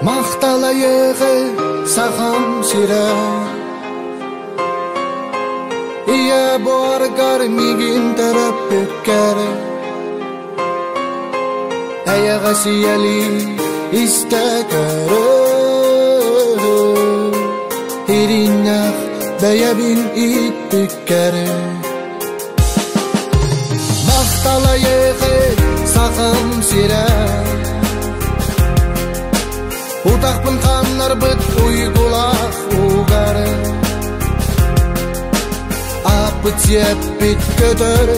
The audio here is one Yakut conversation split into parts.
Махталайыгы сахам сирэ Ийэ буоргар миигин төрөппүккэр Эйэҕэс ийэлии истэ көрөр Ириннэх бэйэбин ииппиккэр Махталайыгы сахам сирэ Утахпын ханнарбыт уйгулаах угар Аппыт сиэппит көтөр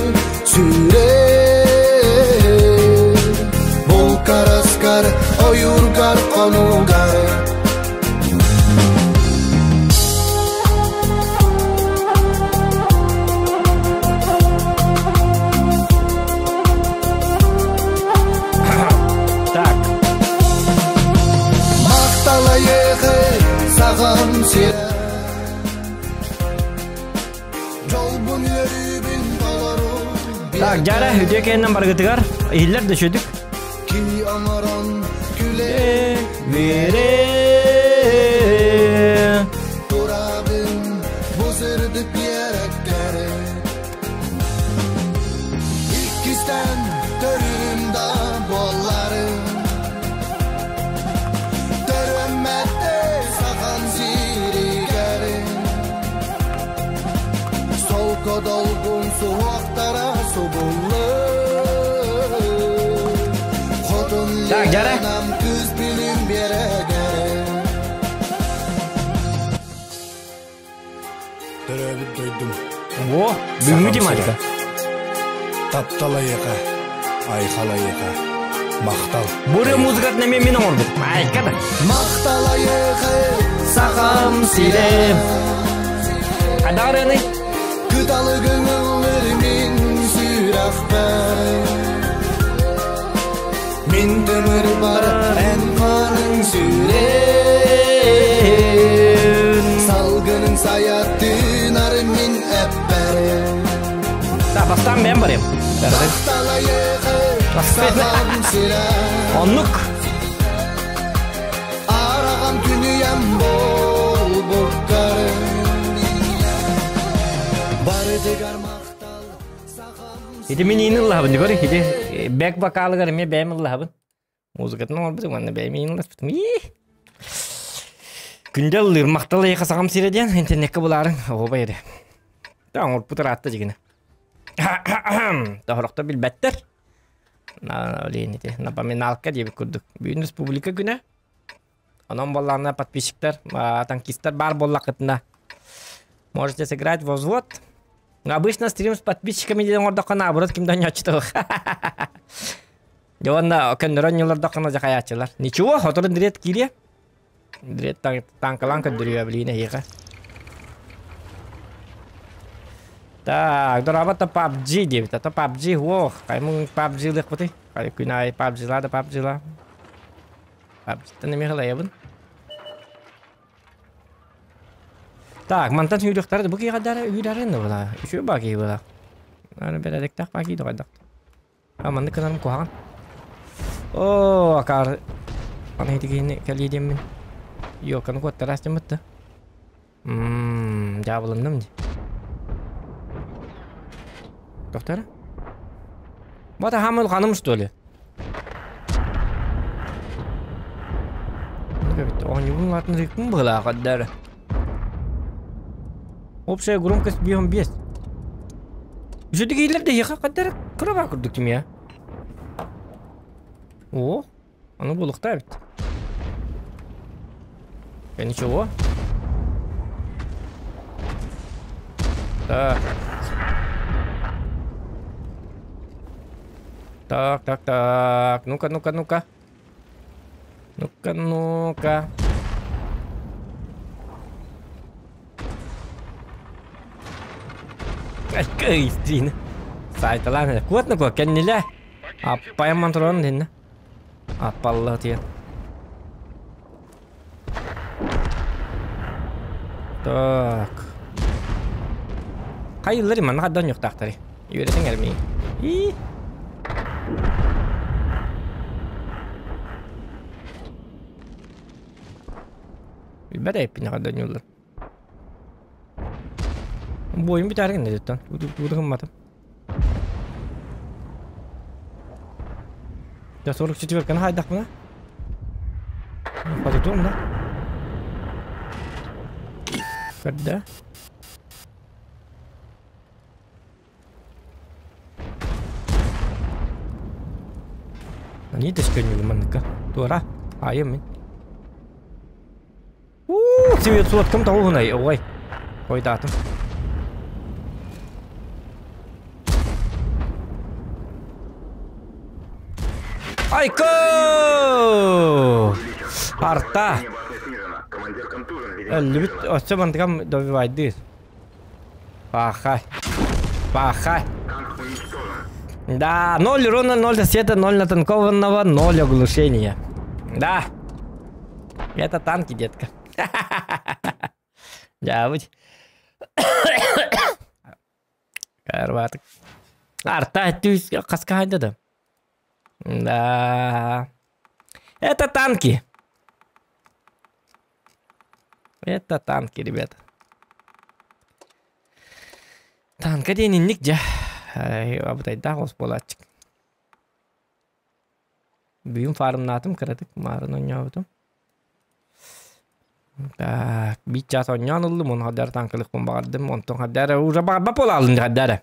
сүүрэр Булкараскар ойуургар хонуугар Так. Махталайыгы саҕам сирэ Дьолбун үөрүүбүн толору Так, дьара үтүө кэннэн баргытыгар иһиллэр да сүдүк. Кини оҥорон күлэ Үөрэ турабын бу сырдык биэрэккэр Иккистэн төрүм да буолларым Төрөммөттө сахан сиригэр Солко долгун суһуохтара субуллар Хотун Так, дьара. Ленам кыыс билим биэрэгэр Төрөөбүт дойдум. О, бүгүҥҥү тематика. Таптал айыка, айхал айыка, махтал. Буря музыкатын эмиэ мин оҥорбут. Айка да. Махтал айыка, Сахам сирэ. Хайдах ырыаный? Кыталыгын ыллыр мин сүрэхпэр Мин тымырбар эн ханың сүрэн Салгының саятынар мин эппэр Да, бастаан бэйэм барыам. Махталайыгы сахам сирэ Оннук. Араҕам күнүйэм буолбуккар Барытыгар махтал Ити мин иин ыллаһабын дигор ити бэк вокалыгар эмиэ бэйэм ыллаһабын. Музыкатын оҥорбутум уонна бэйэм иин ылласпытым. Күндэ ыллыыр махтал эйиэхэ саҕам сирэ диэн интернеккэ булаарыҥ оҕобай эрэ. Та оҥорпут ыраатта дьигинэ. Тоһорохто билбэттэр. Блин, ити напоминалка диэбит курдук. Бүгүн республика күнэ. Онон буоллаҕына подписчиктар, танкистар баар буоллаххытына можете сыграть во взвод. Но обычно стрим с подписчиками диэн оҥордоххо наоборот ким да оонньооччу Дьэ уонна көннөрөн ньыллардаххына дьахайааччылар. Ничего, сотору дрет киириэ. Дрет танкалаан көрдөрүө билигин эһиэхэ. Так, дорабата PUBG диэбит. Ата PUBG, ох, хаймын PUBG лыахпытый. Күн аайы PUBG-ла да PUBG-ла. PUBG-тан эмиэ халайабын. Так, мантан сүүрүөхтэрэ бу киһи дара үүрэрин була. Үчүгэй баа киһи була. Аны бэрээдэктээх баа киһи доҕойдох. А маннык гынарым куһаҕан. Оо, акаары. Аны ити киһини кэлиэ диэммин. Ёканы куоттараас дьаммыт да. Ммм, дьаабыланным дии. Доктор? Вот хамыл ханым что ли? Оонньуубун атын ритм быһылаах Общая громкость бьем без. Үчүгэй да ехе каддар кыра курдук тимия. О, аны булуқта бит. Я ничего. Так. Так, так, так. Ну-ка, ну-ка, ну-ка. Ну-ка, ну-ка. Кыйстин. Сайталаан куотна куо кэннилэ. Аппайым монтрон динне. Аппалла тиен. Так. Хайыллар манна хаддан юктаахтары. Үөрэтиҥ эрмии. И. Билбэт эппин хадданьууллар. Бойум бүтээрин дедиттен. Удыгымматым. Я 44-каны хайдахпына? Хотутуом да? Көрдө. Они төскөннүгү манныкка. Туора. Айым мин. Уу, 900 тоҕуһунай, ой. Ойдаатым. Айко! Арта! Өллүбүт, өссө мантыкам добивайдыыр. Пахай. Пахай. Да, 0 урона, 0 света, 0 натанкованного, 0 оглушения. Да. Это танки, детка. Дьаабыт. Карватык. Арта түс хаска хайда да. Да. Это танки. Это танки, ребята. Танка диэн инник дьэ. Абытайдаах ос буолааччык. Бүгүн фармнаатым кыратык маарын оонньообутум. Так, биир чаас оонньоон ыллым, уонна хаддара танкалыахпын баҕардым, онтон хаддара уже баҕарбат буолааллым дии хаддара.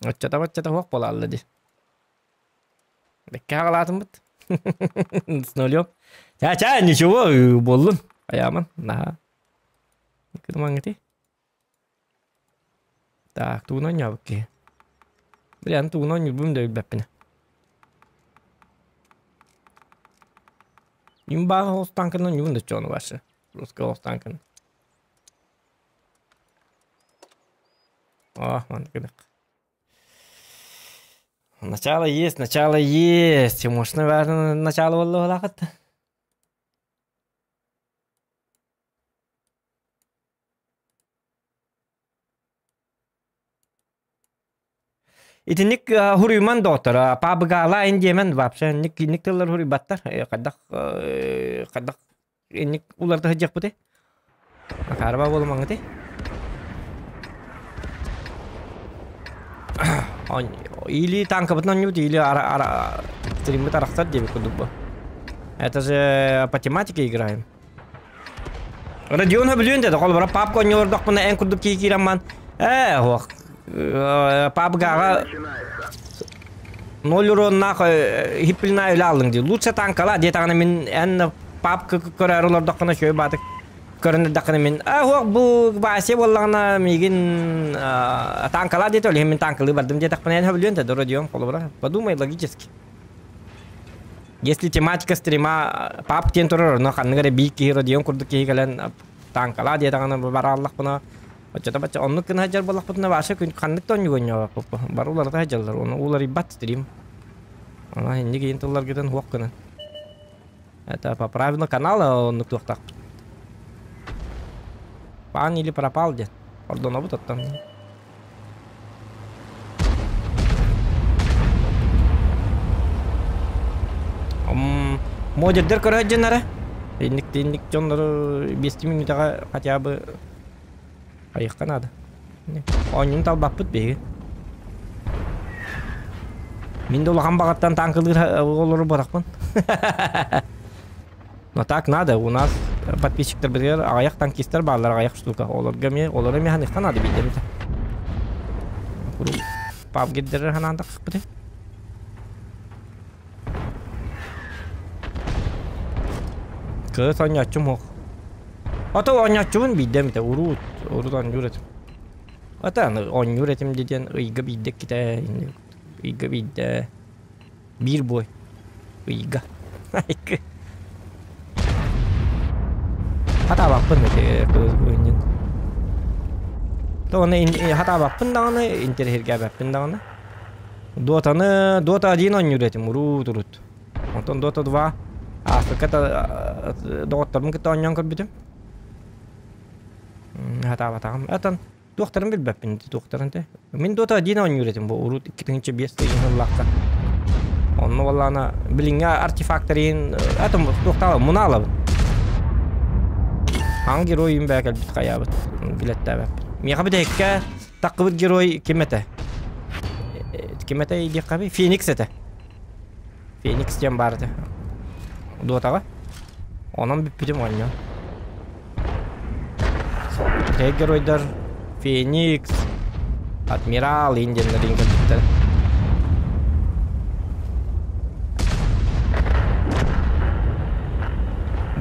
Оччото-баччата суох буолаалла дии. Бэккэ аҕалаатыммыт. С нулем. Ча-ча, ничего, буоллун. Хайааман, наһаа. Кырмаҥҥытый. Так, тугун оонньообут киһи. Бля, аны тугун оонньуурбун да билбэппин. Имбаҕа оҕус танкын оонньуубун да чону ваши. Русская оҕус танкын. О, маннык гынык. Начало есть, начало есть. Может, наверное, начало буолла Итинник хуруйман доҕоттор, паабыгаалаа ин диэмэн вообще инник инник тыллар хуруйбаттар. Хайдах хайдах инник уларыта сылдьыахпытый? Акаарба буолумаҥҥытый? Или танкабытын оонньуубут, или ара стриммит арахсар диэбит курдук бу. Это же по тематике играем. Родион сөбүлүүн деді, холобура папка оонньуулордохпуна эн курдук кии киирэмман ээ суох папгаҕа ноль уроннаах хиппилинаа үлэ аллыҥ дии лучше танкала диэтэҕинэ мин эн папка көрөөрү олордоххуна үчүгэй баатык көрөн эрдэххинэ мин аа суох бу Вася буоллаҕына миигин танкала диэтэ ол иһин мин танкалыы бардым диэтэхпинэ эн сөбүлүөн да Родион холобура подумай логически. Если тематика стрима пап диэн турар, онно ханнык эрэ биир киһи Родион курдук киһи кэлэн танкалаа диэтэҕинэ барааллахпына, оччото бачча оннук гына сылдьар буоллахпытына вообще күн ханнык да онньуга онньообоппут. Бары уларыта сылдьаллар, ону уларыйбат стрим. Ана инник иин тылларгытын хуох гынан. Это по правилам канала оннук туохтаахпыт. Пан или пропал диэн. Ордонобут оттон. Модердер көрө дьоннора. Инник инник дьоннору 5 минутаҕа хотя бы айыахха наада. Оонньуун талбаппыт биһиги. Мин да улахан баҕаттан танкылыыр оҕолору бырахпын. Но так надо, у нас подписчиктарбытыгар аҕыйах танкистар бааллар, аҕыйах штука. Олорго эмиэ, олору эмиэ ханыахха наада биирдэ эмитэ. Пабгирдэрэр ханаан тахсыппыты. Кыыс оонньооччум суох. Ото оонньооччубун биирдэ эмитэ, уруут, урут оонньуур этим. Ата аны оонньуур этим диэн ыйга биирдэ иккитэ, ыйга биирдэ биир бой ыйга. Хатаабаппын ити кыыс бу То оны хатаабаппын даҕаны, интэриэһиргээбэппин даҕаны. Дотаны, Дота 1 оонньуур этим, уруут урут. Онтон Дота 2 ааспыкка доҕотторбун кытта оонньоон көрбүтүм. Хатаабатаҕым. Отон туохтарын билбэппин туохтарын те. Мин Дота 1 оонньуур этим бу урут 2005 сыллаахха. Онно буоллаҕына билиҥҥи артефактарын атым туохтаала мунаалабын. Хаҥ герой юм бээ кэлбит хайаабыт билэттээбэппин. Миэхэ бүтэһиккэ таххыбыт герой ким этэ? Ким этэ диэххэ Феникс этэ. Феникс диэн баар этэ. Дотаҕа. Онон бүппүтүм оонньоон. Бүтэһик геройдар Феникс, Адмирал индианнарын кэлбиттэр.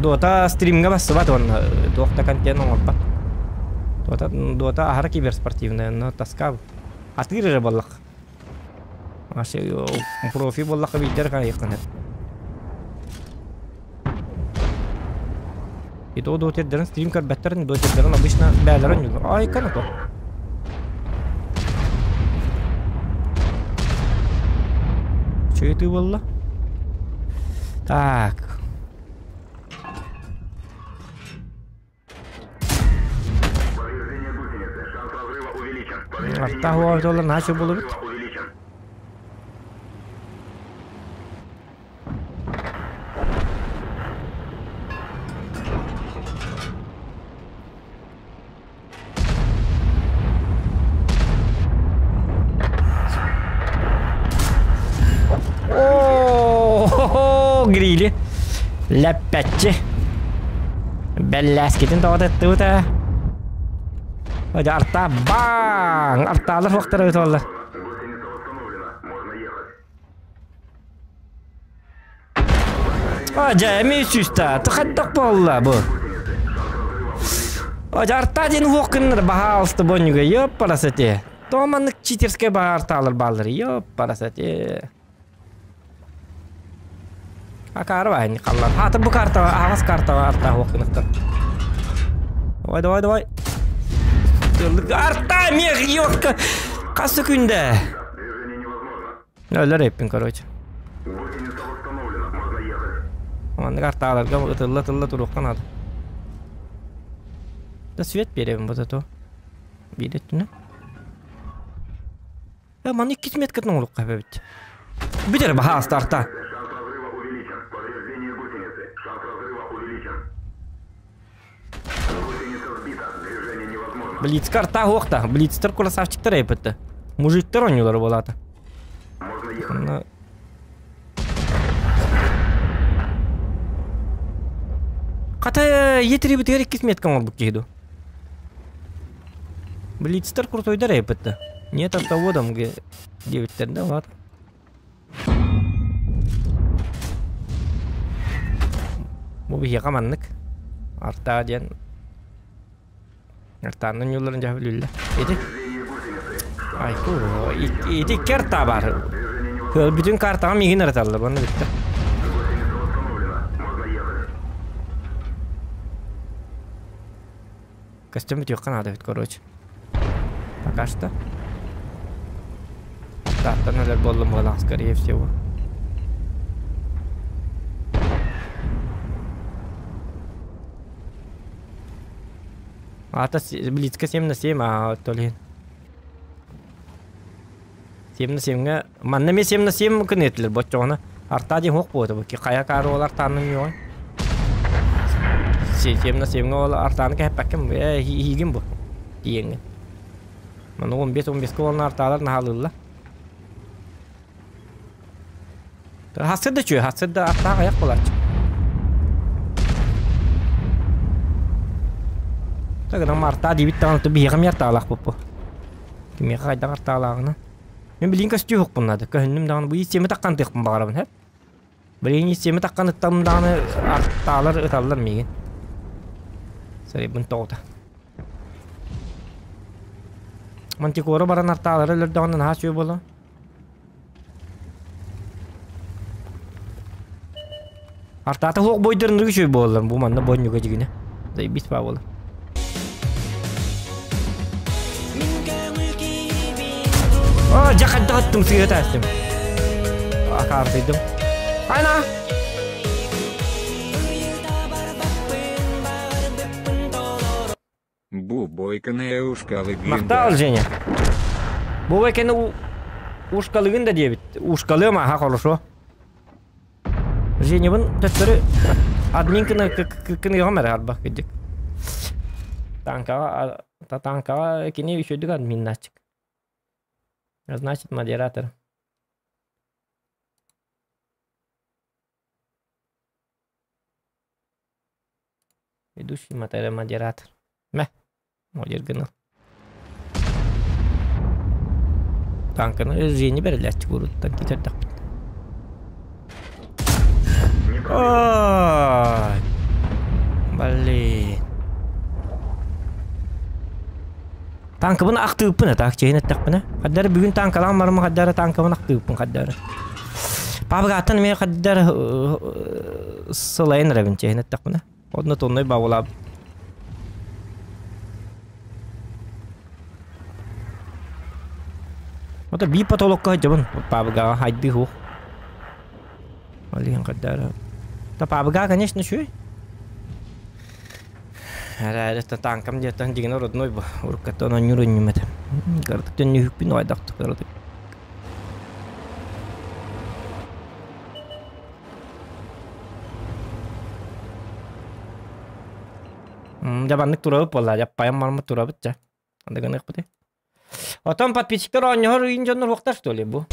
Дота стримҥа бассыбат уонна туох да контент оҥорбот. Дота, Дота аһара киберспортивная, но тоска. Атыыр эрэ буоллах. Профи буоллахха биирдэр хайыаххын И то дотердерин стрим көрбөттөрүн, дотердерин обычно бээлэрин ньулар. Ай, кана то. Чөйтүү буолла. Так. Артаах уоҕа наһаа буолубут. О, грили. Лэппэччи. Бэллээскитин тоҕо таттыбыта. Арта баң! Артаалар хуохтара ыталлар. А, дьэ, эмиэ сүүстэ. Хайдах буолла бу? А, дьэ, арта диэн уһуох гыннар, баһаалыста бонньуга, ёппарас эти. Тоҕо маннык читерскэй баһа артаалар бааллар, ёппарас эти. Акаары баһын халлан. Аата бу картаҕа, аһаҕас картаҕа арта уһуох гыныктар. Давай, давай, давай. Арта, мех, ёпка. Хас күндэ? Өлөр эппин, короче. Маннык артааларга ытылла-ытылла туруохха наада. Да свет биэрэбин вот это. Биир өттүнэ. Э, манна иккис меткатын оҥоруохха эбит. Бүтэр баһааста арта. Блиц карта уохта. Блицтер красавчиктар эппитте. Мужиктар оонньуулар буолаата. Онно Хата етрибитигэр иккис метка оҥорбут киһи дуу. Блицтер крутойдар эппитте. Нет автоводом диэбиттэр да ладно. Бу биһиэхэ маннык. Артаа диэн Артааннан ньуулларын дьаһа билиллэ. Ити Ай, ити икки артаа баар. Бүтүн картаҕа миигин ырыталлар, уонна бүттэ. Костюм бүтүөххэ наада эбит, короче. Пока что. Тааттан өлөр буоллум буолаах, скорее всего. Аата Блицка 7 на 7, а то ли. 7 на 7-ҥэ манна эмиэ 7 на 7 кынетилер боччоҕуна арта диэн хуох буота бу хайа каары ол артаанын юҕай 7 на 7-ҥэ ол артааны кэһэппэккин э иһиигин бу тиийэҥҥин маны 15-15-ка уонна артаалар наһаалыыллар Хасыр да үчүгэй, хасыр да аттаах айах буолааччы. Тагынан артаа диэбит даҕаны биһиэхэ эмиэ артаалаах бу. Кимиэхэ хайдах артаалааҕына. Мин билигин көстүү надо. Көһүннүм даҕаны бу систиэмэ таххан тыахпын баҕарабын һэ. Билигин систиэмэ таххан ыттам даҕаны артаалар ыталлар миигин. Сарайбын тоҕута. Мантикора баран артаалары өлөрдөҕүнэ наһаа үчүгэй буолуо. Артаата хуох бойдарын үчүгэй буоллар бу манна бонньуга дьигинэ. Заебись баа буолар. А, дьэ хайдах ыттым сыыһа таастым. Акаартыйдым. Айна! Бу бойканы ушкалыгын Махтал, Женя. Бу бойканы ушкалыгын да диэбит. Ушкалыам аха хорошо. Женябын төттөрү админ кыны кыныгам эрэ арбах кыдьык. Танкаҕа танкаҕа кини үчүгдүк админнааччык. Значит, модератор. Ведущий модератор. Мэ, модер гыныл. Танканы Жени бэрилээччи куруттан китердэхпит. Ой! Блин. Танкабын ахтыыппын так чейин эттэхпинэ. Хаддары бүгүн танкалаан барым хаддары танкабын ахтыыппын хаддары. Пабыгааттан эмиэ хаддары сылайын эрэбин чейин эттэхпинэ. Одно тонной баулаап. Ото биир потолокка сылдьабын пабыгаҕа хайдыы суох. Ол иһин хайдары. Та пабыга, конечно, үчүгэй. Эрээри танкам диэттэн дьиҥинэ родной бу. Уруккаттан оонньуур оонньуум этэ. Кыратык төннүүһүкпүн ойдохтук кыратык. Дьэ маннык турабыт буолла, дьаппайан бараммыт турабыт дьэ. Анда гыныахпытый. Отон подписчиктар оонньоһор ыйын дьоннор уохтар что ли бу?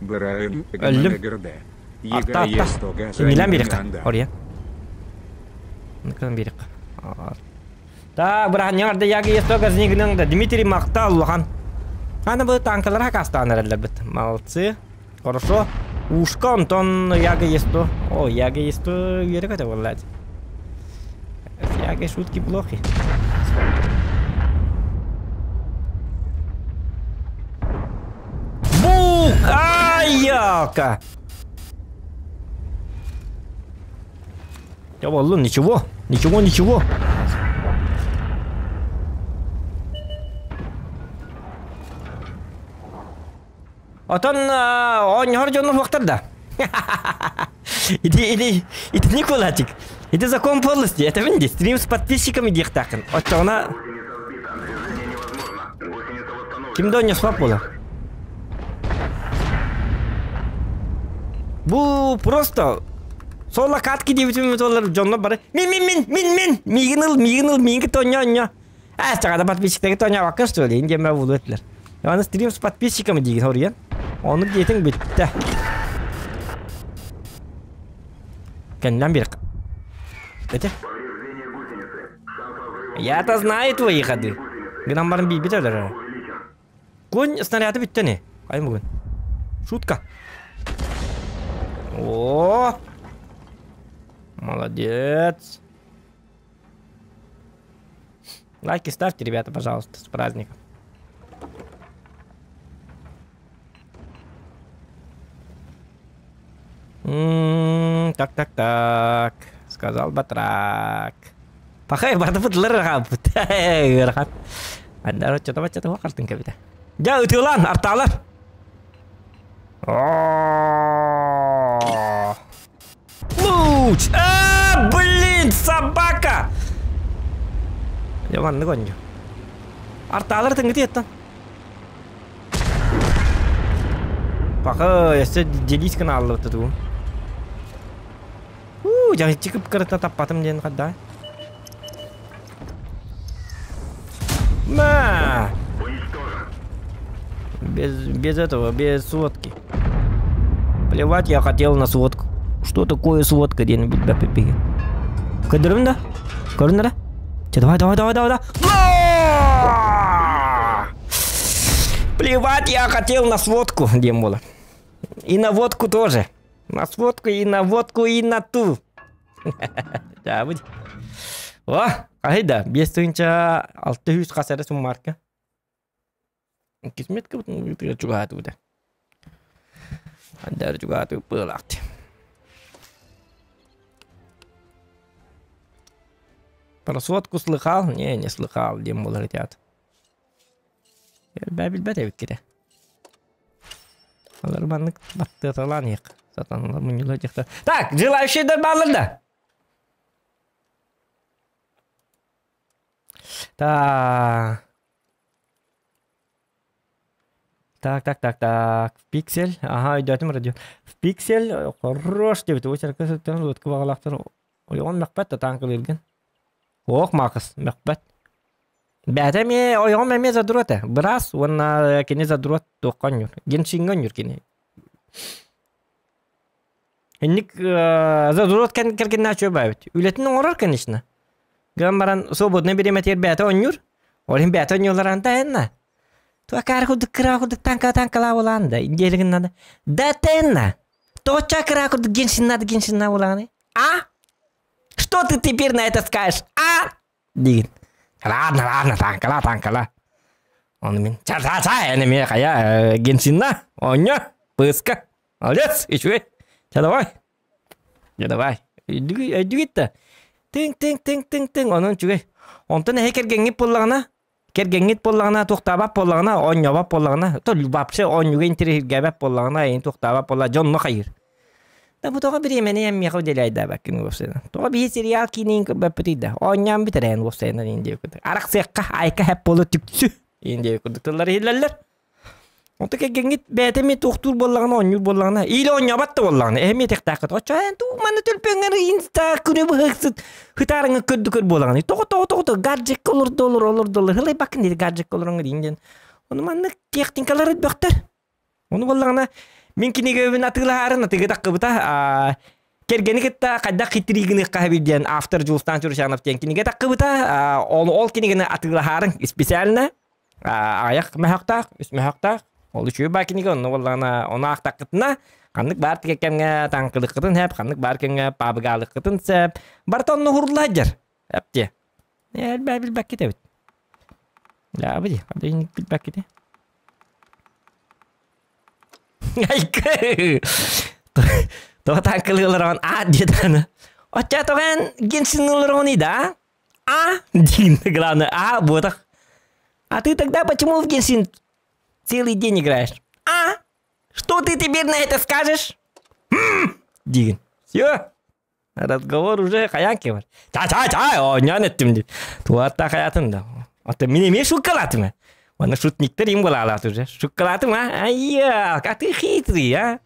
Бырайым Өллүм. Арта арта. Милан биэриэххэ. Ория. Милан биэриэххэ. Так, быраханньаҥарда яги есто газнигының да Дмитрий махтал улахан. Аны бу танкалар хакастаан эрэллэрбит. Молодцы. Хорошо. Ушка онтон яга есто. О, яга есто үөрэ көтө буоллаат. Яга шутки плохи. Бук! Ай, Я буоллун, ничего, ничего, ничего. Отон оонньоһор дьоннор суохтар да. Иди, иди, итини кулачик. Ити закон подлости, это мин стрим с подписчиками диэхтааххын. Оччоҕуна ким да оонньоспот буолар. Бу просто соло катки диэбитим олар дьоннор бары мин мин мин мин мин миигин ыл миигин ыл миигин кытта оонньоо оонньоо Аа чаҕада подписчиктарга тоонньообоккун что ли диэн буолуо этилэр. Аны стрим с подписчиками диигин хоруйан. Оннук диэтиҥ бүттэ. Кэннэн биэр. Эти. Я-то знаю твои ходы. Гынан баран биирбит өлөр. Конь снаряды бүттэ не? Хайым бүгүн. Шутка. О! Молодец. Лайки ставьте, ребята, пожалуйста, с праздником. М-м, так, так, так, сказал батрак. Пахай бардыбыт лырҕаабыт. Ыарахан. Аннары оччото баччата хартын кэбитэ. Дьэ ытыылаан артаалар. Луч! А, блин, собака! Дьэ маннык оонньуу. Артаалар тыҥытыйаттан. Паха, өссө делись гына аллыбыт тугум. Уу, дьаһыччы кып-кырата таппатым диэн хадда. На! Без, без этого, без сводки. Плевать я хотел на сводку. Что такое сводка диэн билбэппит Көрдөрүм да? Көрүн да? Давай, давай, давай, давай, давай. Плевать я хотел на сводку, диэн буолар. И на водку тоже. На сводку, и на водку, и на ту. Да, будь. О, хайда, 5600 хас эрэ суммарка. Кисметка чугаатыбыта. Андар чугаатыбыт быылаахты. Про сводку слыхал? Не, не слыхал, диэн буолар итиат. Элбээ билбэт эбиккитэ. Алар маннык баттыаталаан иһик. Сатаналар мунньулар дьахтар. Так, желающийдар бааллар да? Та. Так, так, так, так. В пиксель. Ага, өйдөөтүм радио. В пиксель хорош диэбит. Очерка сыттан лодка баҕалаахтар. Ойоҕун мөхпөт да танкалыыргын. Ох, Макс, мөхпөт. Бэйэтэ эмиэ ойоҕум эмиэ задрот ээ. Быраас уонна кини задрот туохха оонньуур. Геншиҥҥэ оонньуур кини. Инник задрот кэргэннээх үчүгэй баайбыт. Үлэтин оҥорор, конечно. Гынан баран свободнай бириэмэтигэр бэйэтэ оонньуур. Ол иһин бэйэтэ оонньууллар тайынна. Туакаары курдук кыра курдук танка танкалаа буолаан да диэлигин надо. Да тайынна. Тоҕоччо кыра курдук геншинна да геншинна буолааны. А? Что ты теперь на это скажешь? А? Диигин. Ладно, ладно, танкала, танкала. Ону мин ча-ча-ча, эн эмиэ хайа геншинна, оонньо, пыска. Молодец, үчүгэй. Ча давай. Дьэ давай. Өйдүгүт да. Тыҥ тыҥ тыҥ тыҥ тыҥ онон үчүгэй. Онтон эһи кэргэҥҥит буоллаҕына, кэргэҥҥит буоллаҕына, туохтаабат буоллаҕына, оонньообот буоллаҕына, то вообще оонньууга интэриэһиргээбэт буоллаҕына, эйин туохтаабат буолла, дьон онно хайыыр. Да бу тоҕо бириэмэни эн миэхэ уделяйдаабаккын уопсайынан. Тоҕо биһи сериал киинин көрбөппүтүй да? Оонньоон бүтэрээн уопсайынан иин диэбит курдук. Арахсыахха, айка хэп буолу түксү иин диэбит курдук тыллар иһиллэллэр. Онто кэргэҥҥит бэйэтэ эмиэ туохтуур буоллаҕына, оонньуур буоллаҕына, или оонньообот да буоллаҕына, эһэ эмиэ этиэхтээххит. Оччо эн туу манна төлпөҥҥөр инста күнү быһыксыт хытаарыҥа көрдү көр буолаҕын. Тоҕо тоҕо тоҕо тоҕо гаджекка олорду олор олорду олор хылайбаккын диэри гаджекка олороҥҥор иин диэн. Ону маннык техникалар элбэхтэр. Ону буоллаҕына мин кинигэбин атыылаһаарын атыыга таххыбыта кэргэни кытта хайдах хитрии гыныахха эбит диэн автор Дьулустаан Чурчанов диэн кинигэ таххыбыта. Ол ол кинигэни атыылаһаарын специально аҕыйах мөһөхтөөх, үс мөһөхтөөх. Ол үчүгэй баар кинигэ онно буоллаҕына ону аахтаххытына ханнык баар кэмҥэ таҥкылыккытын сөп, ханнык баар кэмҥэ паабыгаалыккытын сөп. Барыта онно уһурулла сылдьар. Эп диэ. Элбээ билбэккит эбит. Дьаабы дии, ханнык билбэккит. Айкы! Тоҕо таҥкылыылараҕын аа диэтааны. Оччо тоҕо эн генсинылараҕыный да? А? Диин, главное, а, буотах. А ты тогда почему в Геншин целый день играешь? А? Что ты теперь на это скажешь? Диин. Все. Разговор уже хайаан кемер. Ча-ча-ча, оонньоон эттим дип. Туатта хаятын да. Ата мин эмиэ шуккалаатым. Уонна шутниктар им буолаалаат уже. Шуккалаатым, а? Айя, а ты хитрый, а?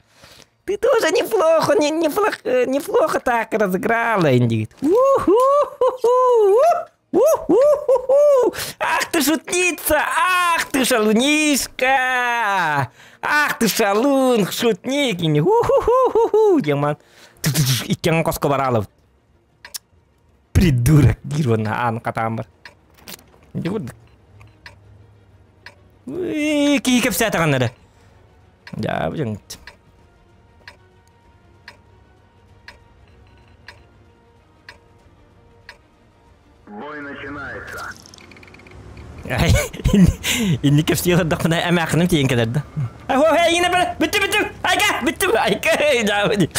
Ты тоже неплохо, не, неплохо, неплохо так разыграла, индигит. Ах ты шутница! Ах ты шалунишка! Ах ты шалун, шутник! У-ху-ху-ху-ху! Диэман. Иккиэн хоско бараалабыт. Придурок диир уонна аан хатаан бар. Дьэ курдук. Киһи кэпсээтэҕин эрэ. Дьаабы дьоҥҥут. Бой начинается. Инник кэпсии олордохпуна эмээххиним тиийэн кэлэр да. Эй, бүттүм, бүттүм, айка, бүттүм, айка, дьаабы.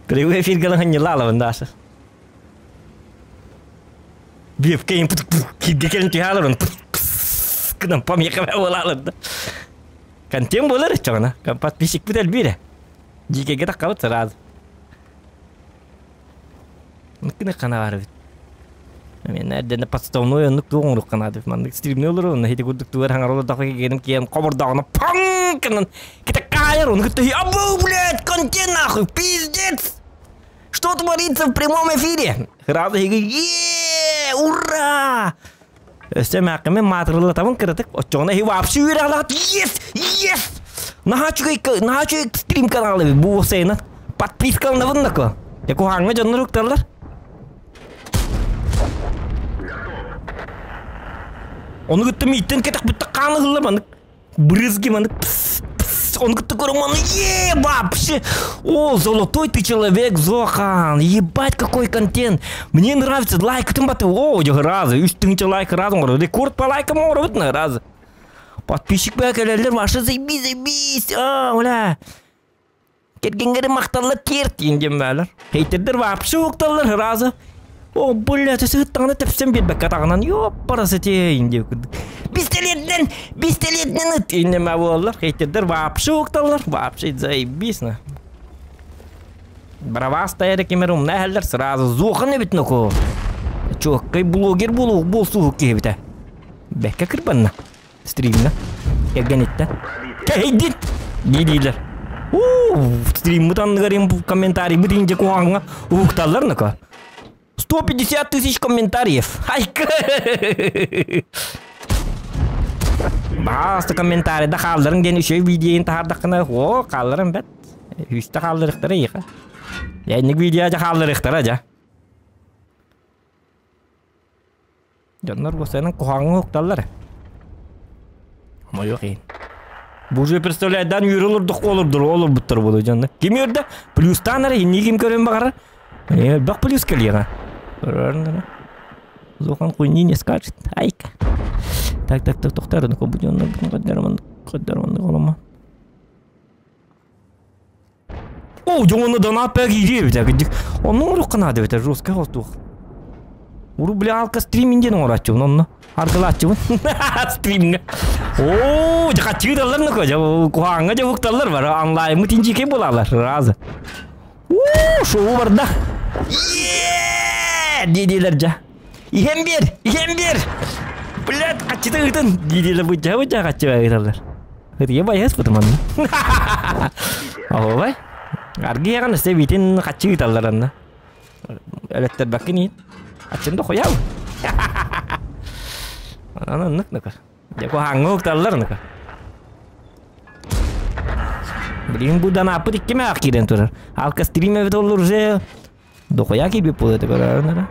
Прямой эфиргэ лаһынньылаалабын Даша. Биэпкэйин киргэ кэлин түһааларын гынан помеха буолаалар да. Контент буолар чоҕуна. Подписчикпит элбиирэ. Дьиикэйгэ таххабыт сразу. Кини хана бар эбит. Мен эрдэнэ подставной оннук туох оҥоруохха наада маннык стримнэ олорор онно ити курдук тугар хаҥар олордоххо кигэрим киэн хобордоҕуна паҥ гынан ките каайар ону кытта абу блядь контент нахуй пиздец что творится в прямом эфире сразу е ура өссө мээххэ маатырылатабын кыратык оччоҕуна иһи вообще үөрэҕлэҕит yes yes наһаа үчүгэй наһаа үчүгэй стрим канал эбит бу уопсайынан подпискаланабын нако я куһаҕаҥҥа дьоннор укталлар ону кытта мииттэн кэтэх бүттэ хаан ыһыллар маннык брызги маннык он кытта көрөм е вообще о золотой ты человек Зохан ебать какой контент мне нравится лайкытын баты о разы үс тыһыынча лайк разы оҥорор рекорд по лайкам оҥоробут разы подписчик баа кэлэллэр вообще заебись заебись а бля кэргэҥҥэр махталлар тиэрт диэн баалар хейтердер вообще укталлар разы о блядь сыттаҕына тэпсэн биэрбэккэ атаҕынан ёппарасы тиэйин диэбит курдук пистолетинэн пистолетинэн ыт иннэмэ буолаллар хейтердер вообще укталлар вообще заебись на Браваста эрэ кимэр умна иһэллэр сразу зуохан эбит ноку. Чуоккай блогер буолуох буолсууһук киһибитэ. Бэккэ кырбанна. Стримҥа. Кэргэниттэн. Кэһэйдин! Дии-диилэр. Уу, стриммыт анныгар им комментарийбыт индия куһаҕаҥҥа уһукталлар ныка. 150 тысяч комментариев. Айка! Бааста комментарий да хаалларын диэн үчүгэй видеоын таһаардаххына, о, хаалларын бэт. Үстэ хаалларыахтара иха. Янник видео дьа хаалларыахтара дьа. Дьоннор уосайынан куһаҕаҥҥа укталлар. Хомойуох иһин. Бу уже представляйдаан үөрэ олордох олордор олорбуттар буолуо дьонно. Ким үөрдэ? Плюстаан эрэ иннии ким көрөн баҕарар. Элбэх плюс кэлиэҕэ. Көрөрүн Зохан хуйни не скажет. Айка. Так, так, так, тохтар, ну кобудённо, коддерман, коддерман, голома. О, дьоҥону донат киирии эбит кырдьык. Онно оҥоруохха наада эбит жесткай хостуох. Уру бля алка стриминг диэн оҥорооччубун онно. Аргылааччыбын. Стримҥэ. Оо, дьэ хаччыыталлар нука, дьэ куһаҕаҥҥа дьэ уһукталлар бар онлайммыт инчикэй буолалар разы. Уу, шоу барда. Еее дии-диилэр дьэ. Иһэн биэр, иһэн биэр. Блядь, хаччыта ыытын дии-диилэр быдьа-быдьа хаччыга ыыталлар. Ытыйа байыаспытым онно. Оһуобай. Аргыйаҕын өссө эбиитин хаччы ыыталлар онно. Өлөттөрбөккүн иһин. Аччын да хуял. Онон оннук нукар. Дьэ куһаҥҥа укталлар нукар. Билигин бу данааппыт икки мээх киирэн турар. Алка стрим эбит оллур уже Дохуя киирбит буолуо этэ көрөөрүн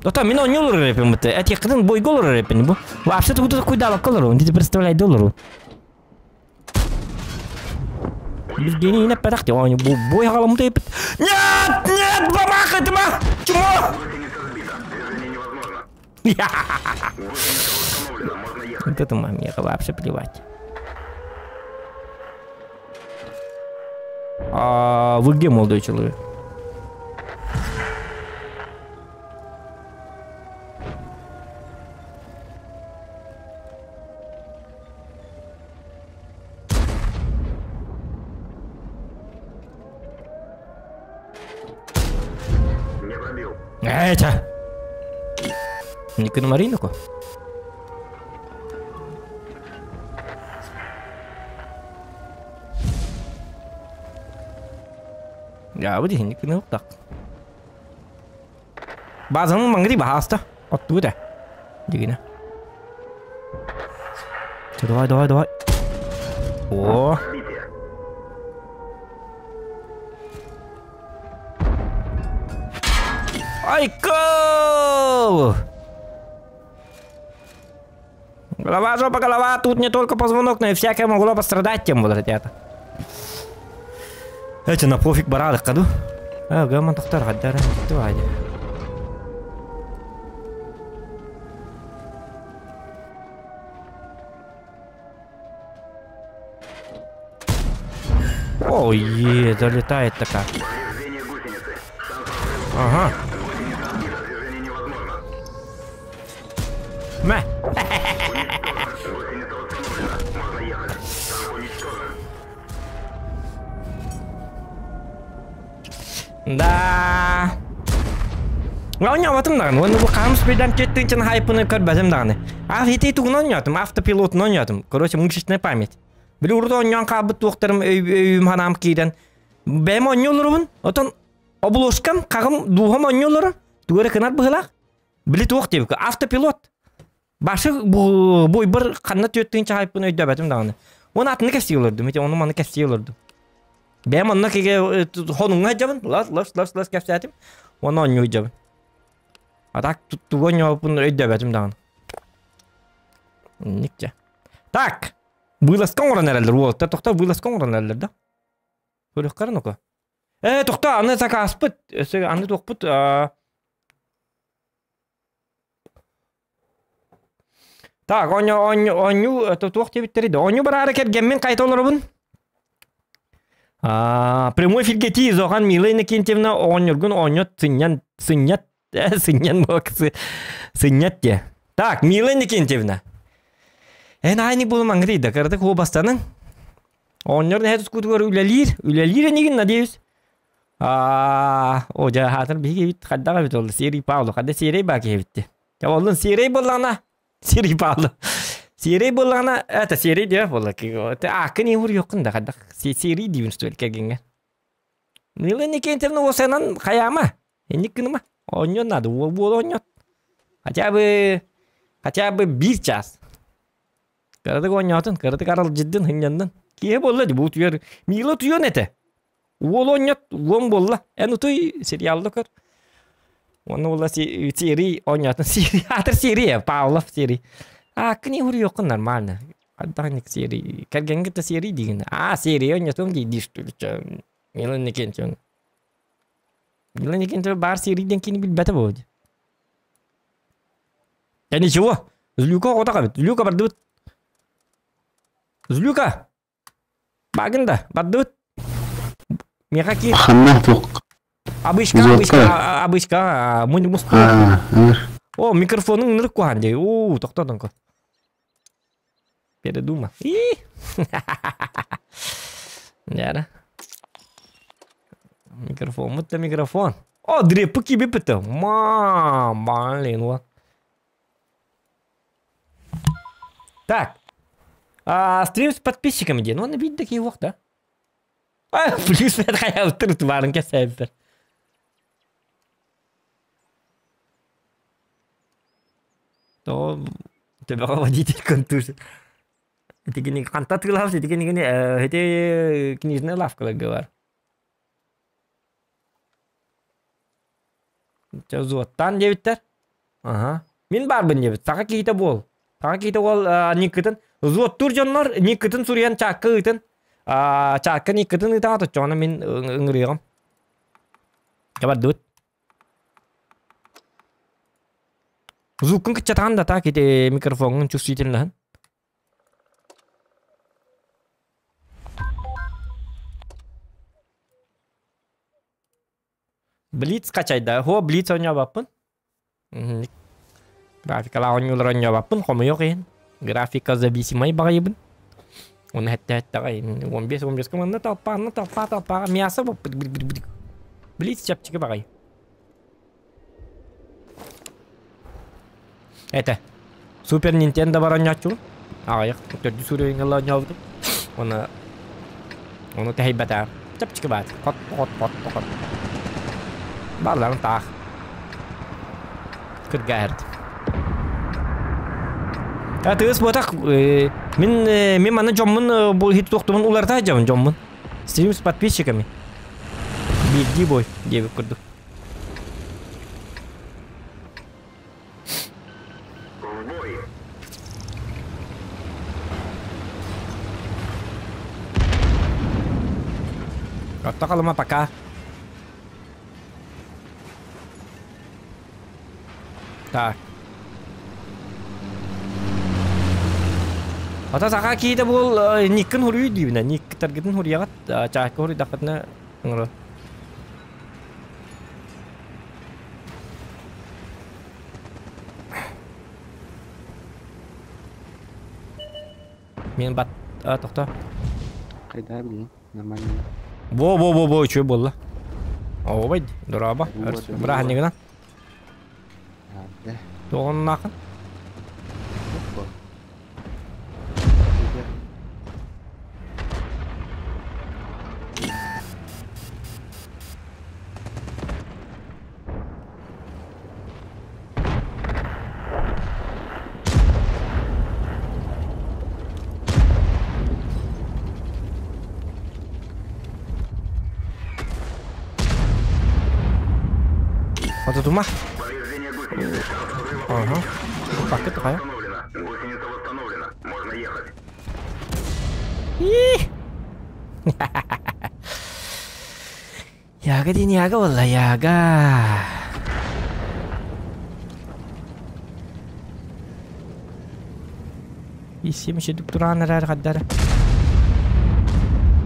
Ота мин оонньуу олорор эппин бутта. Этиэххитин бойго олорор эппин бу. Вообще тугу да куйдаабакка олорор. Ты представляй да олору. Евгений не эппэтэх дии оонньуу бу бой халаммыт эппит. Нет! Нет! Бабах этима! Чмо! Вот это маме вообще плевать. А вы где, молодой человек? Не пробил. Это! Никон Мариноку? Я бу дихинник гыныктак. Базаны маңгри баһааста. Оттуу да. Дигинэ. Давай, давай, давай. О. Айкол! Голова, жопа, голова, тут не только позвонок, но и всякое могло пострадать, тем вот это. Эти на пофиг барадық каду. А, гаман тохтар хаддара. Давай. Ой, е, залетает такая. Ага. Мэ. Да. Оонньооботум даҕаны уонна бу хаамыс бэйдэн кеттинчин хайпыны көрбөтүм даҕаны. А ити тугун оонньоотум, автопилотун оонньоотум. Короче, мышечная память. Били урут оонньоон хаалбыт туохтарым өйүм ханаам киирэн бэйэм оонньуу олоробун. Отон обложкам, хаҕым, дууһам оонньуу олорор. Тугу эрэ кынар быһыылаах. Били туох диэбиккэ, автопилот. Башы буйбар ханна түөттүн чаһайпын өйдөөбөтүм даҕаны. Уон атыны кэпсии олордум, ити ону маны кэпсии олордум. Бэйэм онно кигэ хонуҥҥа сылдьабын, лас лас лас лас кэпсээтим, уонна оонньуу сылдьабын. А так тугу оонньообуппун өйдөөбөтүм даҕаны. Инник дьэ. Так, вылазка оҥорон эрэллэр уолаттар тохтоо вылазка оҥорон эрэллэр да? Көрүөххэ эрэ ну-ка. Ээ, тохтоо, аны сакааспыт, өссө аны туохпут Так, оонньуу, оонньуу, оонньуу, туох диэбиттэрий да, оонньуу бараары кэргэммин хайта олоробун. Прямой эфиргэ тиий, Зохан Мила Иннокентьевна оҕонньоргун оонньот сынньан, сынньат, сынньан буолаксы, сынньат диэ. Так, Мила Иннокентьевна, эн аайны буолумаҥҥытый да, кыратык хуобастаныҥ. Оҕонньор нэһэ тускутугар үлэлиир, үлэлиир энигин, надеюсь. Аа, о дьэ хаатыр биһиги эбит хайдах эбит ол Серий Павлов ханна Серий баа киһи эбитти. Дьэ оллун Серий буоллаҕына Серий Павлов Серий буоллаҕына это Серий диэ буолла ааккын иһур юххун да хайдах Серий диибин что ли кэргэҥҥэ. Мила Никентьевна уосанан хайаама инник гыныма оонньуон надо уол буола оонньот. Хотя бы хотя бы биир час. Кыратык оонньоотун, кыратык аралдьыйдын, сынньаннын. Киһи буолла дии, бу утуйар. Мила утуйуон этэ. Уол оонньот, уон буолла. Эн утуй, сериалда көр. Уонна буолла серий оонньоотун. Серий, аатыр серий, Павлов серий. А, кини уруйуоххун нормально. Хайдах серий. Кэргэҥҥэ да серий диигин. А, серий оонньотуом дии дии что ли. Мила Никентьевна. Мила Никентьевна баар серий диэн кини билбэтэ буолуо. Да ничего, Злюка оҕото эбит. Злюка бардыбыт. Злюка! Багын да, бардыбыт. Миэхэ ки... Ханна туох? Обычка, обычка, обычка, мун О, микрофонун ынырык куһаан дии. Уу, тохтотонко. Передумал. Яра. Микрофон, да микрофон. О, дрепы кибиппит. Мам, блин, вот. Так. А, стрим с подписчиками диэн. Уонна биир да киһи уох да. А, плюс мен хайабыттыр тубарын кэсээбиппэр. То төбөҕө водитель контужен. Итигини ханта тыылаабыт итигини ити книжная лавкаларга бар. Чэ взводтаан диэбиттэр. Аһа. Мин баарбын диэбит. Саха киһитэ буол. Саха киһитэ буол Никкытын взводтуур дьоннор Никкытын суруйан чаакка ыытын. Чаакка Никкытын ыытаҕыт оччоҕуна мин ыҥырыаҕым. Дьэ бардыбыт. Звуккун кыччатаҕын да так ити микрофоҥҥун чувствительноһын. Блиц качайда. Һуо Блиц оонньообоппун. Графикалаах оонньуулар оонньообоппун, хомойуох иһин. Графика зависимай баҕайыбын. Уонна хэттэһэттэҕэ 15-15 манна толпа, анна толпа, толпаҕа мясо боппут. Блиц чэпчэки баҕайы. Это Супер Нинтендо бар оонньооччубун. Аҕыйах төрдүс уровеньга оонньообутум. Уонна ону тэһийбэтэҕим. Чэпчэки баат. Хот хот хот хот. Баалларын таах. Кыргааһырдым. Тыыс буотах мин мин манна дьоммун бу иһит туохтубун уларыта сылдьабын дьоммун. Стрим с подписчиками. Биирдии бой диэбит курдук. Орто Халыма пока. Так. Ата саха киһитэ буол Никкын хуруй диибинэ. Ник таргытын хуруйаҕыт, чаакка хуруйдаххытына ыҥыры. Мен бат... А, тохто. Хайда билин, нормально. Во, во, во, во, үчүгэй буолла. Ообай, дорообо. Бырааһынньыгынан. Туоҕуннаахын? Отутума. Ага. Пакет такая. Гусеница восстановлена. Можно ехать. Яга диэн яга буолла, яга. Исим шедүк тураан эрээр хаддара.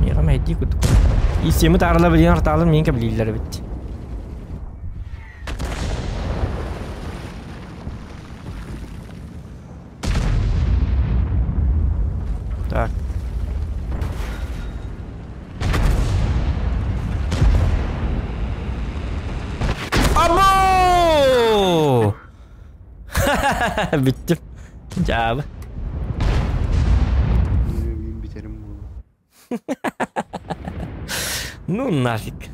Миэхэ мэһэйдии курдук. Исими таарыла билиэн артаалын миин кэбилииллэр эбит. Так. Бүттүм. Дьаабы. Мин бүтэрим буолуо. Ну нафиг.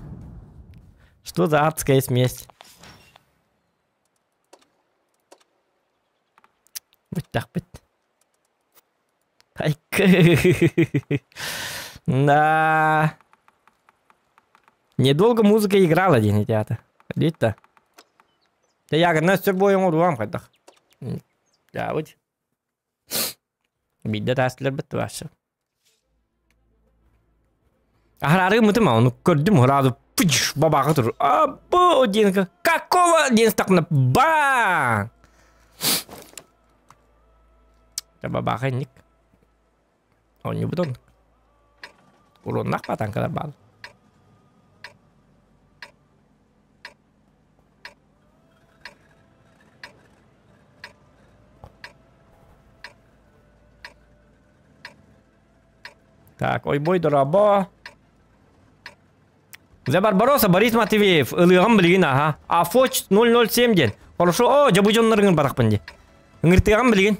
Что за адская смесь? Бүттэхпит. Да. Недолго музыка играла диэн театр. Диtta. Те ягына сөп бойоҥ уруам хайдах. Дьаабыт. Биирдэ таастылар бытты башы. Ахарары мытым оны көрдүм сразу пыч бабаға тур. Або диэн какого диэн стакна баң. Бабаға ник. Оонньуубут оннук. Уруоннаах ба танкалар бааллар. Так, ойбой дорабо. За Барбароса Борис Матвеев ылыаҕым билигин аха. Афоч 007 диэн. Хорошо, о, дьэ бу дьонноргун барахпын дии. Ыҥыртыаҕым билигин.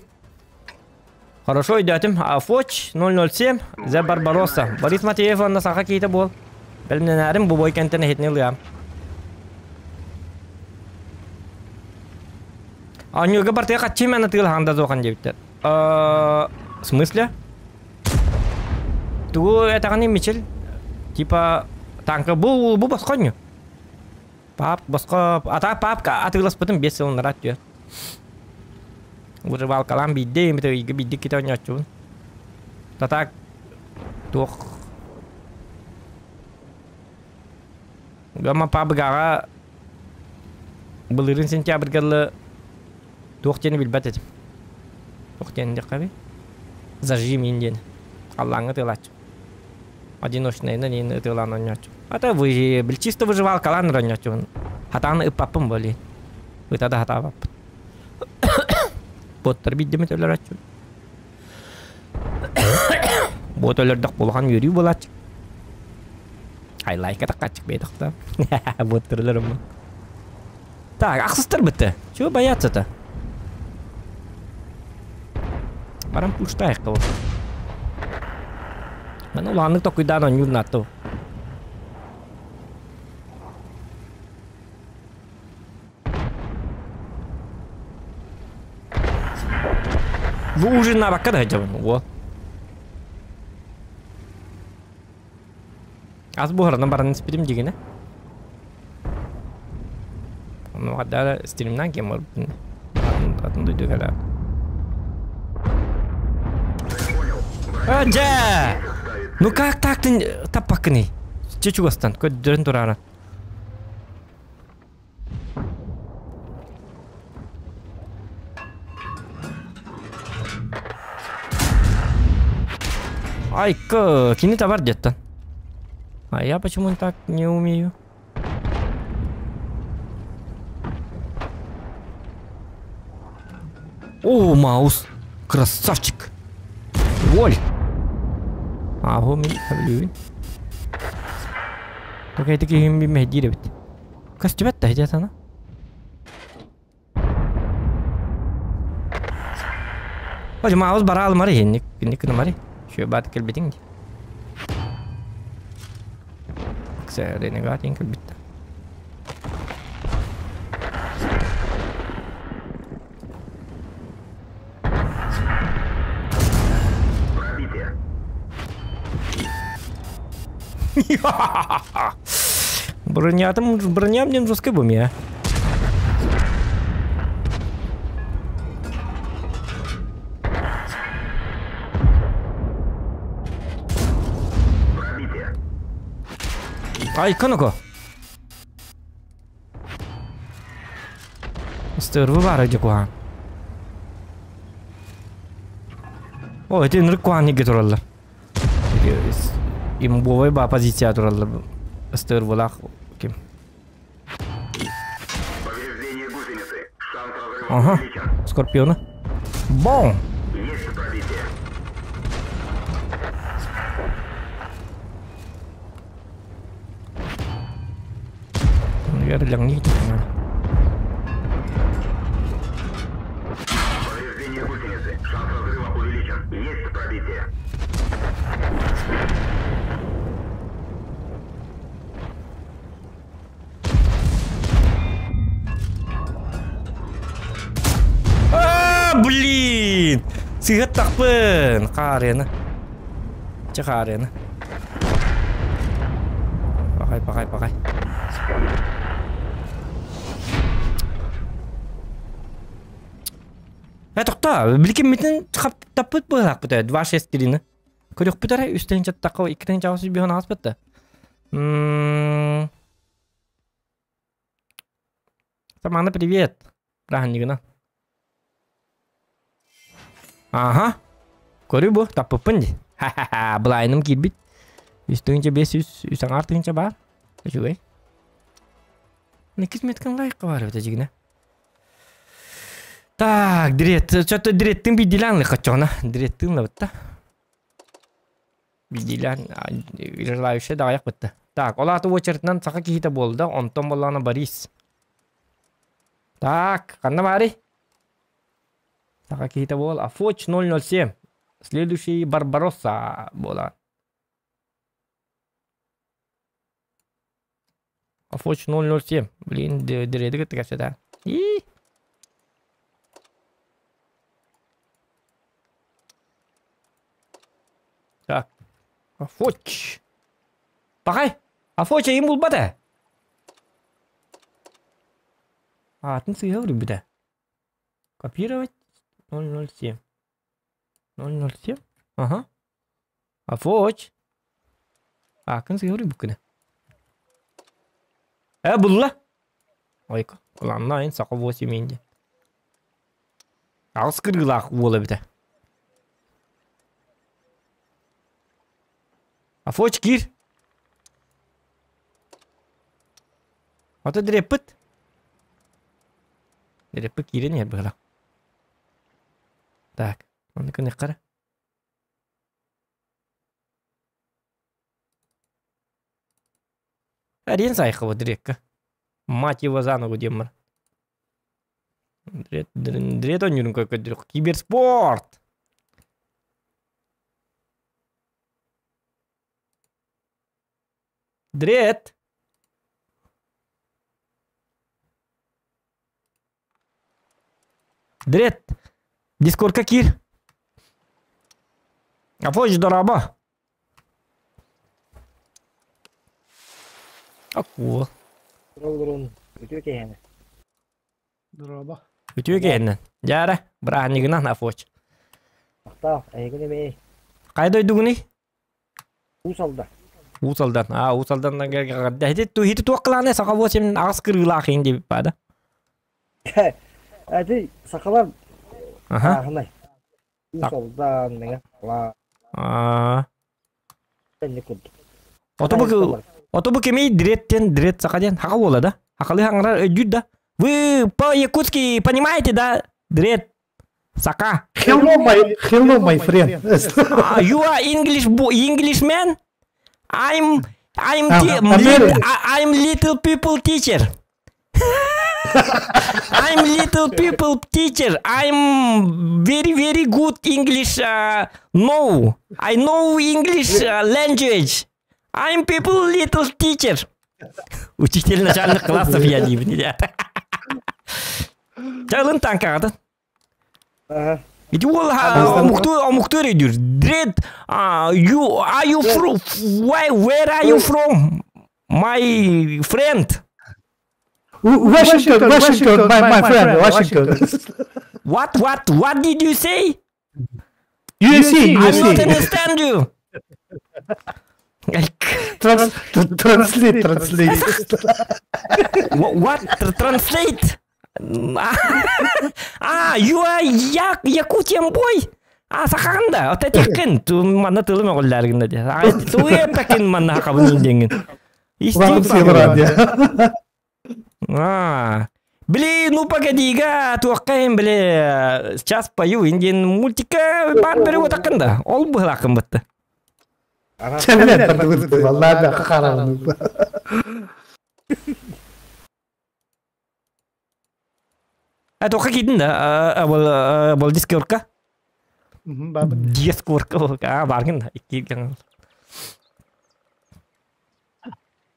Хорошо өйдөөтүм. Афоч 007 За Барбаросса. Борис Матвеев уонна саха киһитэ буол. Бэлэмнэнээрим бу бой кэнтэн эһитини ылыам. Оонньуурга бартыга хаччы мен атыылаһан да суохан диэбиттэр. В смысле? Тугу этэҕиний Мичил? Типа танка бу бу босхонньу. Пап босхо ата папка атыыласпытым 5 сыл ынарат түө. Выживалкалаан биирдэ эмит ыйга биирдэ иккитэ оонньооччубун. Татаак туох Гамма пабыгаҕа былырыын сентябрьга дылы туох диэни билбэт этим. Туох диэн диэххэ Зажим иин диэн. Халлааҥҥа ытыалааччы. Одиночнайынан иин ытыалаан оонньооччу. Ата вы чисто выживалкалаан оонньооччубун. Хатаан ыппаппын более. Ыта да хатаабаппын. Боттар биирдэ өлөрөөччү. Бот өлөрдөх улахан үөрүү буолааччы. Ай лайка таккачык бэйдахта. Боттурларым. Так, ахсыстар бытты. Чего бояться-то? Баран пуштайық кого. Мана улааннык токуйдаан оонньуур наатту. Бу ужиннаабакка да сылдьабын, уол. Ас буһарынан баран испитим дигинэ. Ону хадда стримнан кем барбытын. Атын дойду кэлэ. Дьэ! Ну как так ты таппаккыный? Чечугастан көрдөрөн турара. Айка, кини табар деттен. А я почему так не умею? О, Маус! Красавчик! Воль! Аһу мин сөбүлүүбүн. Только ити киһим би мэһдиир эбит. Көстүбэт да ити сана. Ой, маус бара алмары инник инник гынамары. Шүө баат кэлбитиҥ дии. Ренегат иин кэлбит да. Бронятым, броням диэн жесткай бумия. Ай, коноко. Стервы баар дьэ куһаҕан. О, ити ынырык куһаҕан иһгэ тураллар. Имбовай ба позиция тураллар. Стервылаах ким. Ага, Скорпиона. Бом! прикрытие. А, блин! Сыһыт тахпын! Хаарыаны. Чэ хаарыаны. Пахай, пахай, пахай. Э, тохтоо, биликиммитин таппыт быһаахпыт ээ, 2-6-3-ны. Көрүөхпүт эрэ, үс тыһыынчаттахха, икки тыһыынча аҕыс сүүс биэс ааспыт да. Самана, привет. Празднигына. Ага. Көрү бу, таппыппын ди. Ха-ха-ха, былайыным киирбит. Үс тыһыынча бес үс, үс аҥаар тыһыынча баар. Үчүгэй. Иккис меткин лайкка бар эбит дьигинэ. Так, дрет, что-то дреттин бидилан лыхачона. Дреттин лабытта. Бидилан желающий даҕайах бытта. Так, ол ааты очередынан саха киһитэ буолда, онтон боллаана Борис. Так, ханна баарый? Саха киһитэ буол. Афоч 007. Следующий Барбаросса буолан. Афоч 007. Блин, диреди кытта кэпсэтэ. И. Так. Афоч. Пахай. Афоч эйим булбата. Атын сыыһа үрбүтэ. Копировать 007. 007. Ага. Афоч. Ааккын сыыһа үрбүккүнэ. Э, булла. Ойко. Куланна айын саха 8 инди. Аҕыс кырыылаах уол эбитэ. Афоч киир. Ото дреппит. Дреппит киирэн иһэр быһыла. Так, онно кыныккара. Арен сайхова дрекка. Мать его за ногу демар. Дрет, дрет он көдүрүк. Киберспорт! Дрет! Дрет! Дискордка киир. Афоч дорообо. Акуол. Олорун үтүө киһини. Дорообо. Үтүө киһинэн. Дьаара, бырааһынньыгынан Афоч. Махтал, эһигин эмиэ. Хайа дойдугуный? Уус Алдан. Уус Алдан. А, Уус Алдан Хити туох кылааны саха 8 аҕыс кырыылаах иин диэбит баада. Эти сахалар ааһынай. Уус Алдан, Мэҥэ Аа. Ото бу ото бу кимий дреттен дрет саха диэн хака буола да? Хакалы хаҥарар өйдүүр да? Вы по-якутски понимаете, да? Дрет сака. Hello, my friend. Ah, you are English Englishman? I'm I'm little people teacher. I'm little people teacher. I'm very very good English. No, I know English language. I'm people little teacher. Учитель начальных классов я диибин. Чалын танкаҕытын. Ити уол омуктуу омуктуу өйдүүр. Дред, you are you from why where are you from? My friend. Washington, Washington, my friend, Washington. What did you say? USA, I USA. don't understand you. Translate, translate. What? Translate? А, you are Yakutian boy? А, сахаҕын да, ота тиккин, манна тылым оҕолларгын да. Туе пакин манна хакабын индеңин. А, блин, ну погоди-га, туохкайын, бile, сейчас пою, индиан мультика бар бері отақын да, ол бұлақын бітті. Чәлен валлаhi хараҕын. А тоққа кидин да, бол дискорка. Бабын. Диэс куорка А, баргын да, икки ган.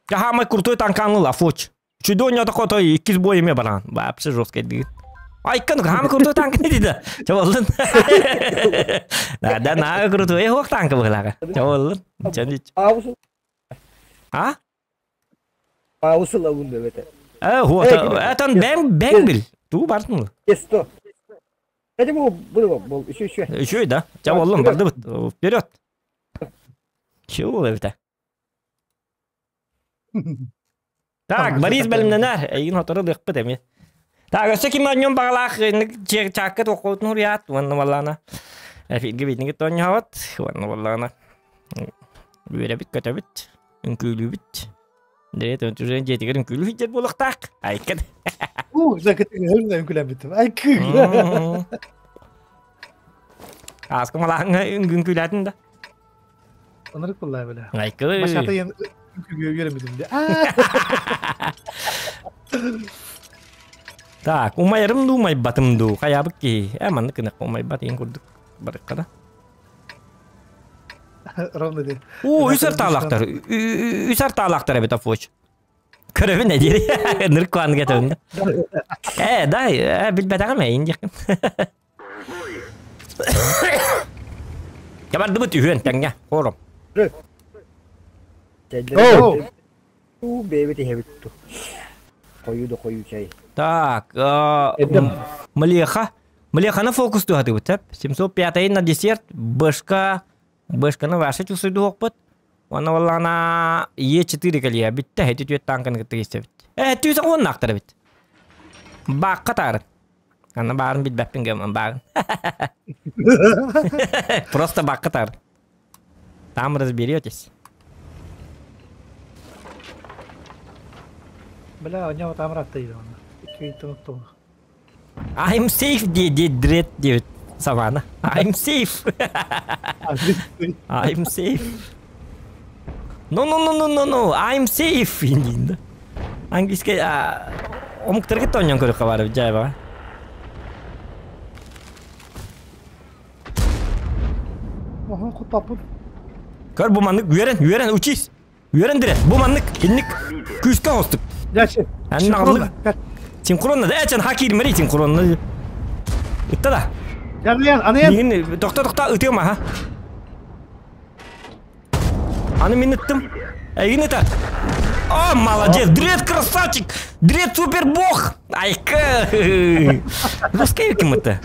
Хаамай крутой танканыл Афоч. Чудо не такой, иккис бой эме баран. Вообще жесткий дигит. Айкан, хаамай крутой танк не дейді. Чабалын. Да, да, на крутой хуак танка бұғылаға. Чабалын. Чанич. А? Аусыл ауын бөбөтө. Э, вот, это бәң бәң бил. Ту бартын. Есто. Это бу бу бу еще еще. Еще да. Чабалын барды вперед. Чего это? Так, Борис бэлэмнэнэр, эйигин хотору дыхпыт эми. Так, өссө ким онньон баҕалаах чаакка туоххутун уруйаат, уонна баллаана эфиргэ битинги тонньоһобот, уонна баллаана үөрэбит, көтөбүт, үҥкүүлүүбүт. Дэрет өнтүрэн дьиэтигэр үҥкүүлүү сылдьар буолуохтаах. Айкын. Уу, закытыгы үҥкүүлээбитим. Айкын. Ааска малааҥҥа үҥкүүлээтин да. Онорик буллаа бile. Айкы. Машата ен үҥкүүгө үөрэммитим де. Так, умайарым дуу, умайбатым дуу. Хайаабыт киһи. Э, маннык гынах умайбат иин курдук барыкка да. Ровно де. Оо, үс артаалаахтар. Үс артаалаахтар эбит Афоч. Көрөбүн эдири. Нырк куан кетөбүн да. Э, да, э, билбэтэҕим эйин диэххин. Кабардыбыт үһүөн тэҥҥэ. Хором. Уу, бэйэбит иһэбит ту. Хойуу да хойуу чай. Так, Млеха. Млеханы фокус туһатыбыт, сөп. 705 на десерт, бэшка, бэшканы ваша чувствуйдуохпут. Уонна буоллаҕына Е4 кэлиэ бүттэ, эти түөрт тааҥканы кытта киирсэбит. Э, түүсэ уоннаахтар эбит. Баахха таарын. Аны баарын билбэппин гэмэн баарын. Просто баахха таарын. Там разберетесь. Бля, у него там рата I'm safe дии дии дред диэбит Савана. I'm safe. I'm safe. No no no no no no I'm safe диин да. Английский омуктарга тонньон көрүөххэ баар эбит дьаайбаҕа. Оһон куппаппын. Көр бу маннык үөрэн үөрэн учись. Үөрэн дирэ. Бу маннык инник күүскэ оҥостук. Дальше. Аннаҕылык. Синхронно да, эчен хакир мэри синхронно. Ытта да. Анаян, анаян. Мигин тохто тохто ытыам аха. Аны мин ыттым. Эйгин ыта. О, молодец! Дред красавчик! Дред супербог! Айка! Русский ким это?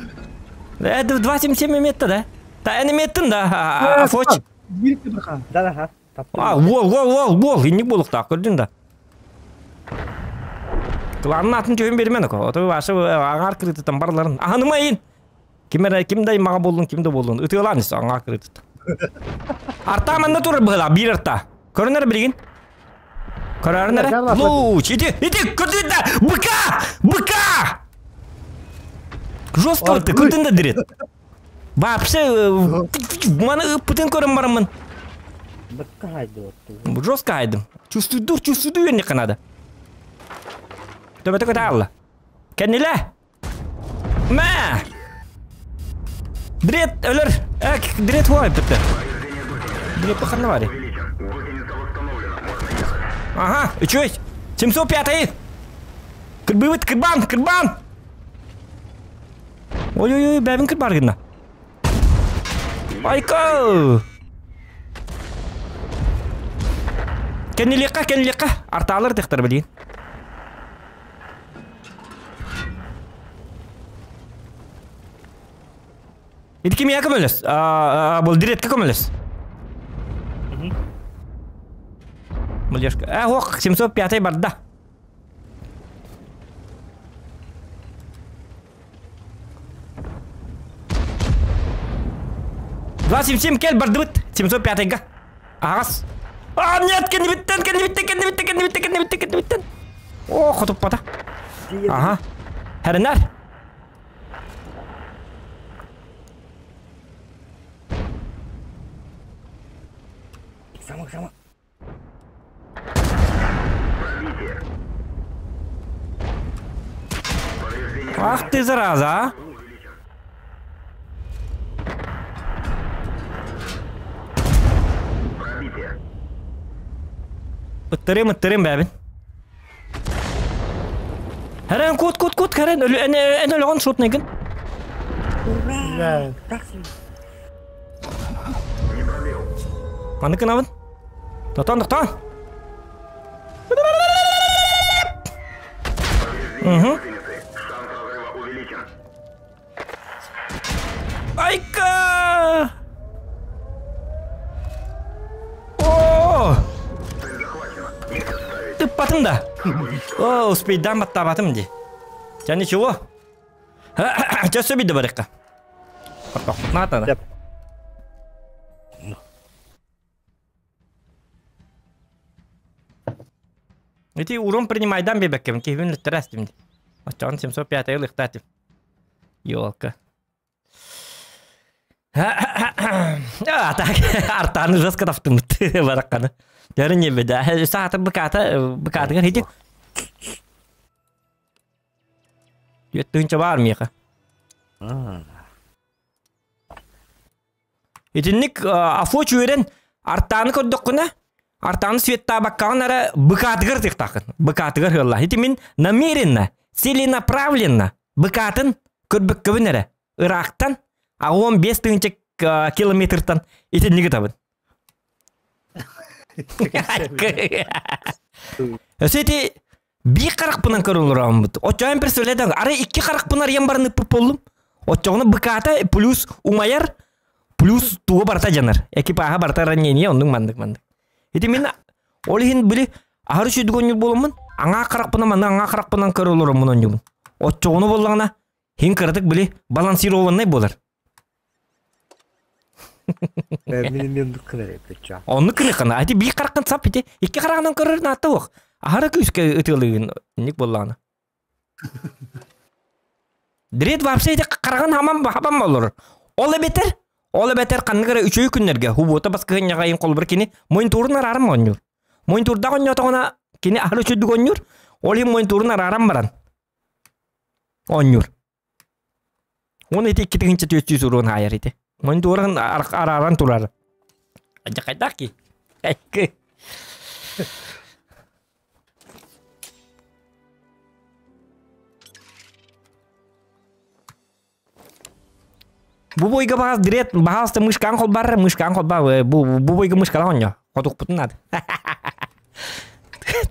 Это 2,77 метр, да? Та эн эметтин да, Афоч. Да, да, А, уол, уол, уол, уол, инник буолуохтаах көрдүн да. Кланын атын түһүн бермен око. Ото ваша аңар кырытытан барларын. Аһанымайын. Ким эрэ ким да мага боллун, ким да боллун. Ытыалаан ис аңар кырытыт. Арта манна турар быһыла биир арта. Көрүнэр билигин. Көрөрүн эрэ. Луч, иди, иди, көрдүн да. Быка! Быка! Жестко ты, көрдүн да дирет. Вообще, маны ыппытын көрөн бараммын. Быкка хайды отту. Жестко хайдым. Чувствуйдур, чувствуйду үөннэххэ наада. Төбөтө көтө хаалла. Кэннилэ! Мэ! Дрет өлөр! Эк, дрет хуай бүттэ. Дрет ханна бары. Ага, үчүгэй. 705 Кырбыбыт, кырбан, кырбан! Ой-ой-ой, бэбин кырбар гынна. Айка! Кэннилиэххэ, кэннилиэххэ. Артаалар тыхтар билигин. Ити кимиэхэ көмөлөс? Бұл диретке көмөлөс. Мылешка. Э, ох, 705 барда. 277 кэл бардыбыт. 705-га. Аҕас. А, нет, кэннибиттэн, кэннибиттэн, кэннибиттэн, кэннибиттэн, кэннибиттэн, кэннибиттэн. О, хотуппата. Ага. Хэринэр. Сама, сама. Ах ты, зараза, а! Ыттарыам, ыттарыам бэбин. Хэрэн кут кут кут хэрэн өлө эн эн өлөҕөн шутнайгын. Ура! Маны кынабын. Тотон тохтон. Угу. Айка! О! Тыппатым да. О, успейдан баттаабатым ди. Ча ничего. Ча сөбүйді барыққа. Надо. Ити урон принимайдан бебеккем, киһибин лүттэрэ астым ди. Оччоҕун 705 ылыхтаатым. Елка. А, так, артааны жестко таптымыт баракканы. Дәрі не беда. Сааты быката, быкатыгар хити. Түөттүнчэ бар миэхэ. Итинник афо чүөрэн артааны көрдөххүнэ, артааны светтаабаккаҕын эрэ быкаатыгар тыктааххын. Быкаатыгар ыалла. Ити мин намеренно, целенаправленно быкаатын көрбөккөбүн эрэ ыраахтан 15 тыһыынча километртан итинник ытабын. Өссө ити биир харахпынан көрөлөр Оччоҕун представляете, арай икки харахпын арыйан баран ыппыт буоллум. Оччоҕуна быкаата плюс умайар, плюс туга барта дьанар. Экипаха барта ранение, оннук маннык маннык. Ити мин ол иһин били аһары сүйдүк онньур буоламмын, аҥаа харахпынан манна аҥаа харахпынан көрөлөрөммун онньубун. Оччоҕуна буоллаҕына, хин кыратык били балансированный буолар. Мин оннук гынар эбит Оннук гыныххына, ати биир хараххын сап ити, икки хараҕынан көрөр наатта уох. Аһара күүскэ ытыалыгын инник буоллаҕына. Дред вообще ити хараҕын хаман хабан олорор. Ол эбэтэр, ол эбэтэр ханнык эрэ үчүгэй күннэргэ хубуота баскыһынньаҕайын холбур кини монитурун арааран оонньуур. Монитурдаах оонньоотоҕуна кини аһары үчүгдүк оонньуур. Ол иһин монитурун арааран баран оонньуур. Уон ити икки тыһыынча түөстүү суруон хаайар ити. Монитурун арааран турар. Дьахайдаах ки. Экки. Бу бойга баас дрет баһаалыста мышкаан холбар, мышкаан холбаа бу бу бойга мышкалаах оонньоо. Хотукпутун наада.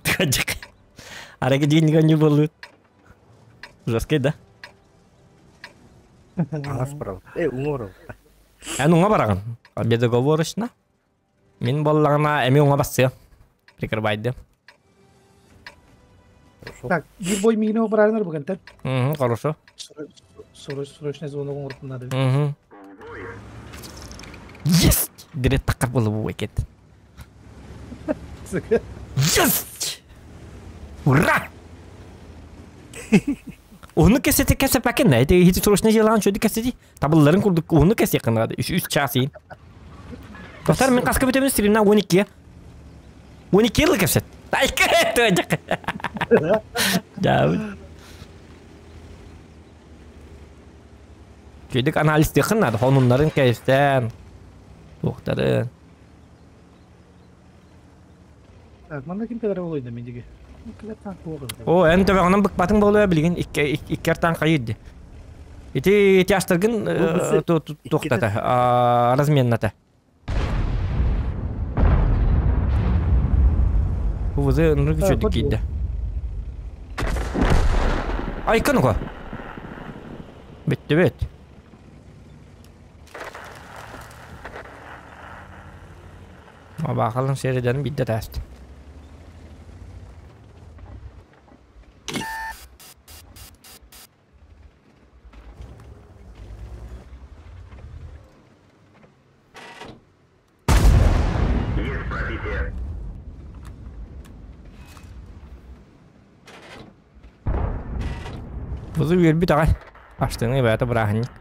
Тыадьык. Араги дигин оонньуу буоллут. Жесткий да? Аас барабыт. Э, уҥа барабыт. Эн уҥа бараҕын. Бедоговорочно. Мин буоллаҕына эмиэ уҥа бассыам. Прикрывайды. Так, биир бой миигин бараарынар бүгэнтэн. Угу, хорошо. Срочный звонок оҥорбут надо. Угу. Есть! Дирет таққар болу бу экет. Есть! Ура! Уһуннук кэсэти кэсэпэкин эти хити срочный дьыалаҕын чөдү кэсэти табылларын курдук уһуннук кэсиэххин наада үс үс час иин. Достар мен хаска бүтөбүн стримна 12 12 yıl кэпсэт. Да. Чөдүк анализ надо. Хонуннарын кэстен. Туохтарын. Так, манна ким кэлэр олойда мен диги. Кэлэр танк О, эн төбөҕүнэн быкпатыҥ буолуо билигин икки икки артан хайыйды. Ити тяжтаргын туохтата, разменната. Бу нұры күчөдүк киирдэ. Айкын уга. Битти бит. Баахалын сериден бидде тәсті. Есть пробитие. Бузу үөрбүт аҕай. Аштыҥы бэйэтэ бырааһынньык.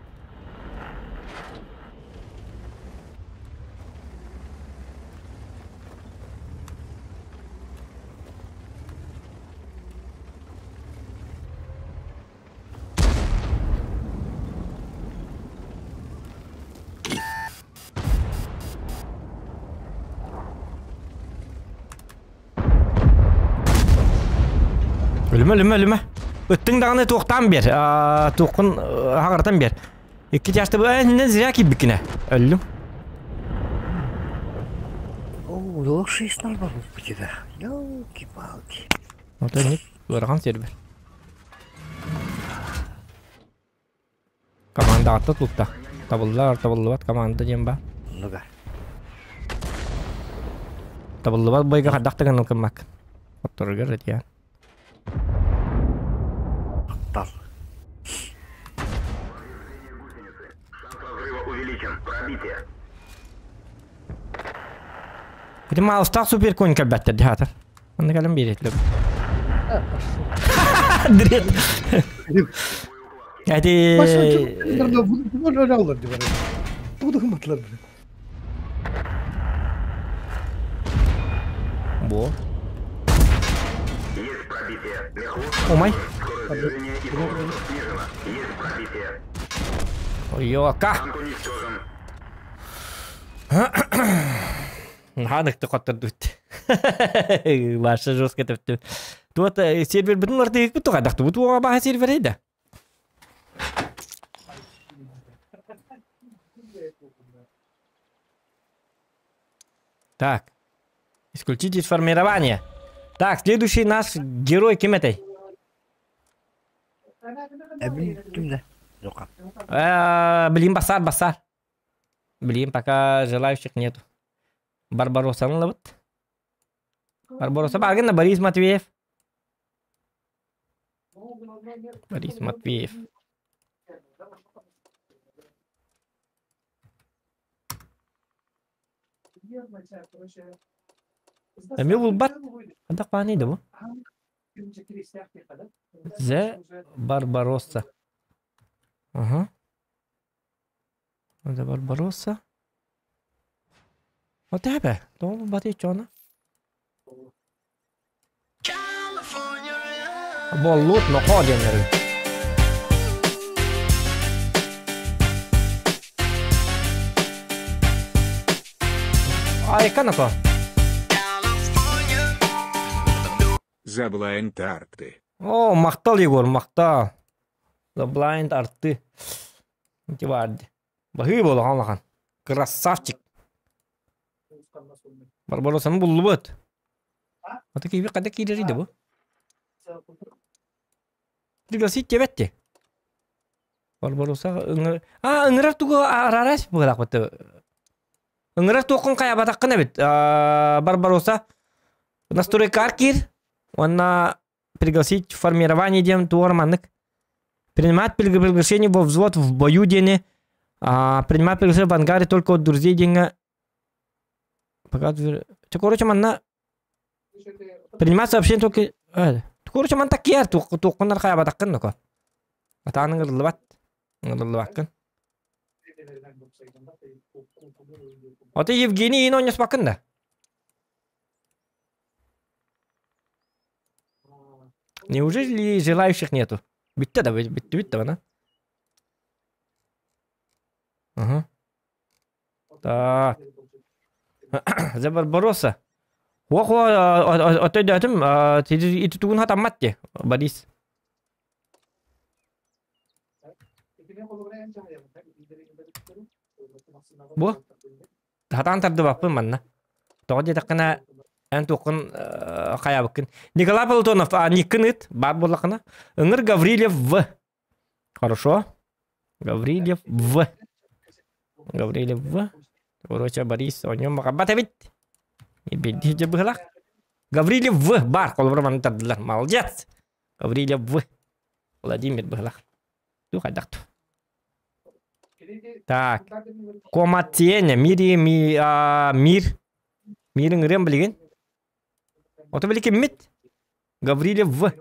Өлүмэ, өлүмэ, өлүмэ. Ыттыҥ даҕаны туохтаан биэр, туоххун хаҕаратан биэр. Икки чаашта бу зря киирбиккинэ. Өллүм. О, лучше из нас у тебя. Елки-палки. Вот они, ыарахан сервер. Команда атта тутта. Табыллар, табыллыбат команда диэн ба. Ну-ка. Табыллыбат бойга хайдах да гынан кыммак. Отторугар этиэн. Тал. Ити маалыстаах суперконь кэлбэттэр дьаатар. Онно кэлэн биэриэтлэр. Дрет. Эти... Бо. Умай. Йока. Наһаа хоттордубут. Ваша жестко төптү. Туот сервер бүтүн артыгы тугадахты. Бу туга баха сервер да. Так. Исключить из формирования. Так, следующий наш герой ким этэй? Блин, басар, басар. Блин, пока желающих нету. Барбаросаны ылабыт. Барбароса баргын Борис Матвеев. Борис Матвеев. Эми булбат. Хадах бааны да бу? The Барбаросса. Ага. The Барбаросса. О тэбэ. Тоҕо бати чона? Боллут нохоо диэннэри. Айка нако. За Blind Арты. О, махтал Егор, махтал. The Blind Арты. Ити баар Баһыы буолахан улахан. Красавчик. Барбаросаны буллубут. Ата киһи қайда киирэрий да бу? Пригласить тебетти. Барбароса ыҥыр... А, ыҥырар тугу араарас быһылаах Ыҥырар туоххун хайабатаххын эбит. Барбароса настройкар киир. Уонна пригласить формирование диэн туор маннык. Принимать приглашение во взвод в бою диэни. Принимать приглашение в ангаре только от друзей диэҥҥэ пока короче манна принимать сообщение только короче манна такиар туоххуннар хайабатаххын ноко атаан ыҥырыллыбат ыҥырыллыбаккын Ото Евгений иин оонньоспаккын да Неужели желающих нету? Бүттэ да, бүттү бүттэ бана. Ага. Так. За Барбаросса. Ох, өтөйдөтүм, ити тугун хатаммат де, Борис. Бу хатаан тардыбаппын манна. Тоҕо диэтэххинэ эн туоххун хайаабыккын. Николай Платонов, Никкын ыт, баар буоллаххына. Ыҥыр Гаврильев В. Хорошо. Гаврильев В. Гаврильев В. Короче, Борис, о нем баҕарбат эбит. Бирдии дьэ быһылах. Гаврильев В. Бар, холобура маны тардылар. Молодец! Гаврильев В. Владимир быһылах. Ту хайдах ту. Так. Коматиене, мири, ми, а, мир. Мириң ырыам билигин. Ото били киммит? Гаврильев В.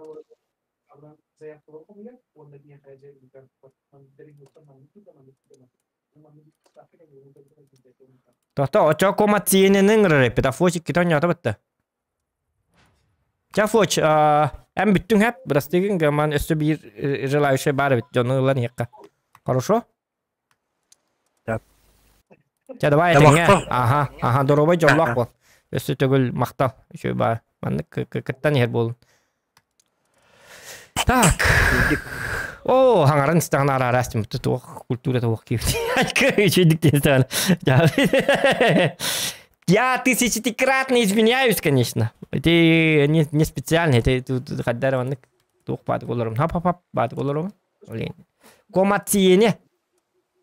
Тохто, очо коматиененин ырыр Петафочик китон ньото бытта. Чафоч, эн бүттүң хэп, бырастыгын гаман өссө биир желающий бар эбит, дьону ылан иһиэххэ. Хорошо? Так. Чэ, давай этэҥҥэ. Аха, аха, доруобай дьоллоох буол. Өссө төгүл махтал. Үчүгэй баа. Маннык кыттан иһэр буолун. Так. О, хаҥаран истэҕин араас түмүктэ туох культура туох киирди. Үчүгдүк диэн Я тысячекратно извиняюсь, конечно. Это не, не специально, это тут хаддар оннук туох баатык олорум. Хап-хап-хап баатык олорум. Блин. Комациене.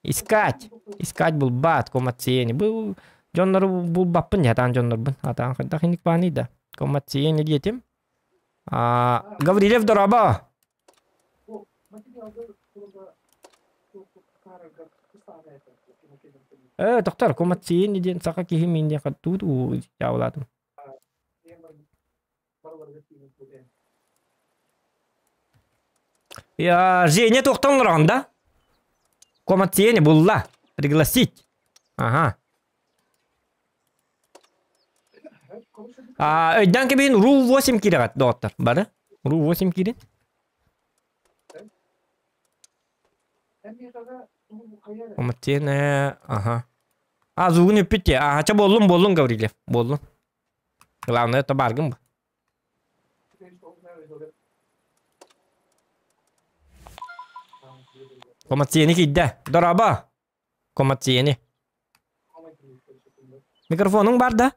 Искать. Искать булбат комациене. Бу дьоннору булбаппын ятаан дьоннорбун. Атаан хайдах иник бааный да. Комациене диэтим. А, Гаврилев дороба. Э, доктор, комациене диэн саха киһи мин диэн хаттуут уу дьаабылаатым. Я, Женя туохтан олороҕун да? Комациене булла. Пригласить. Ага. А, өйдөөн кэбиһин Рул 8 киирэҕит, доҕоттор. Бары. Рул 8 киирин. Комациене, ага. А, звугун үппүт те. Ага, ча боллун, боллун, Гаврилев. Боллун. Главное, это баргын бу. Комациене киирдэ. Дорообо. Комациене. Микрофонуҥ бар да?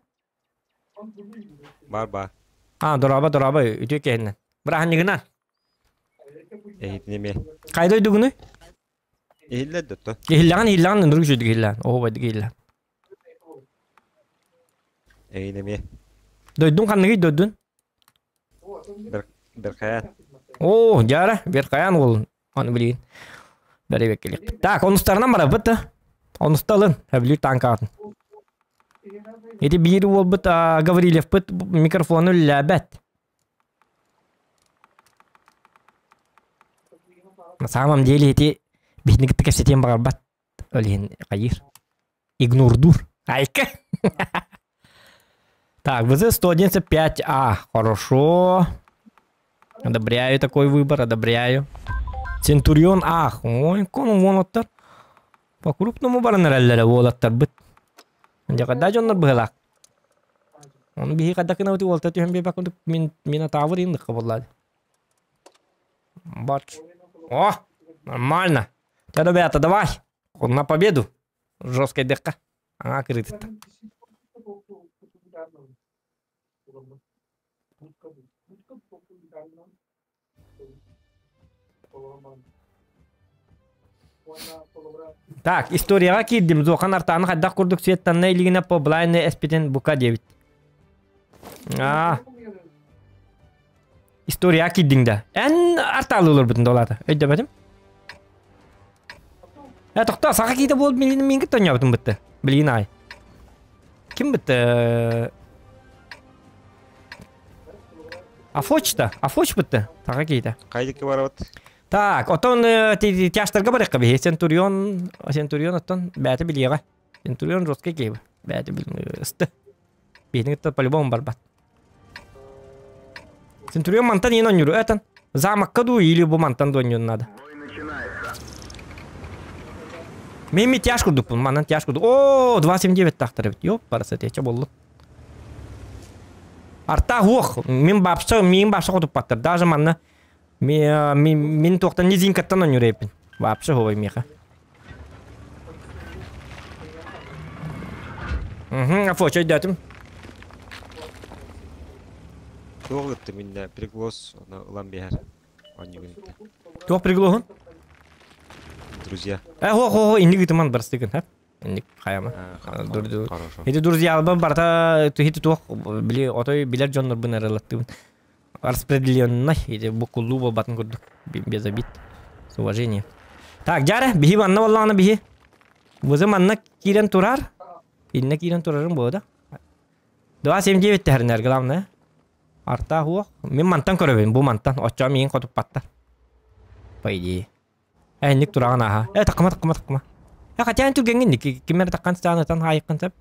Бар бар. А, дорообо, дорообо, үтүө киһиннэн. Бырааһынньыгынан. Эһитин эмиэ. Хайда дойдугунуй? Иһиллэр да Иһиллэҕин, иһиллэҕин, ынырык үчүгдүк иһиллэҕин. Оо, байдык иһиллэҕин. Эйин эмиэ. Дойдуҥ ханныгый дойдун? Беркаян. Оо, дьаара, Беркаян уолун. Аны билигин. Бэрэбиэккэлиэхпит. Так, онустарынан барабыт да. Онуста ылын, өбүлүүр танкаҕытын. Ити биир уолбут Гаврильевпыт микрофону үллээбэт. На самом деле ити биһини кытта кэпсэтиэн баҕарбат. Ол иһин хайыыр. Игнордуур. Айка. Так, ВЗ-111.5А. Хорошо. Одобряю такой выбор, одобряю. Центурион Ах. Ой, кон уолаттар. По крупному баран эрэллэрэ уолаттарбыт. Дьэ, хадаа дьоннор быһылаах. Оны биһи хадда кынабыт уолта түһэн биэрбэк курдук мин минотавр инныхха буоллаады. Бач. О, нормально. Чэ, ребята, давай. На победу. Жесткой дыхха. Аңа кырыытыттан. Так, историяҕа киирдим. Зохан артааны хайдах курдук светтанна илигинэ по блайны эспитин бука диэбит. Аа. Историяҕа киирдиҥ да. Эн артаалыы олорбутун да олаата. Өйдөмөтүм. Э, тохтоо, саха киитэ буол мин мин кытта оонньообутум бытты. Билигин аай. Ким бытты? Афочта, Афоч бытты, саха киитэ. Хайдыкка барабыт? Так, отон тяжтарга барыахха биһи. Центурион, Центурион оттон бэйэтэ билиэҕэ. Центурион жесткий киһи. Бэйэтэ ысты. Биһини кытта по-любому барбат. Центурион мантан иин оонньуур. Этан замокка дуу или бу мантан дуу оонньуон надо. Мен ми тяж курдукпун, манан тяж курдук. О, 2.79 тахтар эбит. Ёп, бараса тече боллу. Арта хуох, мин бапса, мин бапса хотуппаттар. Даже манна мин туохтан низинкаттан оонньуур эбиппин. Вообще хуой миэхэ. Угу, Афоча өйдөөтүм. Туох ытты миннэ приглас оны ылан биһэр. Оонньугун ытта. Туох приглоһун? Друзья. Э, хо хо хо, инник ытыман барстыгын, ха? Инник хайама. Хорошо. Ити друзья албан барта хити туох били отой билер дьоннорбун аралаттыбын. Распределенный, или букуллуу буолбатын курдук, без обид. С уважением. Так, дьара, биһи манна буоллаҕына биһи. Вызы манна киирэн турар. Инна киирэн турарым буолла да. 2.79 тэһэринэр главное. Арта хуох. Мин мантан көрөбүн, бу мантан. Оччоҕо миигин хотуппаттар. По идее. Э, инник тураҕын ааһа. Э, таккыма, таккыма, таккыма. Э, хотя эн түргэҥҥин ким эрэ таккан саанытан хаайыккын сөп.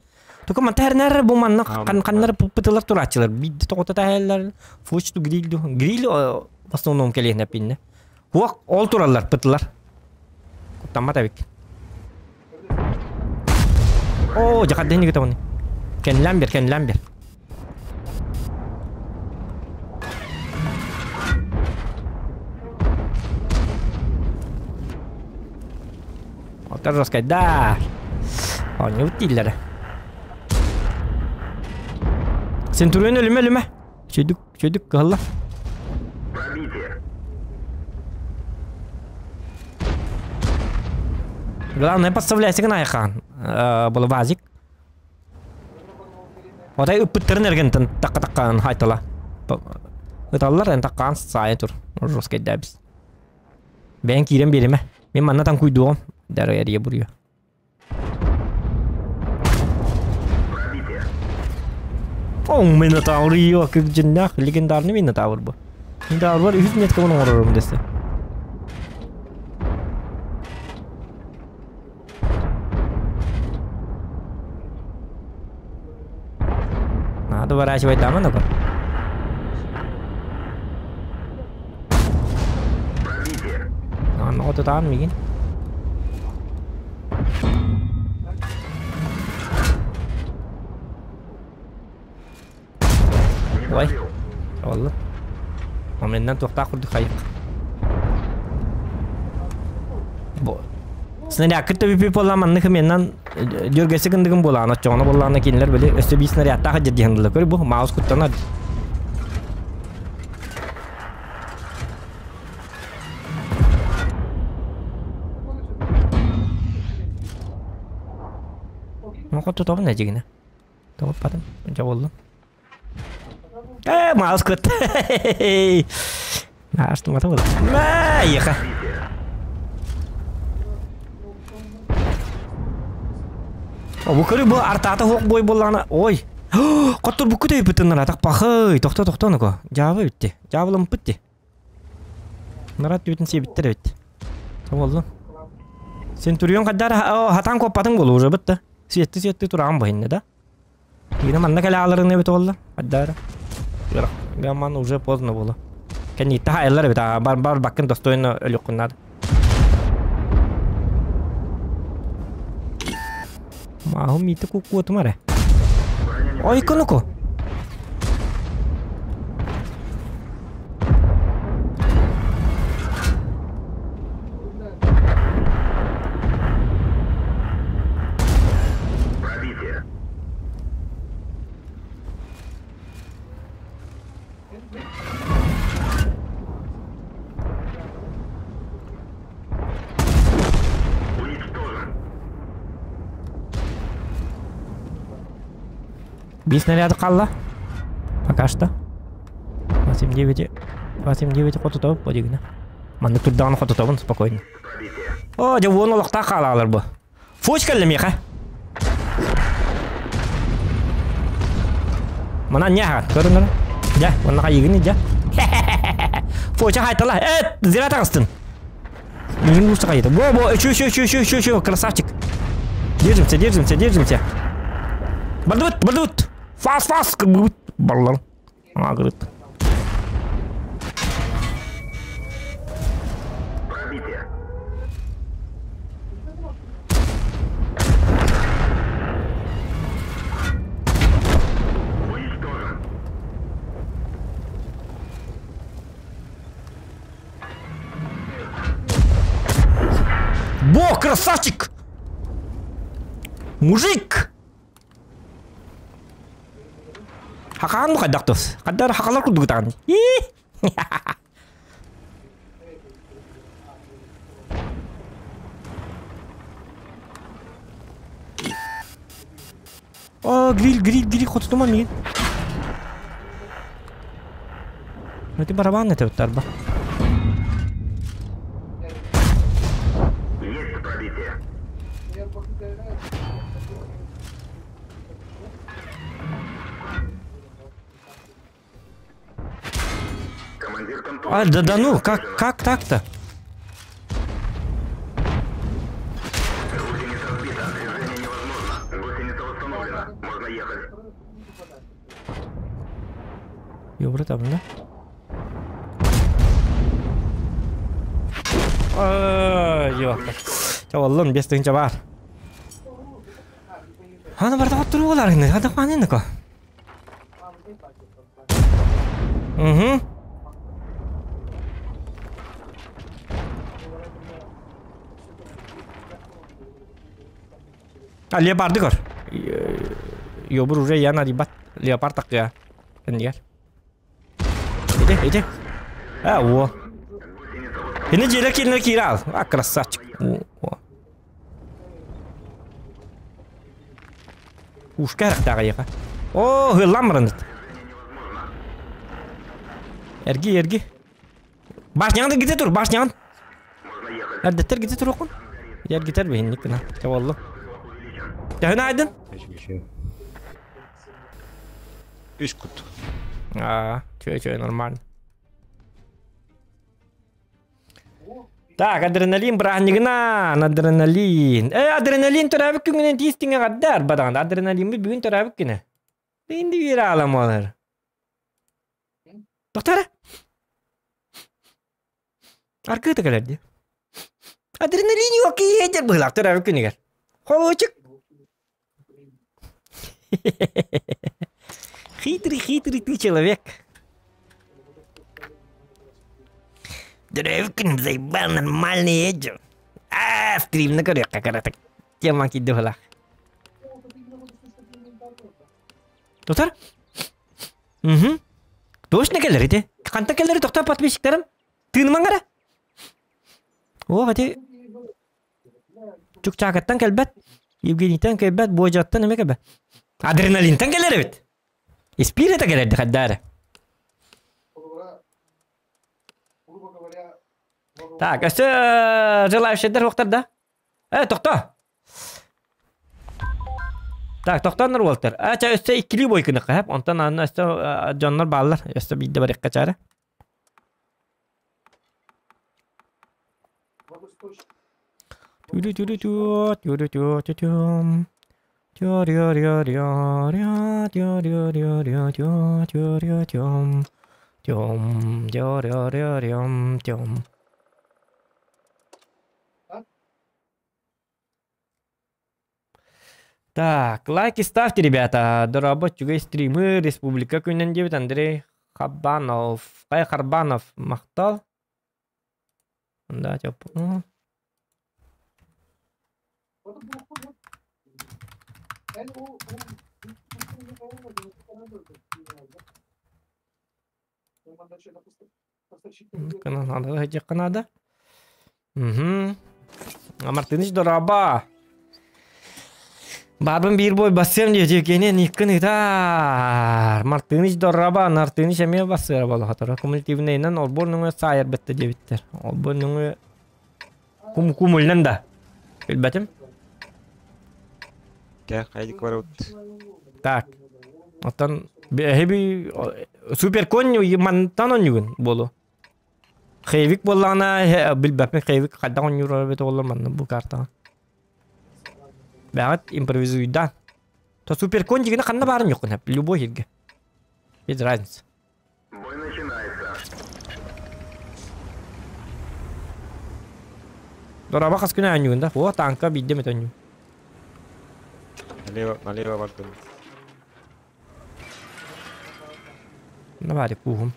Тука манта хэрнэр бу манна ханнар пытылар турааччылар. Биирдэ тоҕото таһэллэр. Фучту гриль гриль в основном кэлиэнэ пинне. Хуох ол тураллар пытылар. Куттаммат эбик. Оо, жакат дени гытабын. Кенлән бер, кенлән бер. Жесткайдар. Оонньуубут дииллэрэ. Центурион өлүмэ өлүмэ. Чөйдүк, чөйдүк кыһалла. Главное подставляйся гына айхан. Балабазик. Отай ыппыттарын эргентен такка-таккаан хайтала. Ыталлар эн таккаан саайа тур. Жесткий дәбис. Бэйэн киирэн биэримэ. Мин манна таҥкуйдуоҕум. Дары эрийэ буруйа. О, Минотавр ее, как дьиннээх легендарный Минотавр бу. Минотавр бар үһүс меткабын оҥорорум дэсэ. Надо выворачивать дамы, ну-ка. Аны отутаан мигин. Ой, олла. Оменнан туохтаах курдук хайык. Бу. Снаряд кытта бүпү буолла маннык меннан дөргөсө гындыгын буолаан оччоҕуна буоллаҕына кинилэр били өссө биир снарядтаах дьэрдиһэн дылы көр бу маус куттанар. Хоту тобун эдьигинэ. Тоҕуппатым. Дьэ буоллум. Э, маус кыт. Аштымата була. Мэ, еха. О, бу көрү бу артаата хук бой боллаана. Ой. Коттур бу күтөй бүтүннара тақпахый. Тохто тохто нуко. Жабы битти. Жабылым битти. Нарат бүтүн себиттер бит. Болду. Центурион каддар хатан коппатын болу уже битти. Сиэтти сиэтти тураган бу да. Киинэ манна кэлэ ааларын эбит буолла. Аддаара. Гамман уже поздно было. Кэнниитте хаайыллар эбит. Бар бар баккын достойно өлүөххүн наада. Маахым миитэ куккуотум эрэ. Ой, кунуку. Биир снаряды хаалла. Пока что. 29, 29 хотутабыт бу дигинэ. Маннык турдаҕына хотутабын спокойно. О, дьэ уон олохтоох хаалаалар бу. Фуч кэллэ миэхэ. Манан не аһаҕын, көрүн эрэ. Дьэ, уонна хайыгын дьэ. Фоча хайтала. Э, зря таҕыстын. Миигин лучше хайыта. Во, во, еще, еще, еще, еще, еще, еще, красавчик. Держимся, держимся, держимся. Бардыбыт, бардыбыт. Фас, фас, кырбыбыт. Баллар. Агрыт. Бог, красавчик! Мужик! Хакаан бу хайдах тус? Хаддар хакалар курдук ытаҕын. О, гриль, гриль, гриль, хотутума миин. Эти барабан это вот тарба. Есть пробитие. А, да да ну, как, как так-то? Гусеница сбита. Движение невозможно. Гусеница восстановлена. Можно ехать. Ёбра там, да? Ой, Чаваллын, бес тыһынча баар. Аны барда оттуруу болар гына. Хада ханын ко. Угу. А, леопарды көр. Йобур уже яна рибат. Леопард такая. Кэннигэр. Иди, иди. А, о. Ini дьиэлэр кииринэр киирэ ал. А, красавчик. О. Ушка харахтааҕа эйиэхэ. О, ыһыллан баран Эрги, эрги. Башняҕын эргитэ тур, башняҕын. Эрдэттэр эргитэ туруоххун. Эргитэр биһинник гына. Чэ боллу. Төһөн айдын? Үс кут. Аа, чөй чөй нормально. Так, адреналин бырааһынньыгынан, адреналин. Э, адреналин төрөөбүт күҥүнэн тиистиҥэ эҕэрдэ арбадаҕын. Адреналиммыт бүгүн төрөөбүт күнэ. Инди биир аалам олар. Тоқтара. Аркыта кэлэр дии. Адреналин yok иһэр быһылаах төрөөбүт күнүгэр. Холуочук. Хитрый, хитрый ты человек. Төрөөбүт күнүм заебал нормальный эдьо. Аа, стримна көрүөххэ кыратык. Тема киирдэ быһылаах. Тутар? Угу. Точно кэлэр ити. Ханта кэлэр тохтоо подписчиктарым? Тыынымаҥ эрэ. О, ити Чукчаакаттан кэлбэт, Евгенийтэн кэлбэт, Буодьаттан эмэ кэлбэт. Адреналинтан кэлэр эбит. Испиир это кэлэр хайда эрэ. Так, өссө желающийдер уохтар да? Э, тохто! Так, тохтооннор уолтар. А, ча өссө иккилии бойкыныхха хэп. Онтон анна өссө дьоннор бааллар. Өссө биирдэ барыахха чаара. Так, лайки ставьте, ребята. Дорообо, үчүгэй стримы Республика күнүнэн диэбит Андрей Хабанов. Хай Харбанов, махтал. Да, тёп. Надо, диэххэ наада. Угу. Мартыныч дорообо. Баарбын биир бой бассыам диэти кини никкын ытаар. Мартыныч дорообо, Мартыныч эмиэ бассыара болохотор. Кумулятивнайынан олбуор нөҥүө саайар бэтте диэбиттэр. Олбуор нөҥүө кум кумулнан да. Билбэтим. Кэ, хайдик барабыт. Так. Оттон эһиби суперконь мантан онньугун буолу. Хейвик буоллаҕына билбэппин Хейвик хайдах оонньуур эбит буоллар манна бу картаҕа. Бэҕэт импровизуйдаан. То суперконь дигини ханна баарын юккун хэп любой сиргэ. Без разницы. Бой начинается. Дораба хас күн оонньуугун да? О, танка биирдэ эмит оонньуу. Налево, налево бардым. Давай, кууһум.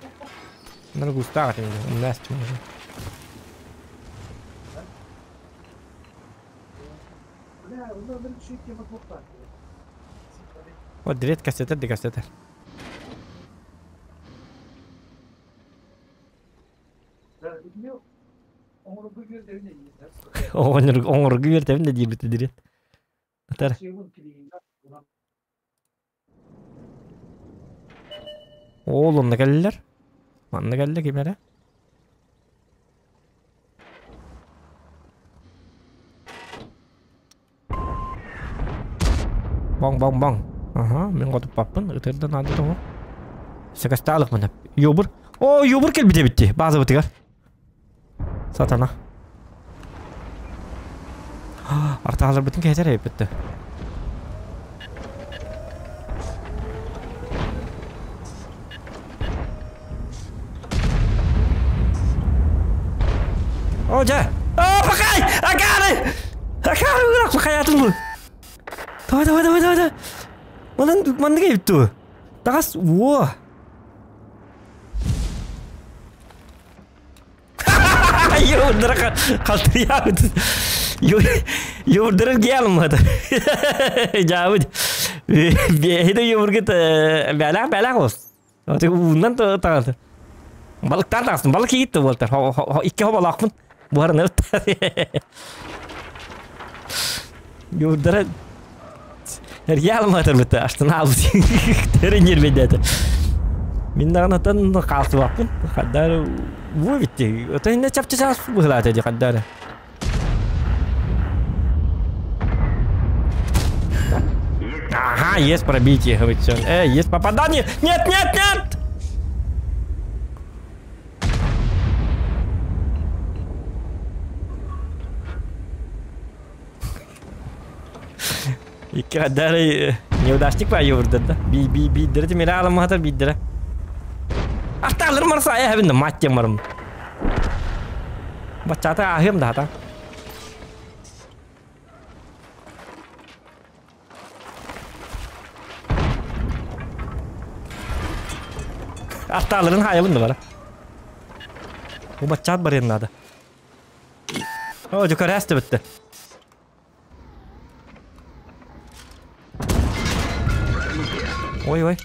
Надо густаах этим, умнасть уже. Вот дрет кассетер, де кассетер. Оҥоргу үөртэбин да диирбит дирет. Атар. Ол онно кэллилэр. Манна кэллэ ким эрэ. Боҥ боҥ боҥ. Аха, мин хотуппаппын, ытырда наада тоҕо. Сакастаалыкпын. Юбур. О, юбур кэлбит эбит дии, базабытыгар. Сатана. Артааларбытын кэһэтэр эбиппит да. О, дьэ! О, пахай! Акаары! Акаары, пахайатын бу! Давай, давай, давай, давай, давай! Манан, маннык эбит дуу? Тагас, во! Йондара халтыйаабыт. Юрдырын гиалмады. Жабыт. Бэһи юргыт бэлэх бэлэх ос. Уунан тағады. Балыктар тағсын, балык кийитти болтар. Икки хобалаакпын. Буарын өттер. Юрдыры Эрге алматыр бітті, аштын алып терен ербедеді. Мин дағанатан қалсыбақпын. Қаддары бу битти. Ота инне чапчы час бұғылаты ди қаддары. Ага, есть пробитие, говорит, всё. Есть попадание. Нет, нет, нет! Икки қаддары неудачник ба юрды да. Би би биддere мera аламатар биддere. Арталыр марса ая хабин маттем марым. Бачата ахым да та. Арталырын хайыбын да бар. Бу бачат бар надо. О, жукар әсті бітті. Ой, ой.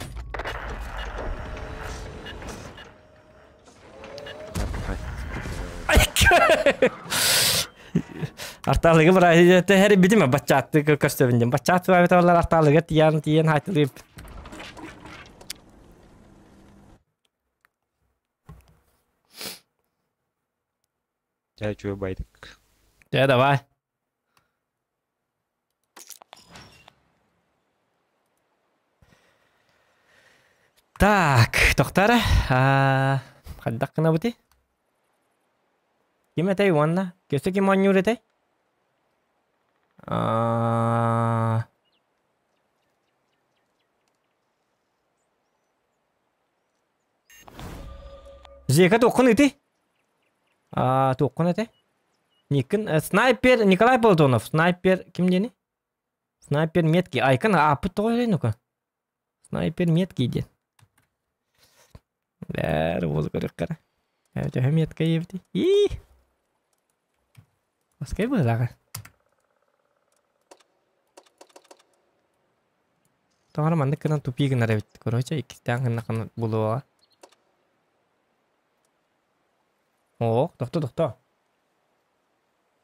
Арталыгы бар хәри битиме бачатты көстөбүнден. Бачат бар бит арталыгы тиян тиян хайтылып. Чай чуя байдык. Да, давай. Так, тоқтары. Қандақ қына бұты? Ким әтэй уанна? Көсі ким ойнур әтэй? Зека тоқын ити? Тоқын әтэй? Никін, снайпер Николай Платонов. Снайпер ким дені? Снайпер меткий. Айкын, апыт тоғыр ну-ка. Снайпер меткий ден. Бәрі болу керек қара. Әуте метка ебді. И! Баскай бұлағы. Тоғыр мандық кынан тупи гынар бит. Короче, икистен гына кына булуға. О, тоқта, тоқта.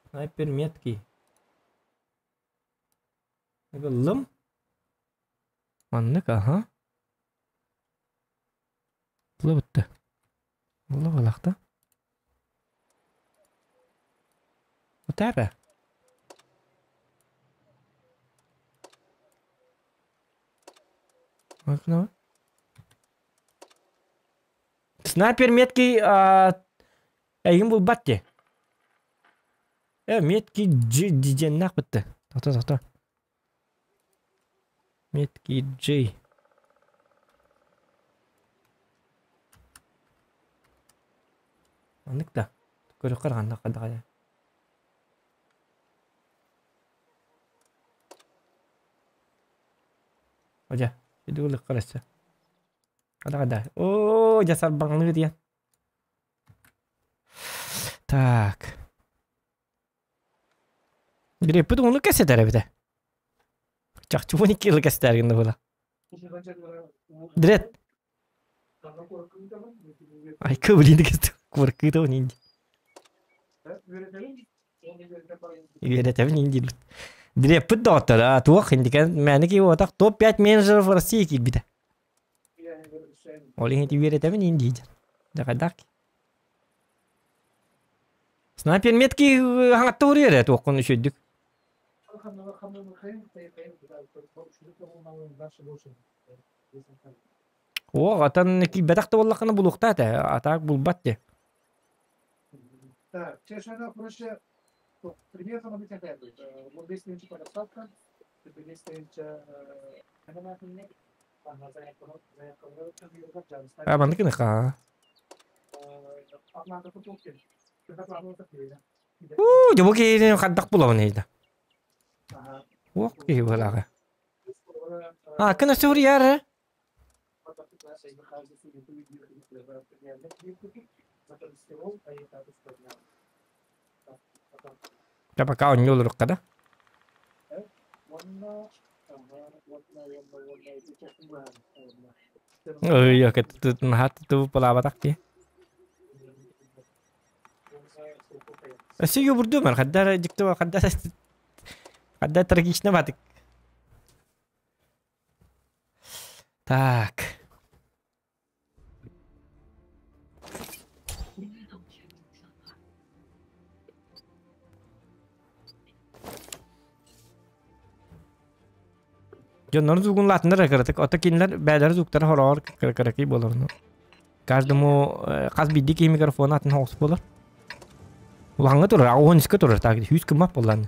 Снайпер меткий. Лым. Мандық, ага. Бұла бітті. Бұла балақты. Өтәрі. Снайпер меткий әйін бұл батте. Меткий G диден нақ бітті. Тоқта, тоқта. Меткий G. Аннык да. Көрі қарғанда қада. Ожа, иди қарасы. Қада қада. О, жасар бағыңны деген. Так. Греппі оны кәсетер біті. Чақчы 12 кило кәсетер бұла. Дрет. Ай, көбілінді кәсті. Куркыта он инди. Үйретебин инди. Дреппі доктор, а туақ инди мәні ки отақ топ-5 менеджеров России килбиде. Оли хинти үйретебин инди. Жақайдақ. Снайпер метки хаңатты ұры туаққын үшөддік. О, атан ки бәдәкте боллақына булуқта та, атак булбат те. Так, чешана проще примерно быть опять. А, мандыкы ха. У, жобу хаддак буламын эйда. Ок, ки балага. А, кына сурьяр. Дьэ пока оонньуу олоруохха да. Ой, наһаа туппалаабатах дии. Өссө юбурдуу мар хаддар дьикти хаддар хаддар трагично батык. Так. Дьоннорун зуугун лаатыннар кыратык. Ото кинилэр бээлэрэ зууктара хороҕор кыракый буолар. Каждому хас биирдии киһи микрофон атын соҕус буолар. Улаҥҥа турар, аҕыс искэ турар, так сүүс кыммат буоллаан.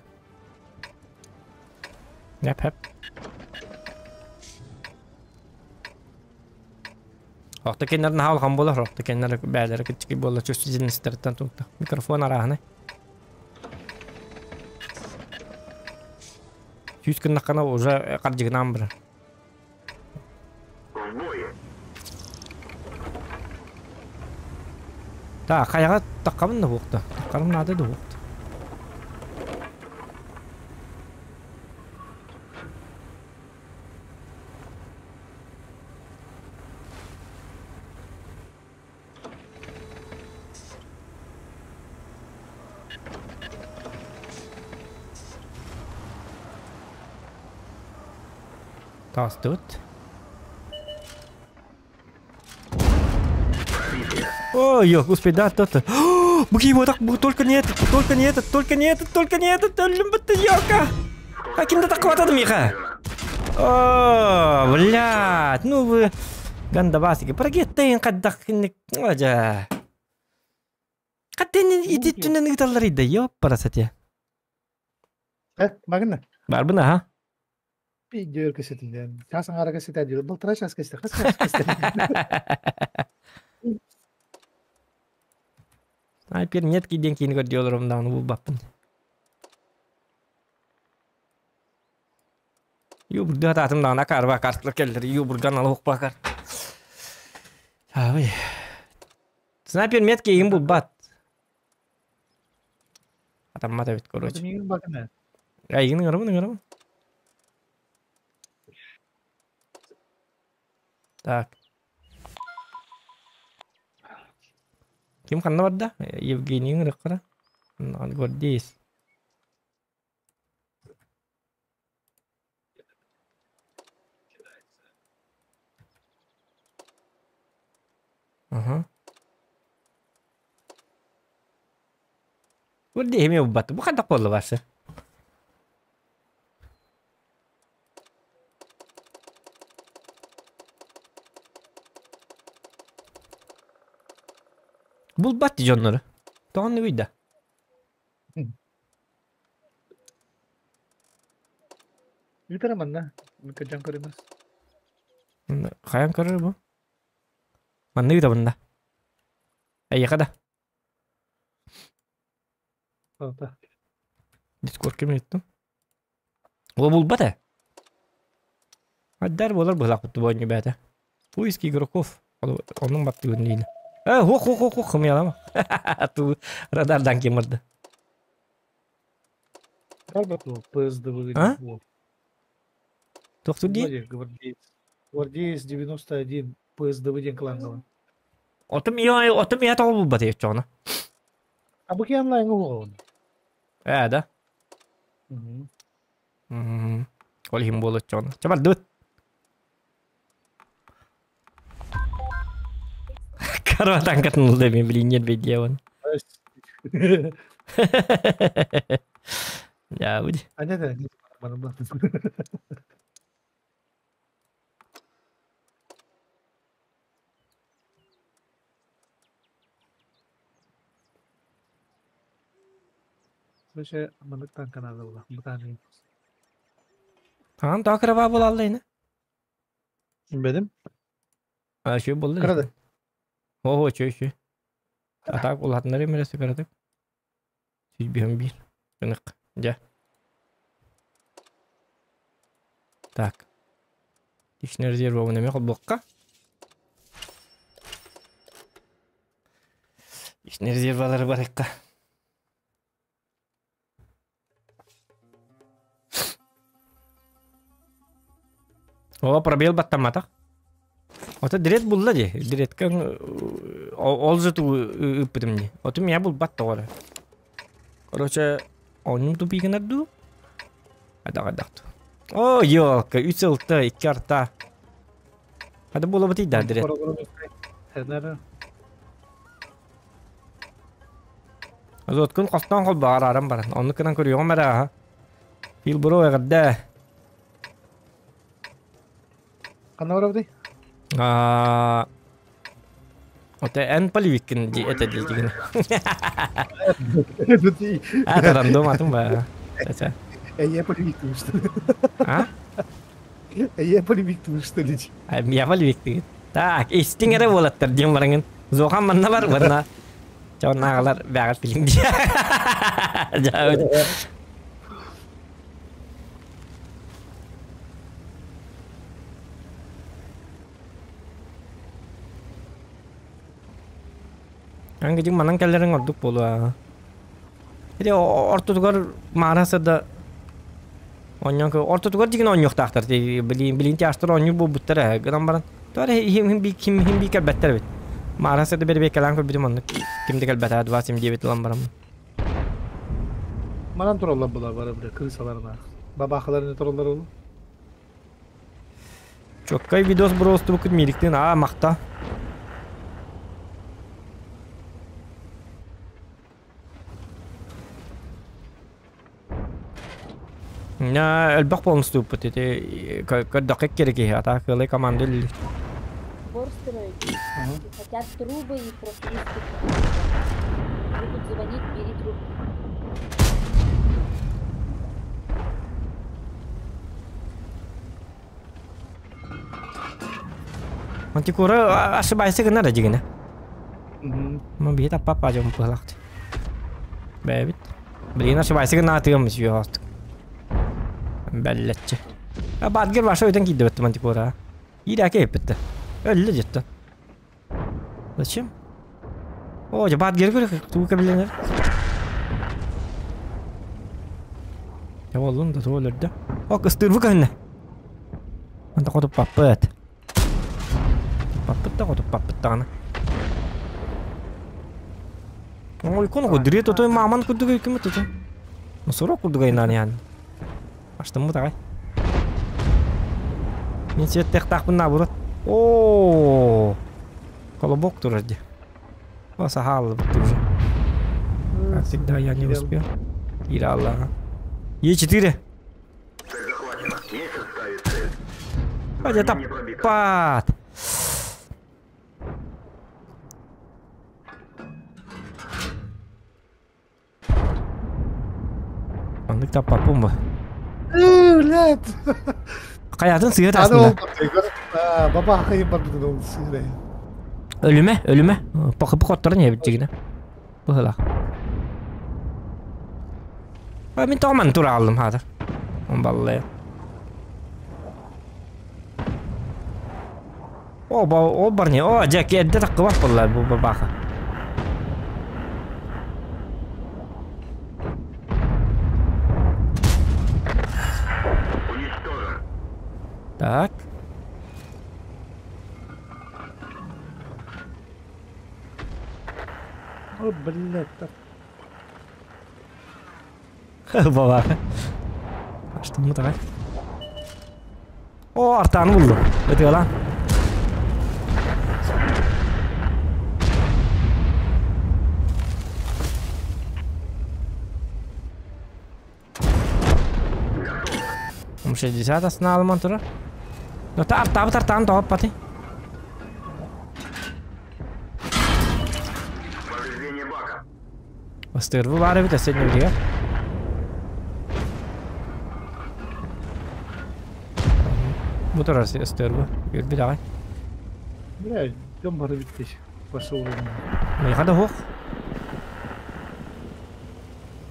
Нэп хэп. Охто кинилэр наһаа улахан буолар, охто кинилэр бээлэрэ кыччыгый буолла чувствительностьтарыттан тута. Микрофон арааһынай. Сүүс гыннаххына уже хардьыгынаан барар. Так, хайаҕа таххабын да буохта. Таххарым наада да буохта. Таҕыстыбыт. Ой, успей, да, то-то. Буки, вот так, только не этот, только не этот, только не этот, только не этот, өллүм бытты, ёлка. А ким да так хватады миха? О, блядь, ну вы гандабасики. Прогеттейн қаддақ Ажа. Қаттен ити түнен ыыталлар иде, ёппарасате. Э, магына. Барбын аха. Видео кесетинден. Час аңара кесетен диyor. Былтыра час кесте. Хас час кесте. Снайпер меткий ден кейін көрде оларым даҕаны булбаппын. Юбурда атым даҕаны акаарба картылар келлер. Юбурган ала укпакар. Абый. Снайпер меткий игин булбат. Атаммат эбит, короче. Мигин багына. Айгин ыҥырабын, ыҥырабын. Так. Ким ханна барда? Евгений ыҥырык Гвардеец. Ага. Гвардей эмиэ булбатты. Бу хайдах буолла барсы? Булбат дьоннору. Тоҕон үүйдэ? Ыытара манна. Кырдьан көрүмэс. Хайан көрөр бу? Манна ыытабын да. Эйиэхэ да. Ата. Дискорд ким ыыттым? О булбат ээ. Айдар буолар быһылаах бу бээтэ. Поиск игроков. Оннун баттыгын диин. Э, хух хух хух хух хымыялама. Ту радардан ким барды. ПСДВ. А? Тохту дии? Гвардеец. Гвардеец 91 ПСДВ ден кланного. Отум я отум я тоҕо булбат еччоҕуна. А бу онлайн уолун. Ээ да. Ол иһин буолуоччоҕуна. Чэ бардыбыт. Корова танкатын ылда мен блин нервейдиэбин. Я будет. А нет, нет, нет. Слушай, маннык танканада була. Бутаны. Tamam daha akraba буолалла ини. Бедим. А şu булды. Кырады. Ого, чөй чөй. А так улатыннар эмересе кыратык. Сүүс биир. Ынык. Дьэ. Так. Личный резерв неме холбуохха. Личный резервалары барыкка. О, пробел баттамматах. Ото дред булла ди. Дредка ол же ту ыыппытым ди. Оту меня булбат тоҕо. Короче, оннум тупигынар дуу? Адах-адах. О, елка, үс ылта, икки арта. Хада буолабыт да дред. Азоткун хостоон холбоҕор аран баран. Оннук гынан көрүөҕүм эрэ аха. Филбро эҕэрдэ. Ханна барабытый? Аа, Оте эн поливиккин ди это диигин. А, это рандом атын ба. Это. Я полевик ты что ли? А? Я полевик ты что ли? Я полевик ты. Так, истиң эрэ буолаттар диэн бараҥын. Зохан манна бар, манна. Чоннааҕалар бэҕэр пилиҥ дии. Ангидин манан кэллэриҥ ордук буолуо. Ити ортотугар маара сада оонньоон ортотугар дигин оонньуохтаахтар. Билин билин тяжтар оонньуур буолбуттар ээ. Гынан баран туора хим хим хим хим би кэлбэттэр эбит. Маара сада бэрбиэккэлээн көрбүтүм оннук ким да кэлбэтэ 27 ылан бараммын. Манан тураллар була бары бile крысаларына. Бабахаларына тураллар ол. Чоккай видос броостубуккут миириктин аа махта. Элбэх буолмустууппут ити көрдөххө икки киһи ата кыалай команда үллү. Забор строить. Хотят трубы и профлисты. Будут звонить, бери трубку. Мантикора ошибайся гына да дигинэ. Ма биһи таппаппа дьон быһалаахт. Бэбит. Блин, ошибайся гына атыгым сүйөстүк. Бэллэччи. А Бадгер ваша өтөн киирдэ бэтти Мантикора. Иирээки эппитте. Өллө дьиттэн. Зачем? О, дьэ Бадгер көрө тугу кэбилэнэр. Дьэ буоллун да тугу өлөрдө. О, кыстыырбы көһүннэ. Анда хотуппаппыт. Паппыт да хотуппаппыт даҕаны. Ой, коно дырет отой маман курдук өйкүмүт ото. Сорок курдук айнаан яан. Аштыммыт аҕай. Мин сиэттээхтаахпын наоборот. О, колобок турар дии. О, сахааллыбыт уже. Как всегда, я не успел. Киирэ Аллаха. Е4. Хватит пад. Маннык таппаппын бу. Блядь. Хайатын сыыһа таасында. Баба хайын барбытын ол сыыра. Өлүмэ, өлүмэ. Пахыпы хотторон иһэбит дьигинэ. Быһылаах. А мин тоҕо манна тура хааллым хаатар. Баллайа. О, о барни, о, дьэ, эрдэ таххыбат буолла бу бабаха. Так. О, блядь, так. Бабаха. Что мы давай? О, артааны буллум. Ытыалаан. Ум 60 астына турар. Но та артаабыт артаан тоҕоппаты. Бастыырбы баар эбит өссө иннибитигэр. Бу турар ыстыырбы. Үөрбүт аҕай. Бля, дьон бары бүттэ. Пошел. Миэхэ да суох.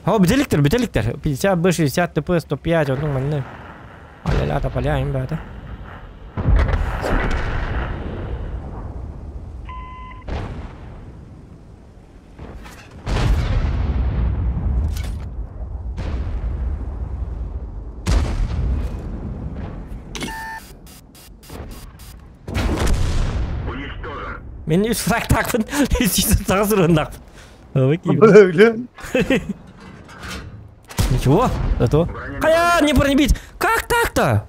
О, бүтэликтэр, бүтэликтэр. 50 Б, 60 ТП, 105, оннук манны. Аля-ля, тополя, им баата. Мен үс фрактаахпын, 308 уруннаахпын. Ой, Öyle. Ничего, зато. Хая, не бронебить! Как так-то?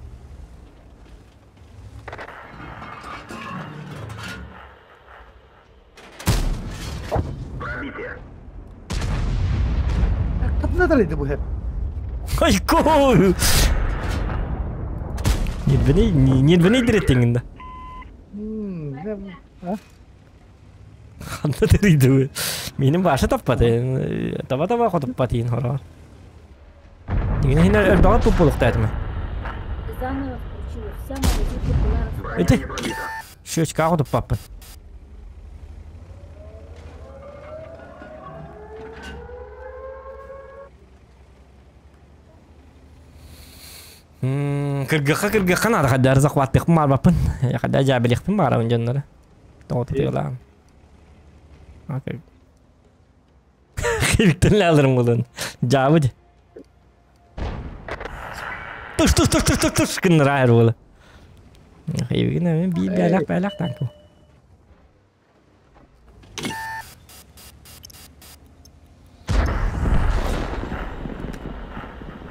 Пробитие. Kadına da bu hep. Айко! Нервini диретиңинде. Ha? Ханна дерийди. Менин башы таппады. Таба таба хотуппатыйын хороор. Дигине хин өрбага туп болуктайтымы. Заново включила. Вся морозилка была расставлена. Эти. Шөчка хотуппаппын. Кыргыха кыргыха нада хаддар захваттык марбапын. Я хадда жабилихпин барабын жоннора. Тоғыты тыгылам. Хиликтен алырым булун. Жабы. Туш туш туш туш туш туш кынныр айыр болу. Хибигин би бәлак бәлак танку.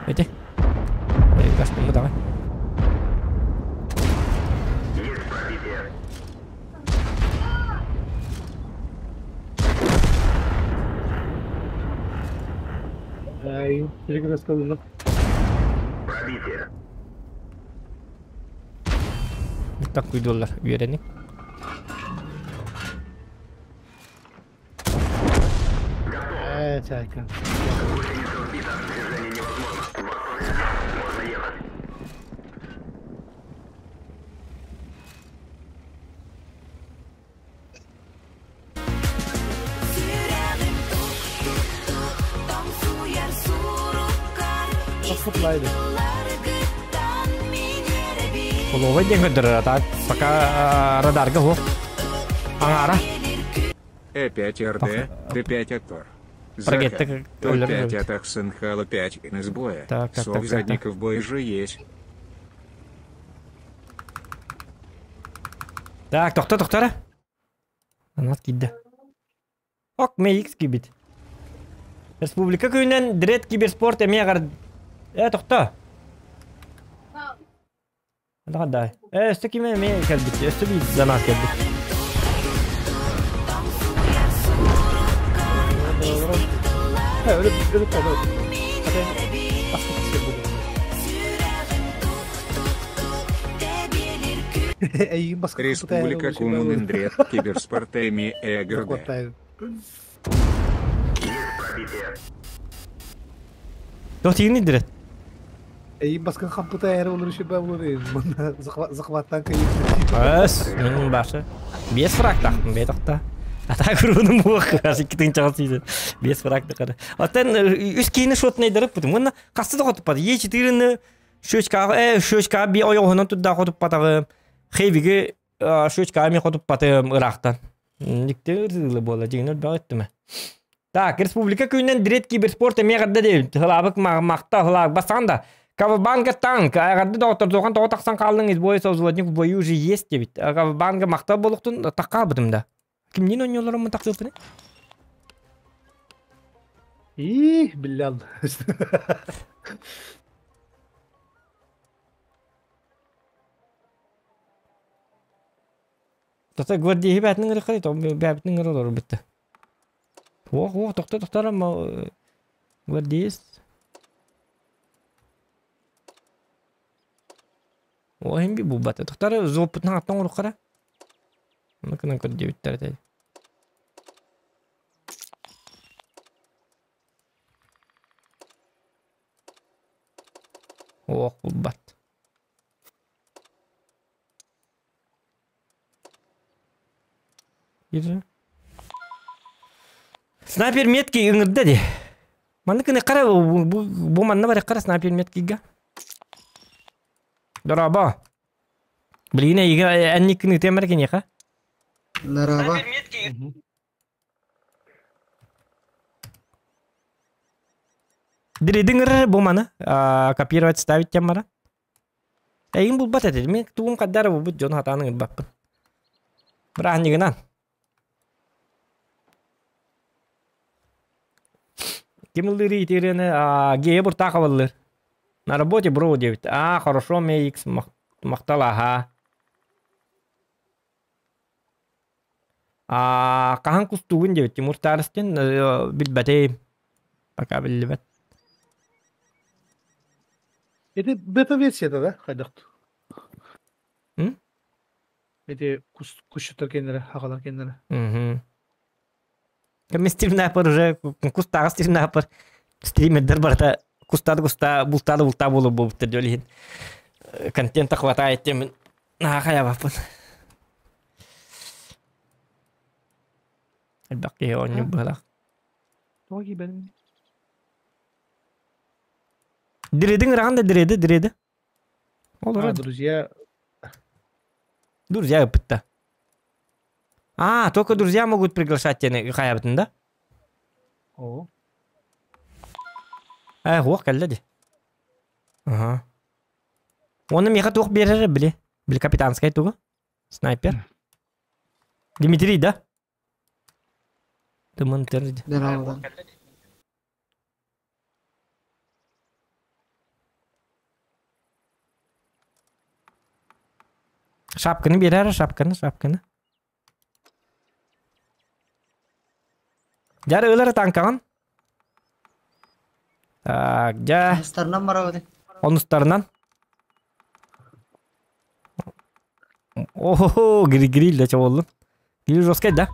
Эти. Газ давай. Есть пробитие. Ay, перегрузка. Пробитие. Так уйдулар үөреник. Э, чайка. Гусеница сбита. Движение невозможно. Восстановлено. Можно ехать. Басқытлайды. Половой ден көдөрөр так пока радарга хо. Аңара. Э5 РД, Д5 Актор. Прогетті Заха, өлөр Т5 өлөр. Атаксын Хала 5 из боя. Так, так, Сок так, так, задников бой же есть. Так, тохто тохтора. Анат кидди. Ок, МХ кибит. Республика күнүнэн Дред киберспорт эмиэ гар... Э, тохто. Ада да. Э, өстө киме эмиэ кэлбит. Өстө би занат кэлбит. Ha, öyle öyle kadar. Zaten başka bir şey bu. Ey, басқа Республика Кумуниндрет, Киберспорт Эми Эгрд. Есть пробитие. Тох тигини Дред. Ey, басқа қампыта әрі olur işi ben olur. Захваттан кайып. Өс, менин башы. Бес фраг тахтым, бе тохто. Ата күрүнүм буак, ашык китин чагыл сийди. Бес фраг тахары. Оттен үс кейини шотнай дырып бутум. Мына касты да хотуп бат. Е4-ни шөчка, шөчка би ойоһунан тудда хотуп батагы. Хейбиги шөчка ми хотуп батым Ирактан. Никте ырзылы бола, жигинер багыттымы. Так, Республика күнүнэн Дред киберспорт эмиэ гадда дейт. Хылабык макта хылабык бассан да. Кавабанга танк, агарды доктор зохан того тақсан қалдың из боя созводник в бою уже есть дебит. Кавабанга мақта болуқтун таққа бытым да. Кимнин ойнолорун тақсылтыны? И, биллял. Тота гвардия бәтінің ыры қарай, бәтінің ыры олар бітті. Оқ, оқ, тоқта, тоқтар, ама гвардиец. О, хем би бу бата. Тоқтар, зопытның аттан ұры қара. Оны күнін көр дебіттер әтеді. Оқ, бұл бат. Бир. Снайпер метки ыңырда де. Манны кыны кара бу манна бар кара снайпер меткига. Дораба. Билгине иге әнни кыны темер кен яка. Нараба. Диридиңер бу маны копировать ставить темара. Эйин бул бат эти. Мен тугум каддар бу бут жон хатаның баппын. Бирах нигенан. Ким ыллыыр итириэни Гея Буртахова ыллыыр. На работе бро диэбит. А, хорошо, MX махтал аха. А, хаһан кустуугун диэбит Тимур Тарстин билбэтим. Пока биллибэт. Ити бета-версията да хайдах? М? Ити кусчуттар кеннere, хагалар кеннere. Мгм. Кэм стримнапыр уже кустааҕы стримнапыр стримердер барыта кустаады кустаа бултаады бултаа буолуп буолбуттар диэн иһин контента хватает диэмин наһаа хайабаппын. Элбэх киһи оонньуур быһалаах. Тоҕо киирбэтим? Дредиң ыраҕан да дреди дреди. Ол А, друзья. Друзья ыппытта. А, только друзья могут приглашать диэн хайабытын да? О. Э, хуох кэллэ ди. Ага. Оны миэхэ туох биэрэрэ били? Били капитанскай тугу? Снайпер? Дмитрий, да? Тымын тер. Шапканы биэрээр, шапканы, шапканы. Дьэ, ылар танкаҕын. Так, дьэ. Онустарынан барабыт. Онустарынан. О, гриль да чоболлун. Гриль жесткий, да?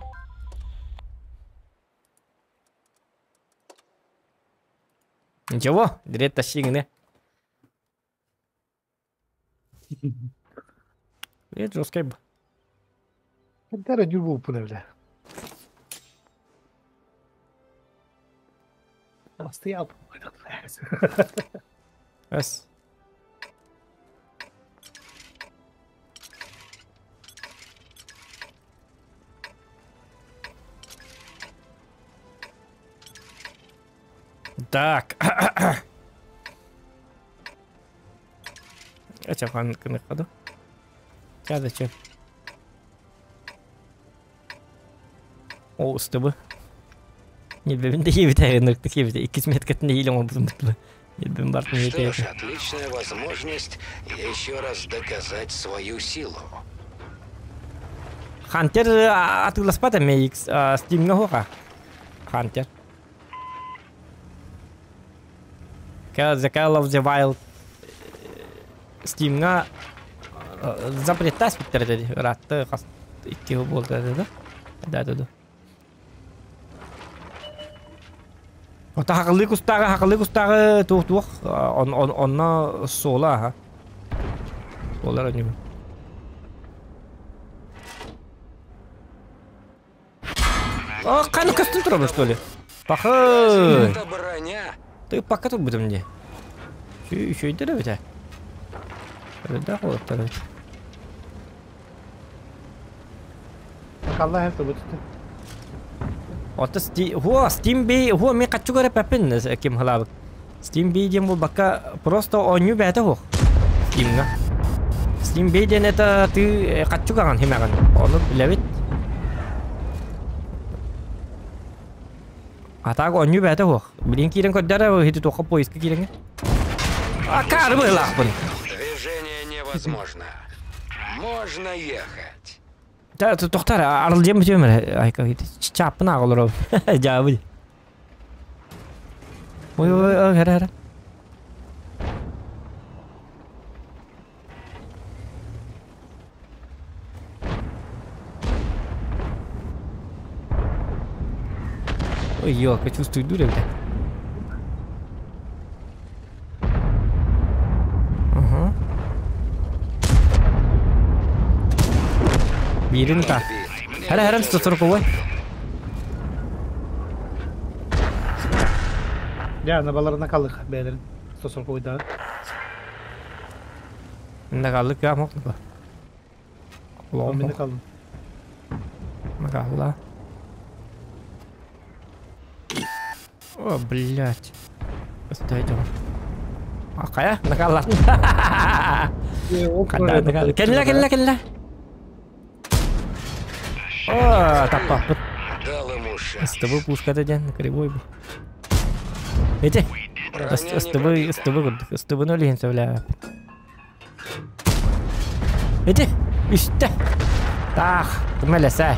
Ничего, дверь тащи гыны. Это жесткий б. Хантара ньюр буолбун эбилэ. Бастыйа Эс. Так. Эчахан кыныхаду. Ча зачем? О, устубу. Небебин де ебит ынырыктык ебит. Иккис меткатын иилен оңорбутум бутту. Небебин бартын Что ж, отличная возможность еще раз доказать свою силу. Хантер атыыласпат эмэ Steam'ҥа хуоха. Хантер. The Call of the Wild Steam'ҥа запреттас биттэр этэ ыраатты хас икки буолта да да да да Ота хакылыы кустааҕы хакылыы кустааҕы туох туох онно суола аха Суолар өнүм О, қаны көстін тұрамын, что ли? Пахы! Ты пока тут будем не. Еще и бите. Да, вот так. Kallah hep bu Ота Хо, Steam Bay, хо мен качу көрө пепин ким халабык. Steam Bay диэн бу просто оонньуу бэйэтэ хуох. Steam'га. Steam Bay диэн это ты качу каган химаган. Ону билэбит. А так оонньуу бэйэтэ хуох. Билин киирэн көрдөрө хити туохха поиска киирэн. А кары быһылаахпын. Движение невозможно. Можно ехать. Та тохтар арылдьым бүтүөмөр айка чаппын аҕалар жаабы. Ой ой ой хара хара. Ой, ёлка, чувствую дурь это. Ага. Биирин та. Хара харан 140 Я на баларына kaldık бээлерин 140 да. Инна kaldık ya мокнука. Мен kaldım. Магалла. О, блядь. Стой, Акая, накаллан. Кэллэ, кэллэ, кэллэ. О, таппаппыт. Дал ему шанс. С тобой пушка-то ден, кривой был. Ити. Ыстыбы, ыстыбы курдук. Ыстыбыны өлүһүн сөбүлээбэппин. Ити, үстэ. Таах, кымэлэсэ.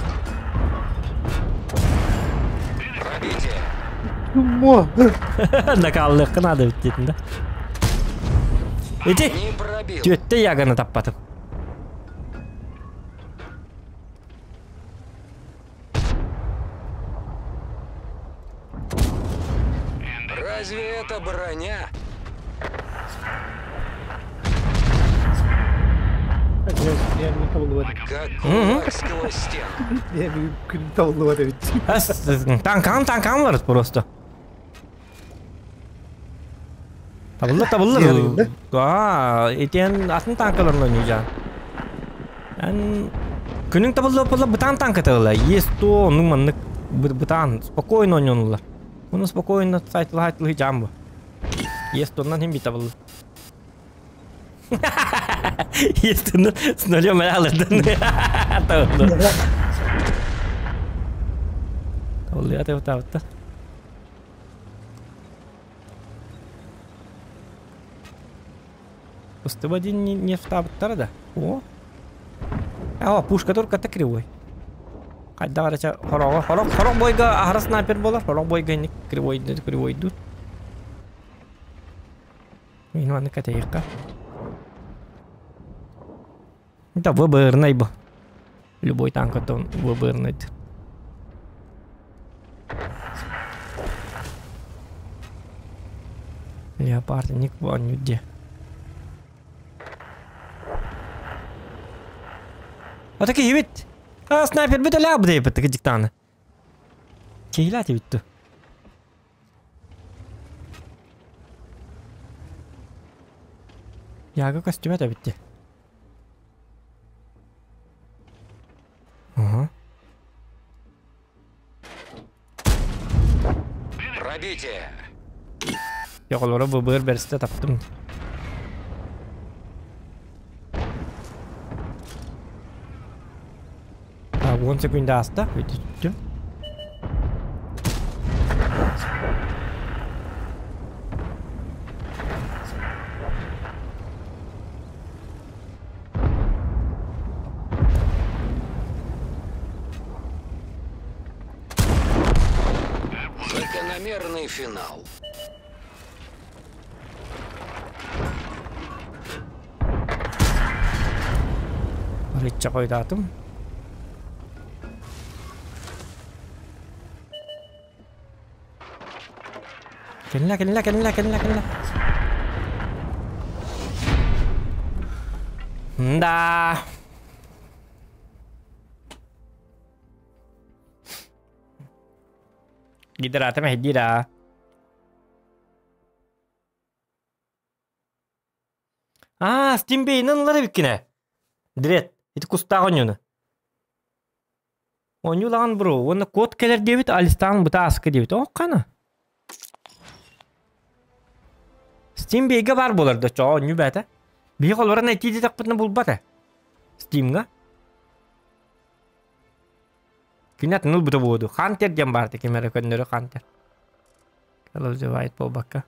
Мо. Накаллыахха наада эбит диэтин да. Ити, түөттэ яганы таппатым. Разве это броня? Как кулак сквозь стену. Танкам, танкам var просто. Табыллар, табыллар. Аа, итиэн атын танкаларын ойнуйдьаан. Эн күнүҥ табыллар буолла бытаан танка табылла. Е100 оннук маннык бытаан спокойно ойнонуллар. Уну спокойно сайтылаһайтылыһы дьаам бу. Е100-нан хим би табылла. Е100-ны с нулем алырдан. Табылла. Табыллыа табыта. Устуба диэн нефтаабыттара да. О. О, пушка турката кривой. Хайдах эрэ ча хороҕо хорох хорох бойга аһара снайпер буолар, хорох бойга инник кривой кривойдуур. Мин маннык кэтэйиэххэ. Да ВБРный бу. Любой танкаттан ВБРный. Леопард ник где. А таки бит. А снайпер бит ля бит бит диктаны. Кейлати битти. Яга костюме да битти. Ага. Пробитие. Йоголоро быбыр берсте таптым. А, 10 секунда аста. Бүтүттүм. Закономерный финал. Рычаг ойдаатым. Кэллэ, кэллэ, кэллэ, кэллэ, кэллэ. Да. Гидрата мэһдиир Аа, Steam Bay-ынан ылар эбиккин Дред, ити кустаах оонньууну. Оонньуулаҕын бро, уонна код кэлэр диэбит, Алистаан бытааскы диэбит. О, хана. Steam Bay-га баар буолар да, чоо оонньуу бээтэ. Биһи олорон найти диэтэхпитинэ булбат Steam-га. Кини атын ылбыта буолуо. Хантер диэн баар ким эрэ көннөрү Хантер. White буолбакка.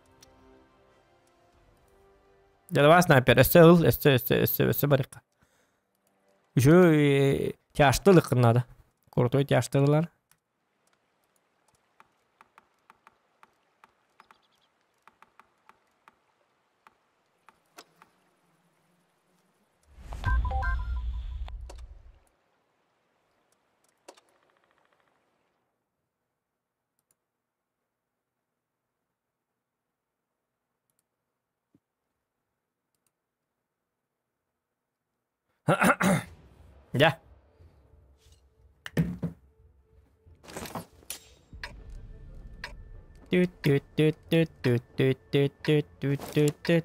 Дьэ, снайпер, өссө ыл, өссө, өссө, өссө, өссө барыахха. Үчүгэй тяжты ылыаххын наада. Крутой тяжты ылар. Дьэ. Түт-түт-түт-түт-түт-түт-түт-түт-түт.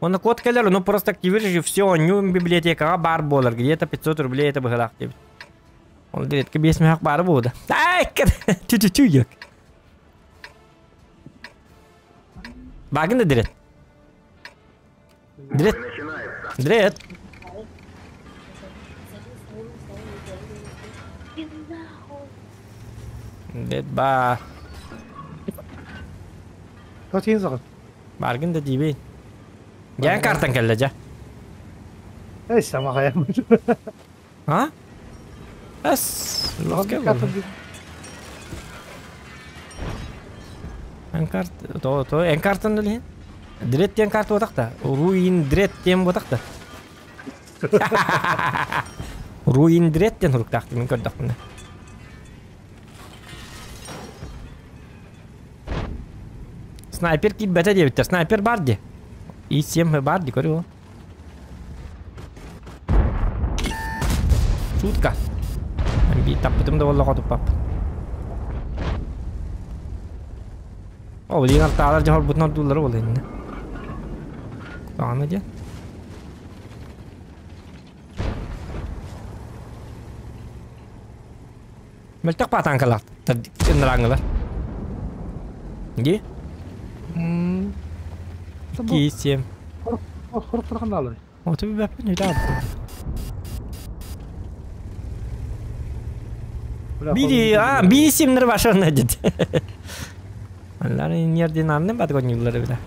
Онно код кэлэр, ну просто активируешь и все, оонньуу библиотекаҕа баар буолар, где-то 500 рублей это быһылаах диэбит. Ол редко биэс мөһөх баара буолда. Ай, тю-тю-тю yok. Багын да дирет. Дрет. Дрет. Бет ба. Тотин саҕын. Баргын да диибин. Дьэ картан кэллэ дьэ. Эй, сама хаям. А? Эс. Лоска Эн карт то то эн картан да лиһин. Дрет диэн карта буотах Руин дрет диэн буотах да. Руин дрет диэн хуруктаахтым мин көрдөхпүнэ. Снайпер киирбэтэ диэбиттэр. Снайпер бар ди. И7 бар ди көрү. Шутка. Би таппытым да болла хотуппаппын. О, блин, артаалар дьоһорбутун ордууллара буолла иннэ. Даҕаны диэн. Мөлтөх паатаҥкалар ынырааҥылар. Ди? 2, 7. Хоруктар ханнаалар? Оту билбэппин өйдө Бири, а, би симнер башарна дед. Аллар нерден анны бат гонюллары биле.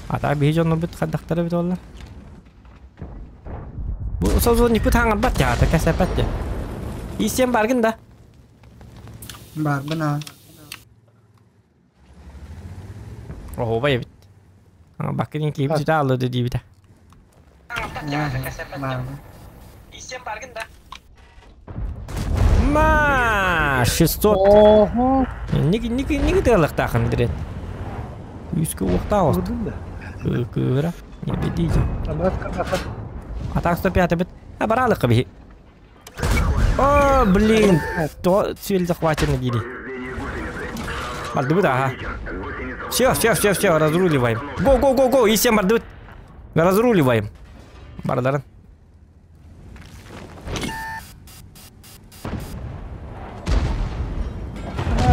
Ата биһи дьоннор бит хаддахтара бит олла. Бу созонникпут хаҥарбат дьаата кэсэппэт дьэ. Иисиэн баргын да? Барбын аа. Оһуобай эбит. Баккын киһибит сүтэ ааллыды диибитэ. Барбын. Ма, 600. Ого. Ник ник ник тыалыктаахын дирет. Үскө уохтаах ост. Кыыра. Не бедите. Атак 105 бит. А баралык би. О, блин. То цель захвачена дири. Бардыбыт, ага. Все, все, все, все, разруливаем. Го, го, го, го, и всем бардыбыт. Разруливаем. Бардарын.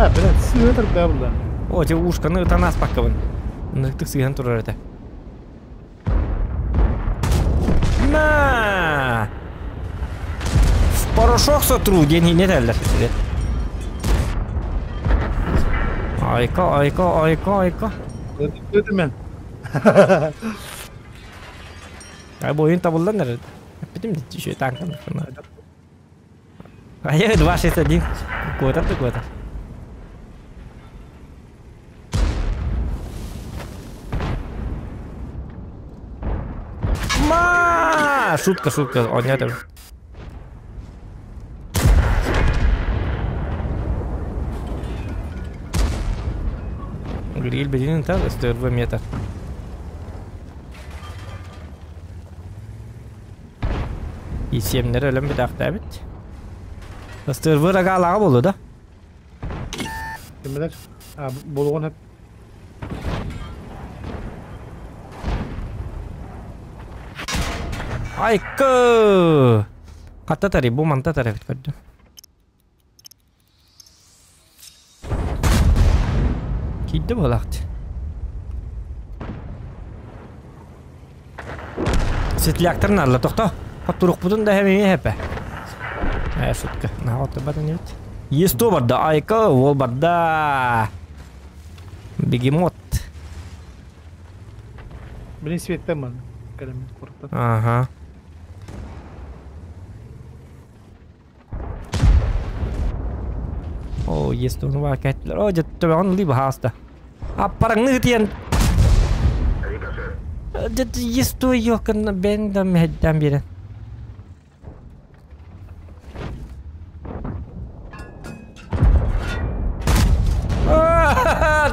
А, блядь, сыытыр да булла. О, те ушканы ытанас паккабын. Ныктык сыган турар это. На! В порошок сотру, день не дәлләр. Айка, айка, айка, айка. Өтүм мен. Ай, бу ойын табылдан нәре. Битим еще танкан. А я 261. Куда ты, куда? Ма! Шутка, шутка. О, нет. Гриль бензин та 102 метр. И семнер өлөм бит бит. Ыстырвы рагалаға болду да? Кимдер? А, болгон хеп. Айкы! Катта тари, бу манта тари бит көрдүм. Кийди болакты. Светляктар нарла тохто. Хаттурук бутун да хэмиме хепе. Э, шутка. На вот бата нет. Есть то барда, айка, ол барда. Бегемот. Блин, светтен ман. Калем коркта. Ага. О, есть он ва кәтлер. О, жетті он либо хаста. А параңны тиен. Жетті есть то йокын бен да мехден берен.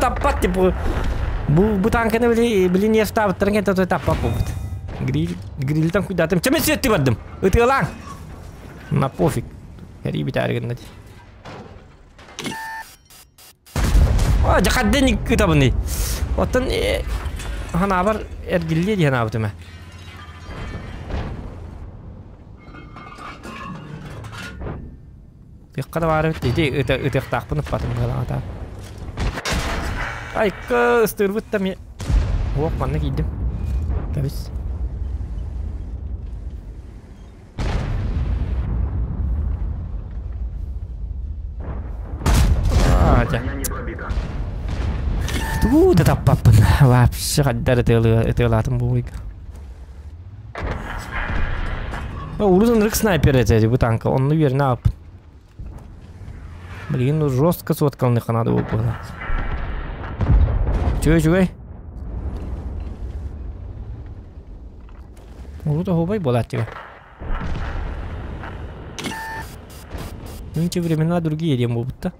Таппат типа. Бу бу танканы били били не ставып тұрған той таппат бу. Гриль грильтан куйдатым. Чеме сетти бардым. Ытылаң. На пофиг. Хәри бит әргін. О, жакадден кытабыны. Оттон ханабар эргилли диэн абытыма. Тыкка да бары бит. Ити ытыктаакпын ыппатым ата. Айкы ыстырбыт та ме. Ох, манна кийдим. Кабис. Тугу да таппаппын. Вообще хаддар ытыалаатым бу уйга. Урут ынырык снайпер этэ бу танка. Онну үөрэнэ ааппын. Билигин жестко соткалыныхха наада буолбута. Үчүгэй үчүгэй. Урут оһуобай буолааччыга. Нынче времена другие диэн буолбутта.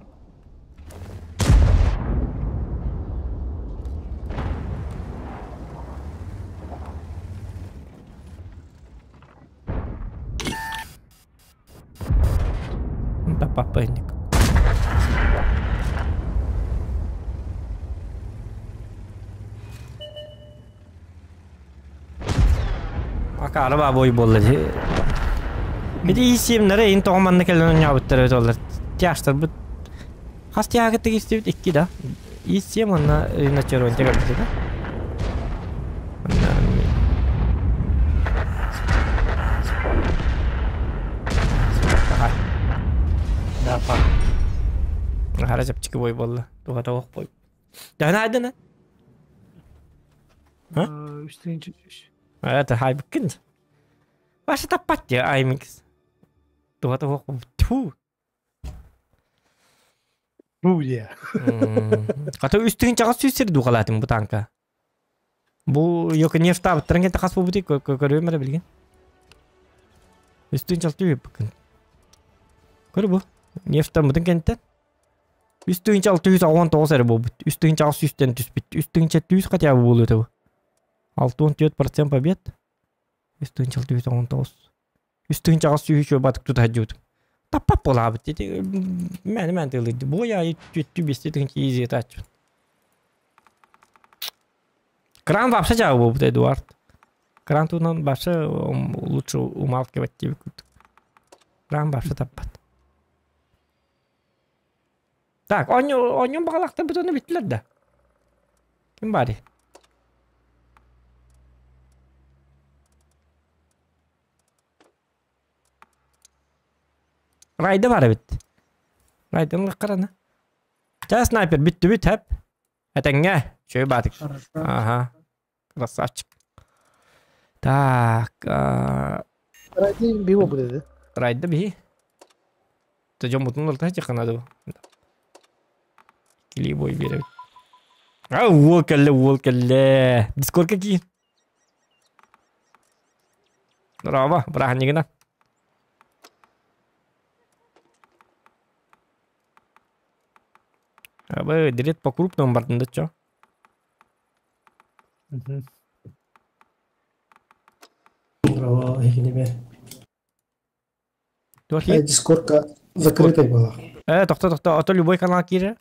Таппаппайник. Акаары бабой буолла дии. Ити иисиэмнэрэ ин тоҕо манна кэлэн оонньообуттар эбит олор. Тяжтарбыт хас тяга истибит икки да. Иисиэм уонна риночеронте көрбүтэ да. Хара чэпчэки бой буолла. Туха тоҕох бой. Дэһэн айдана. Үстүнчү. Это хайбыккын. Ваша таппат дии аймикс. Туха тоҕох тьфу. Бу дии. Хата үстүн чаҕас сүүс сир духалаатым бу танка. Бу Йоконевтаабыттарын кэнтэ хас буолбутуй көрүөм эрэ билигин. Үстүн чалты үппүккүн. Көр бу. Нефтаммытын кэнтэн. 3619 эрэ буолбут. 3800-тэн түспүт. 3700 хотя бы буолуо этэ бу. 64% побед. 3619. 3800 батык тута сылдьыбытым. Таппат буолаабыт ити мээнэ мээнэ тыалыйды. Бой аайы түөттүү биэстии тыһыынча изи ытааччыбын. Кран вообще дьаабы буолбут Эдуард. Кран туһунан вообще лучше умалкивать диэбит курдук. Кран вообще таппат. Так, оонньуун баҕалаахтарбыт ону бүттүлэр да. Ким баарый? Райда бар эбит. Райдан ыллаххарана. Ча снайпер бүттүбүт хэп. Этэҥҥэ. Үчүгэй баатык. Ага. Красавчик. Так. Райда биво будет. Райда биһи. Ты дьоммутун ылта тихана Кили бой биэрэбит. А уол кэллэ, уол кэллэ. Дискордка киир. Браво, бырааһынньыгына. Абы, дирет по крупному бардын да чё? Браво, эһигини Дискордка закрытой была. Тохто, тохто, ото любой канал киирэр.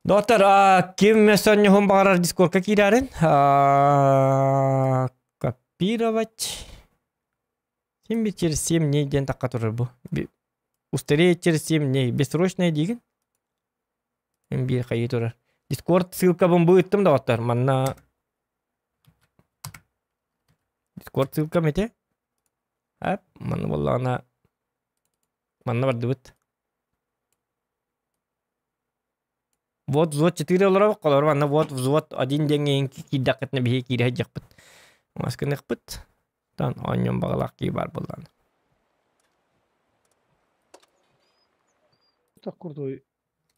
Доктор, ким сонньуһун баҕарар дискордка киирэрин? Копировать. Ким би через 7 дней диэн тахха турар бу. Устареет через 7 дней. Бессрочная диигин? Биир хайыы турар. Дискорд ссылкабын бу ыттым доҕоттор. Манна Дискорд ссылкам ити. Ап, манна буоллаҕына манна бардыбыт. Вот взвод 4 олоробут, холобур манна вот взвод 1 диэҥҥэ киирдэххитинэ биһиги киирэ сылдьыахпыт. Маскыныахпыт. Тан оонньуон баҕалаах киһи баар буоллаҕына. Так курдук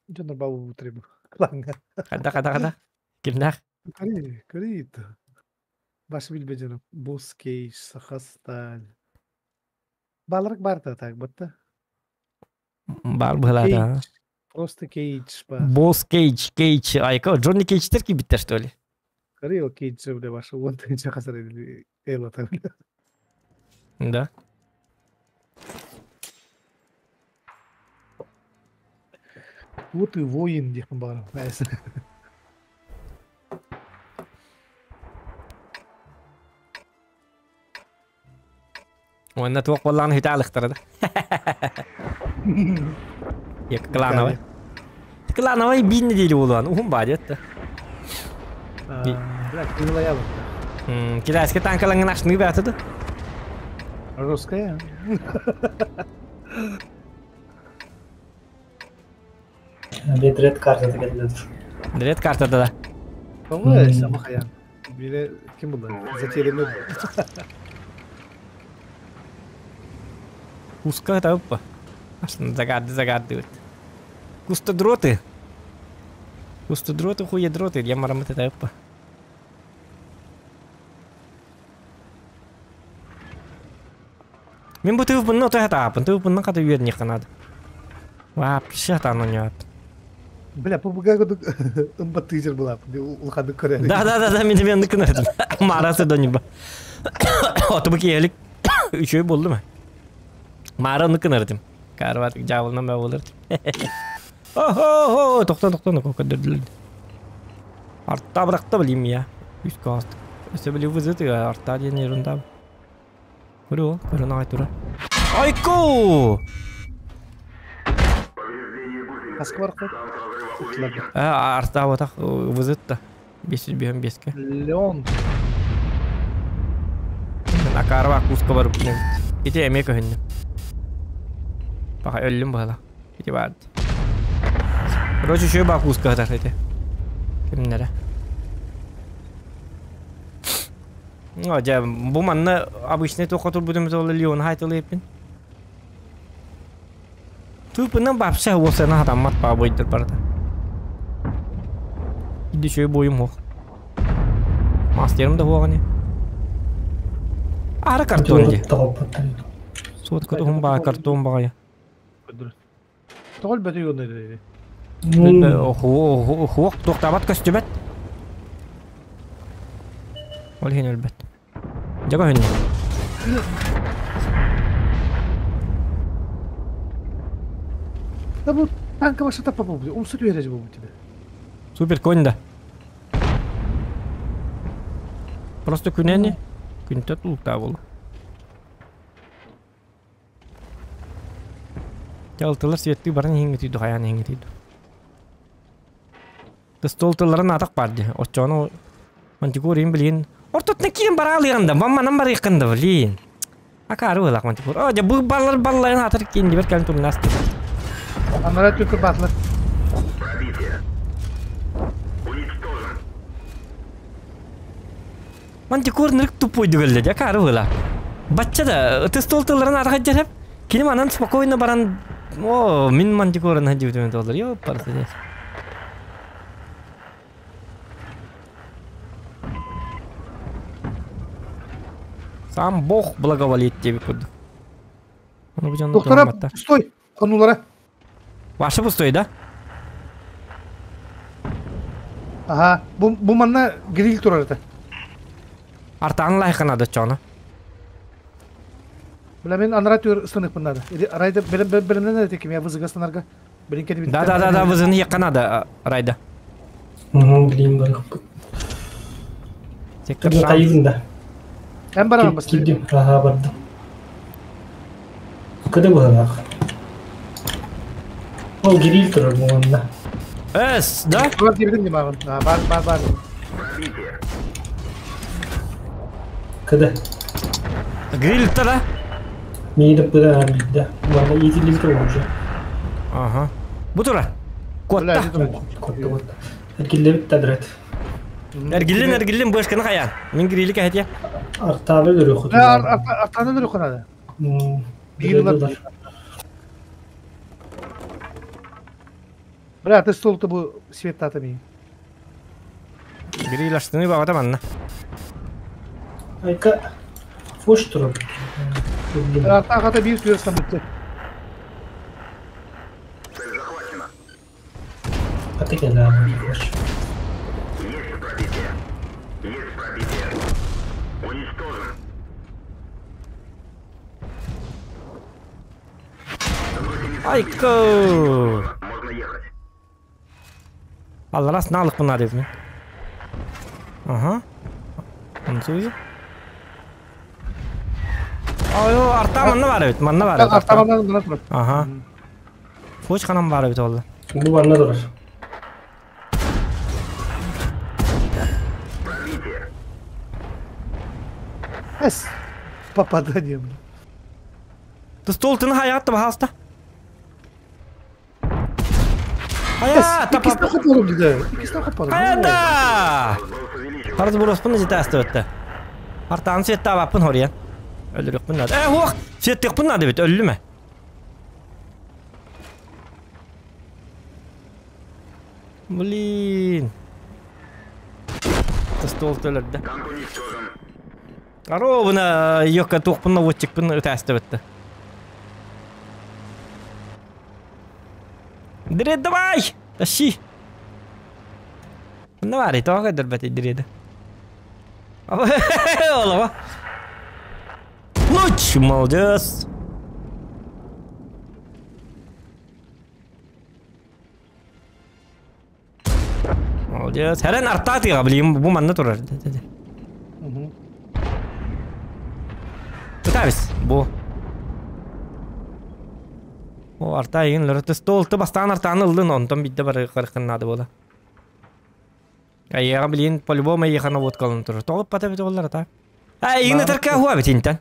дьоннор баабы бу кланга. Хада хада хада. Кимнээх? Көрүй, көрүй. Баш билбе дьоно. Босс Кейдж, Саха Сталь. Баларык бар да так бытта. Бар быһалаата. Просто Кейдж ба. Босс Кейдж, Кейдж. Айка, Джонни Кейджтер киирбиттэр что ли? Көрүй ол Кейдж бile башы он тыһыынча хасар элата бile. Да. Вот и воин диэхпин баҕарабын. Уонна туох буоллаҕын үтэ алыхтара да. Клановай. Клановай биир неделя буолуон уһун баа диэтте. Китайская танкалаңын ашныы баата да. Русская. Дред картата кэллэ dur. Дред картата да. Тоҕо сама хайаан. Бире ким булла? Затерянный. Куска табыппа. Загарды загардыбыт. Кустодроты. Кустодроты хуедроты. Я марамыты табыппа. Мин бу тыыппынна отой хатааппын. Тыыппынна хата үөрниэххэ наада. Вообще хатаан оонньообаппын. Бля, ПБГ курдук ымбаттыыр былаап. Улаханнык көрөр. Да, да, да, да, мин эмиэ оннук гынар этим. Маарасы да ньурба. Отубу киһилик үчүгэй буоллум ээ. Маара оннук гынар этим. Карват дьаабылынан баа буолар этим. Охо, тохтон, тохтон, көрдөрдүлэр. Арта бырахта билим я. Үс кааст. Өссө били вызыты арта диэн ерунда. Көрү, көрөн аҕай тура. Айку! Хаска барахпыт? Артаабатах вызытта. 555-ке. Леон. Акарова куска барып Ити эмиэ көһүннүм. Паха өллүм быһала. Ити баар. Короче, үчүгэй баа куска сытар ити. Кимнэрэ. Ну, дьэ, бу манна обычный туохха турбутум ол Леон хайтылыйпын. Тыыпынан вообще уосана хатаммат баабойдор барыта. Иди үчүгэй буойум хуох. Мастерым да хуоҕани. Ара картон ди. Сотка туһун баа картон баҕайы. Тоҕо өлбөтүй уонна дири? Хуох туохтаабат көстүбэт. Ол иһин өлбөт. Дьэ көһүннэ. Да бу танка баша таппа буолбут. Умса түһэрэ буолбут тебе. Супер конь да. Просто күнэни күнтэ тулуктаа буолу. Дьэ светтыы баран иһиҥҥитий хайаан иһиҥҥитий Стол тылларын атах бар дии. Оччону мантикор им блин. Ортотна киин бараалыйган да, мамманан барыйкан да, блин. Акары вылак мантикор. О, дьэ бу баллар балларын атыр киин дибер кэлин турнас. Анара түркү батлар. Мантикор нырык тупой дүгелле, дьэ акары вылак. Бачча да, ты стол тылларын атах жереп, кини манан спокойно баран О, мин мантикорын хадибитим доллар. Ёп, парсы. Сам Бог благоволит тебе курдук. Доктора, стой! Хонулара. Ваша пустой, да? Ага, бу бу манна гриль турар это. Артан лайхана да чона. Бля, мен анара түр станык надо. Райда белемнен это ким я вызыга станарга. Да, да, да, да, вызыны якка надо, Райда. Угу, блин, барых. Сектор Тайвын да. Hem барамын бас. Килдим, ага, бардым. Кыды быһылаах. Ол гирил турар буоланна. Эс, да? Бар дебидим не маған. Бар, бар, бар. Кыды. Гриль да? Миидеп быда бидде. Уанна иитиллибит уже. Ага. Бу тура. Котта. Котта, котта. Эргиллебит тадрат. Эргиллин, эргиллин, бышканы хаян. Мин грили кәһәтия. Артабы көрү хоту. Артаны көрү хонады. Бир Бля, ты стол бу свет татами. Гриль аштыны багата манна. Айка фош турар. Арта бир түр станытты. Аты келе фош. Айко! Алларас налык мына деп мен. Ага. Онсуй. Ой, арта манна бар бит, манна бар бит. Арта манна бар бит. Ага. Фоч ханам бар бит олла. Бу манна турар. Эс. Попадание. Ты стол ты на хаятта бахаста. Хайа, тапа. Иккисте хопорум диде. Иккисте хопорум. Хайа да! Харыз буроспун жете астыбытты. Артаан светтаабаппын хоруйан. Өлүрүкпүн надо. Э, хуох! Светтиэхпин надо бит, өллүм э. Блин. Стол төлөрдө. Ровно ёка туохпун наводчикпын ытаастыбытты. Дред, давай! Тащи! Ну, баар, тоҕо көрдөрбөтүй дреды. Олоҕо. Луч, молодец! Молодец. Хэрэн артаатыга блин, бу манна турар. Пытаюсь. Бу. О, арта игин лөрөтө столты бастаан артааны ылдын, онтон бидде бары карыкын нады бола. Айыга блин, по-любому айыхана водкалын турар. Тоғып бата бит олар ата. А, игин тарка хуа бит интен.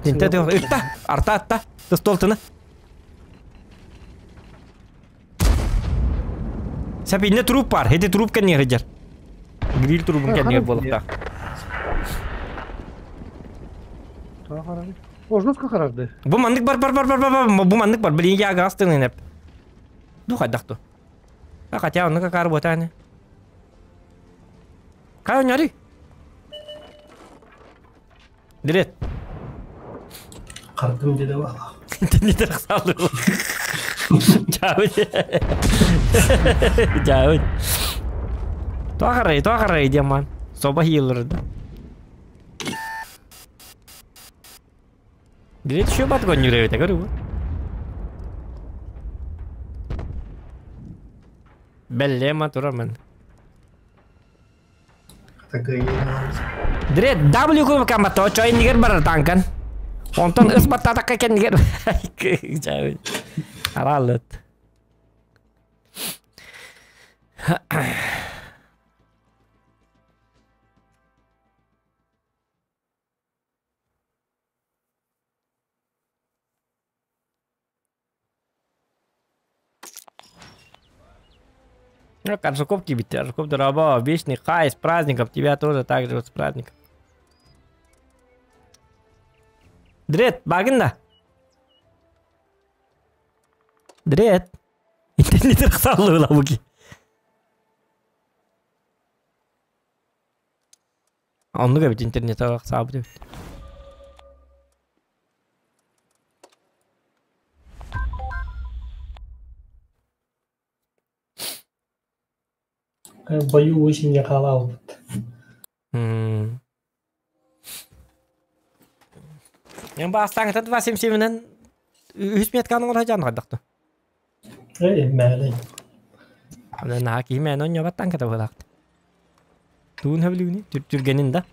Интен ытта, арта атта, столтыны. Сәп инне труп бар. Хети труп кәннер хеджер. Гриль трубун кәннер болықта. Ожнос карарды. Бу маннык бар бар бар бар бар бу маннык бар. Блин, я газ тынып. Ну хайдахту. А хотя он как работа Кай оняри? Дирет. Кардым деди бала. Интернет салды. Жабыт. Жабыт. Тоғарай, тоғарай деман. Соба хилырды. Дирет еще батгон юревит, говорю. Беллема турамен. Дирет W куб камато чой нигер бар танкан. Онтон ыс баттатакка кеннигер. Жабыт. Аралыт. Ну, Аржаков кибит, Аржаков дорогого, вечный хай, с праздником, тебя тоже так же вот с праздником. Дред, багында. Дред. Интернет рахсаллы лабуки. Онну бит интернет рахсаллы деп. Бою очень не халал. Мен бастаңытан 277-нен үс метканы ола жан кадакты. Э, мәле. Ана на ки мен он ябаттан ката болакты. Туун хөблүгүнү түргенин да.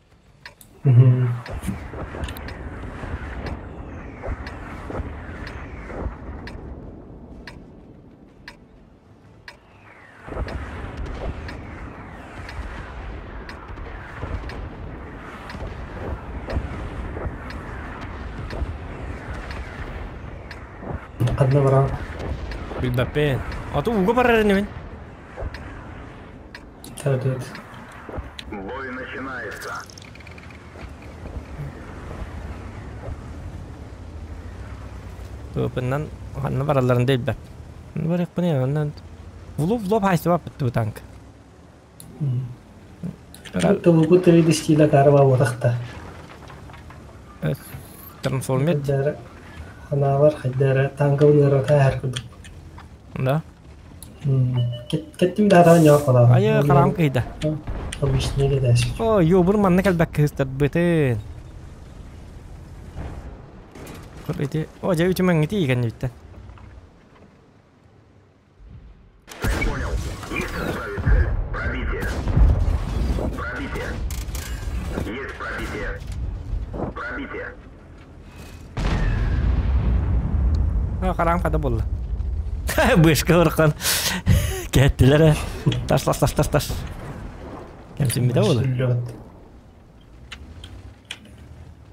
Кадна бара. Билбеппен. Ату уга барар немен. Тәдет. Бой начинается. Тупыннан ханна бараларын дейбеп. Бар якпын аннан влоп влоп хайсы бап бу танк. Тылугу тырыдыстила карва отақта. Трансформер. Аналар хайдара танкын ырата әр күдік. Да. Кеттим да ара не кала. Айы карам кыйда. Обычный дәш. О, ё бur манна калбак кыстар бытын. Көрөйте. О, жа үчү маңгы тиген битте. Пробитие. Пробитие. Есть пробитие. Пробитие. О, карам када болду. Бышка ыркан. Кеттилер. Таш таш таш таш таш. Кемсин бите болду.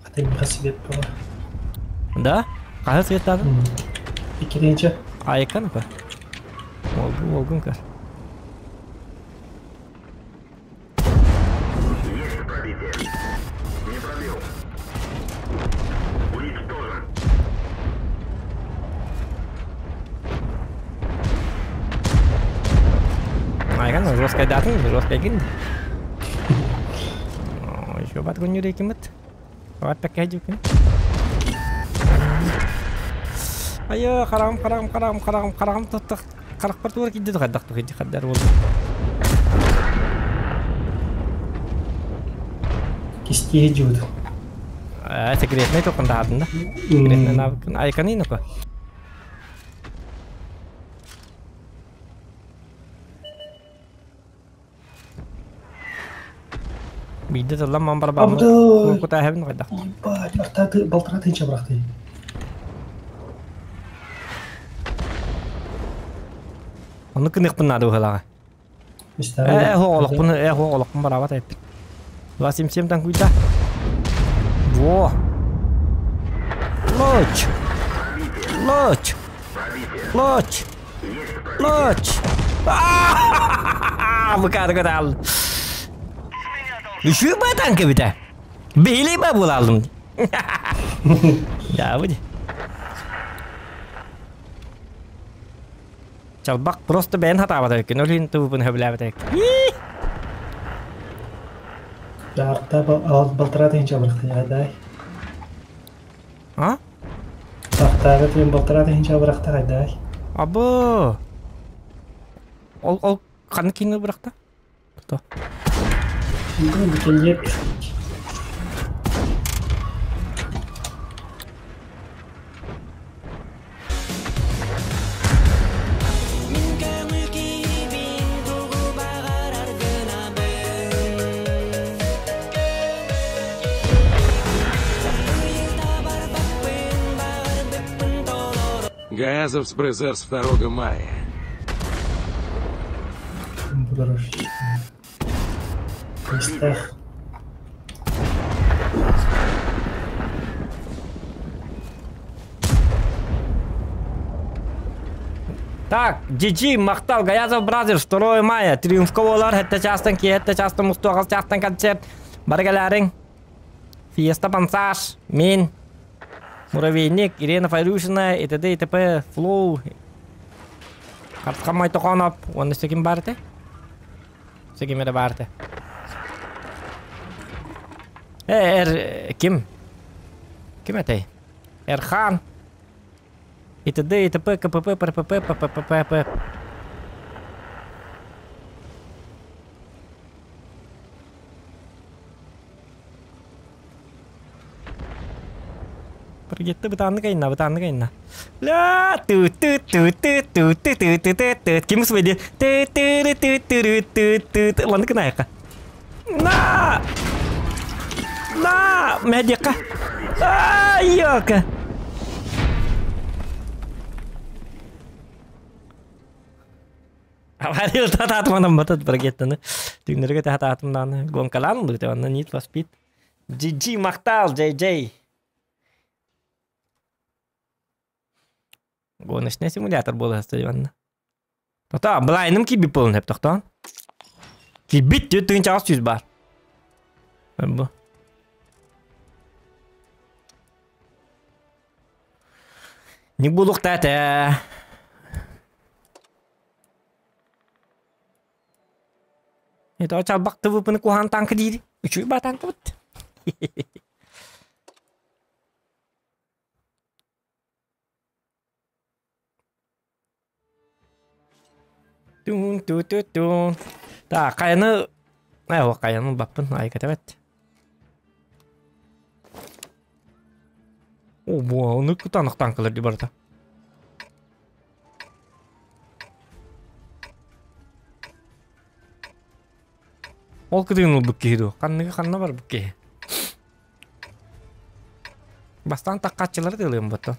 Атым хасибет була. Да? Кайсы цветтады? Иккинчи. Айкан па? Уолгун уолгун көр. Есть пробитие. Не пробил. Уничтожен. Айган, жесткайдатын, жесткайгин. Еще бат күннүрекимит. Оппекке дьүкүн. Айы, харам, харам, харам, харам, харам тоттох. Харахпар туора кидди хайдах тухидди хаддар болду. Кистии жуут. Э, секретный токон даадын да. Секретный навыкын. Айканы нука. Биирдэ тыллан ман барабаммын Абдой! кутаа эһэбин хайдах. Ебать, артаты балтара тыынча бырахты. Ону кыныхпын наада быһылаҕа. Истэҕэ Э, олохпун, э, олохпун барабат эппит. 277 танкуйда. Во! Лоч! Лоч! Лоч! Лоч! Букады көтал. Үшүү ба танка бите. Бейли ба булалым. Я выйди. Чалбак просто бэйэн хатаабат эбиккин, ол иһин тыбыпын сөбүлээбэт эбиккин. Арта балтара тыынча бырахты хайдай. А? Артага тыын балтара тыынча бырахты хайдай. Абы! Ол ол ханна киинэ бырахта? Кто? Бу Гаязов с Брезерс 2 мая. Бұлар местах. Так, GG, Махтал, Гаязов Brothers, 2 мая, Триумфка болар, хәтта частан ки, хәтта частан мустуағал частан концерт, Баргаларың, Фиеста Пансаж, Мин, Муравейник, Ирина Файрушина, и т.д. и т.п. Флоу, Картхан Майтоханов, он секим барты? Секим это барты. Э, эр, ким? Ким это? Эрхан. И т.д. и т.п. КПП, ПРПП, ПППП. Пригетті бытанны кайна, бытанны кайна. Ля ту ту ту ту ту ту ту ту ту ту. Ким сведи? Ту ту ту ту ту ту ту. Ланды кынайка. На! На! Медика. А, ёка. Аварил тататманам батат брагеттаны. Түннерге тататмананы гонкалан бу онна Need for Speed. GG Махтал, JJ. Гоночный симулятор буолла стадионна. Тота, былайным киби полын хеп тоқтан. Кибит түтін чағыз жүз бар. Бу. Не булук тәтә. Это чалбак тывыпыны кухан танкы дейді. Үчүй ба танкы бит. Тун ту ту тун. Так, каяны... Ай, о, каяны баппын, ай, катабет. О, бу, оны кутанық танкылар ди барда. Ол кыдыгын ол бүкке хиду. Канныгы канна бар бүкке. Бастан таккатчылар дылым бутты.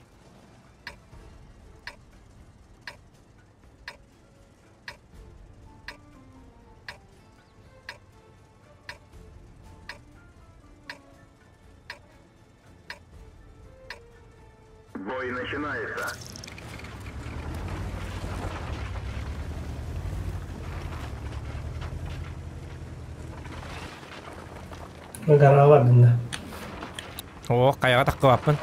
Бой начинается. Гарага бардын да. О, хайаҕа таххыбаппын.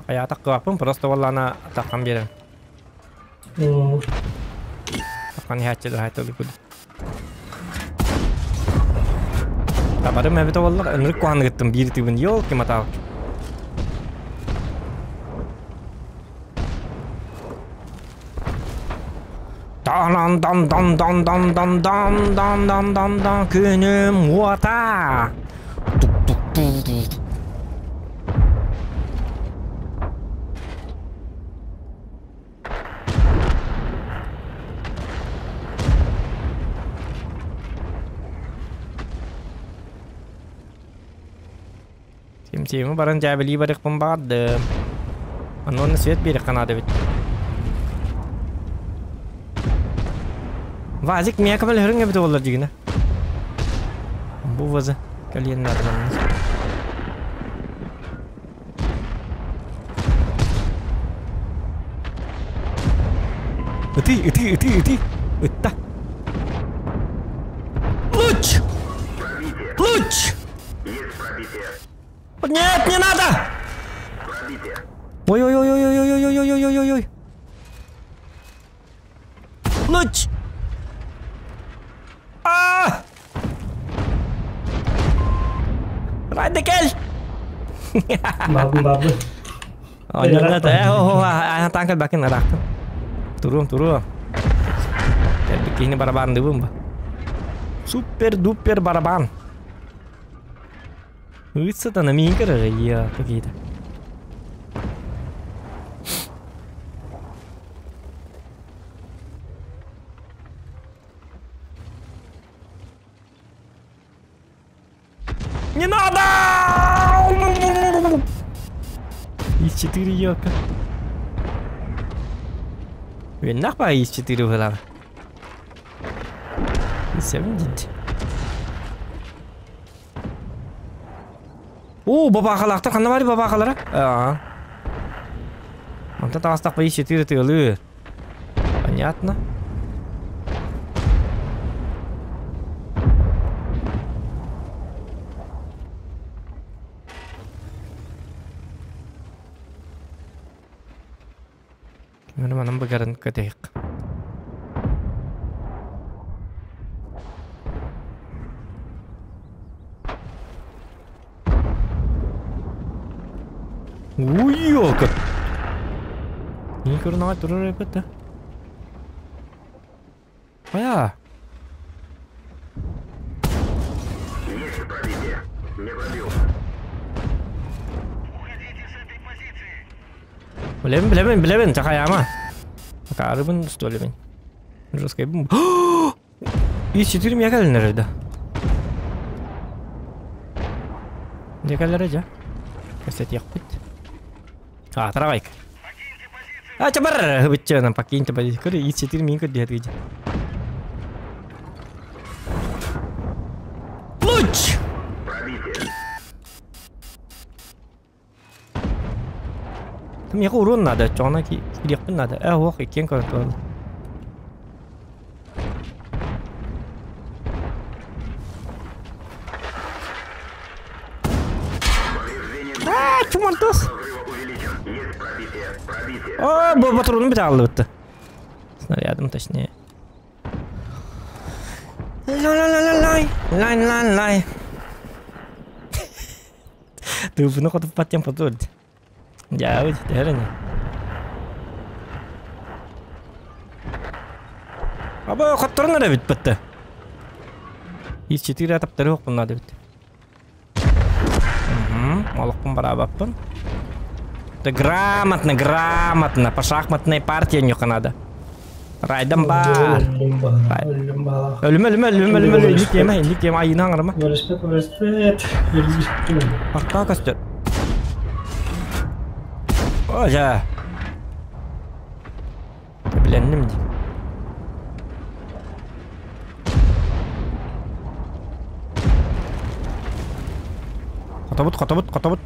Хайаҕа таххыбаппын, просто буоллаҕына таххан биэрэн. Таххан иһээччи да хаайталыы курдук. Табарым эбитэ буоллар, ынырык куһаныгыттым биир тыыбын, елки-моталки. Дан дан дан дан дан дан дан дан дан дан дан күнүм уота. Тим-тими баран дьээбэлии барыахпын баҕардым. Онно свет биэриэххэ наада эбит. Вазик миэхэ көмөлөһөрүҥ эбитэ буоллар дьигинэ. Бу вазы кэлиэн наада манна. Ытый, ытый, ытый, ытый. Ытта. Луч! Луч! Нет, не надо! Ой-ой-ой-ой-ой-ой-ой-ой-ой-ой-ой. Луч! А! Радикал! Бабын бабын. Онньонно э о о таҥкал бакын араактын. Туруом туруом. Кэлбит киһини барабаандыбын ба. Супер-дупер барабан. Ыыт сатана миин көрөр я какие-то. Не надо! Из 4 елка. Виннах по из 4 была. 7 Оо, бабаахалаахтар ханна баарый бабаахалара? Аа. Онтон таҕыстахпа ис 4 тыалыыр. Понятно. Маны манан быгарын көтөйүк. Уйока! Не көрүнөҕө турар эбит да. Хайа? Билэбин, билэбин, билэбин, чахайаама. Акаарыбын, столебин. Жесткайбын. Из 4 мия кэлиннэр да. Дьэ кэллэрэ дьэ. Кэпсэтиэхпит. А, таравайк. А, чабар! Быччанан покиньте позицию. Көрө, из 4 мин көрдү хатыгы. Луч! Миэхэ уруон наада, оччоҕуна киириэхпин наада. Ээ, уох, иккиэн көрөн тураллар. Аа, чумантос! О, бу патрону бит Снарядом, точнее. Ла-ла-ла-ла-лай, лай-лай-лай. Тыыппыны хотуппат диэн потур. Дьаабыт, төһөр ини. Аба хотторун эрэ эбит бытты. Из 4 таптары хоппун наада эбит. Олохпун бараабаппын. Да грамотно, грамотно. По шахматной партии нюха надо. Райдан бар. Өлүмэ, өлүмэ, өлүмэ, өлүмэ, инник тиэмэ, инник тиэмэ, айыына аҥарыма. Велосипед, велосипед. Артаа көстөр. О, дьэ. Билэнним дии. Хотобут, хотобут, хотобут.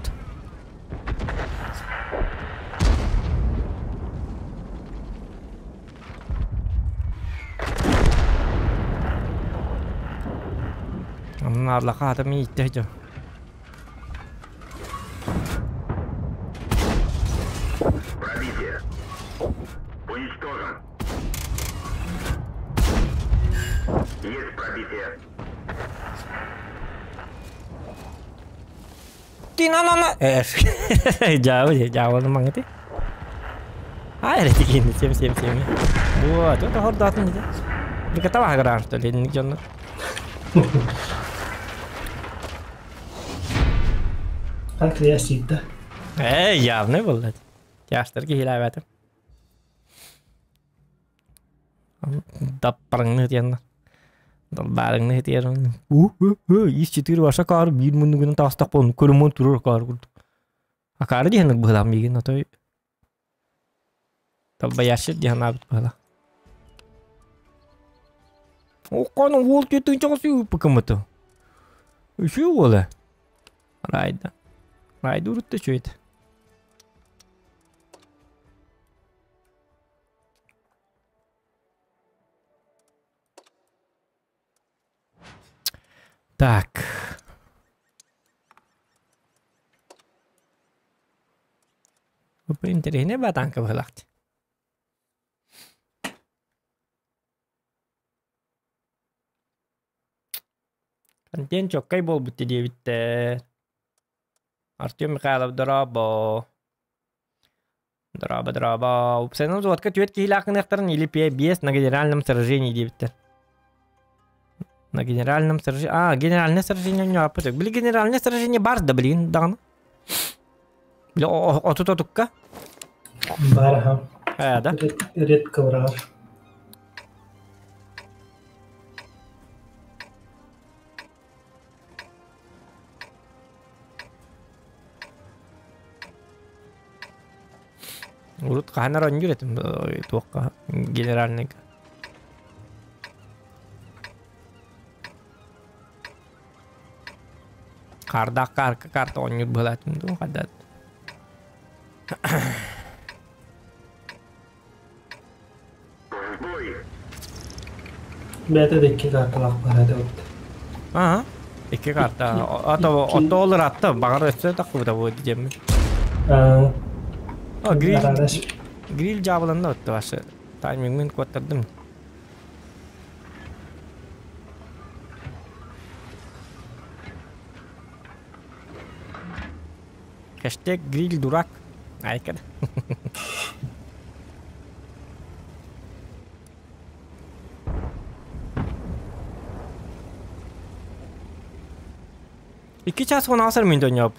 Онон аарлаха ата мин иттэ дьон. Пробитие. Уничтожен. Есть пробитие. Тинанана. Жабы, жабы маңыты. Ай, тикин, сем сем сем. Вот, это хордатын деді. Биката багырар, төлен жоннор. Как я всегда. Э, явный был. Тяжтар кихиләбәтим. Даппарыңны диэн. Далбарыңны диэн. Ис четыре ваша кар бир мундугунан тастак болун көрүмөн турur кар курдук. Акары диэн быһылам мигин отой. Талбаяшыр диэн абыт быһыла. Оккону уол түтүн чоҕосу ыппыкымыты. Үшүү уола. Райда. Райда урутта чөйт. Так. Бу интэриэһинэй баатаанка быһылаахт. Контент чоккай буолбут диэбиттэр. Артем Михайлов дорообо. Дорообо, дорообо. Упсайынан взводка түөрт киһилээх гыныахтарын или пе биэс на генеральном сражении диэбиттэр. На генеральном сражении... А, генеральное сражение у него. Били генеральное сражение бар да, блин, даҕаны. Били отут отукка. Бар Э, да? Редко враг. Урут хаһан оонньуур этим туохха генеральныйга. Кардаах карта оонньуур быһалаатым дуу хадат. Бэйэтэ да икки карталаах баар этэ вот. Ага. Икки карта. Ото ото ол ыраатта баҕар өссө тахсыбыта буо диэммин. Аа. Гриль гриль дьаабыланна отто вообще. Таймингмин куоттардым. Хэштег гриль дурак. Айкада. Икки час он асар мин дөнья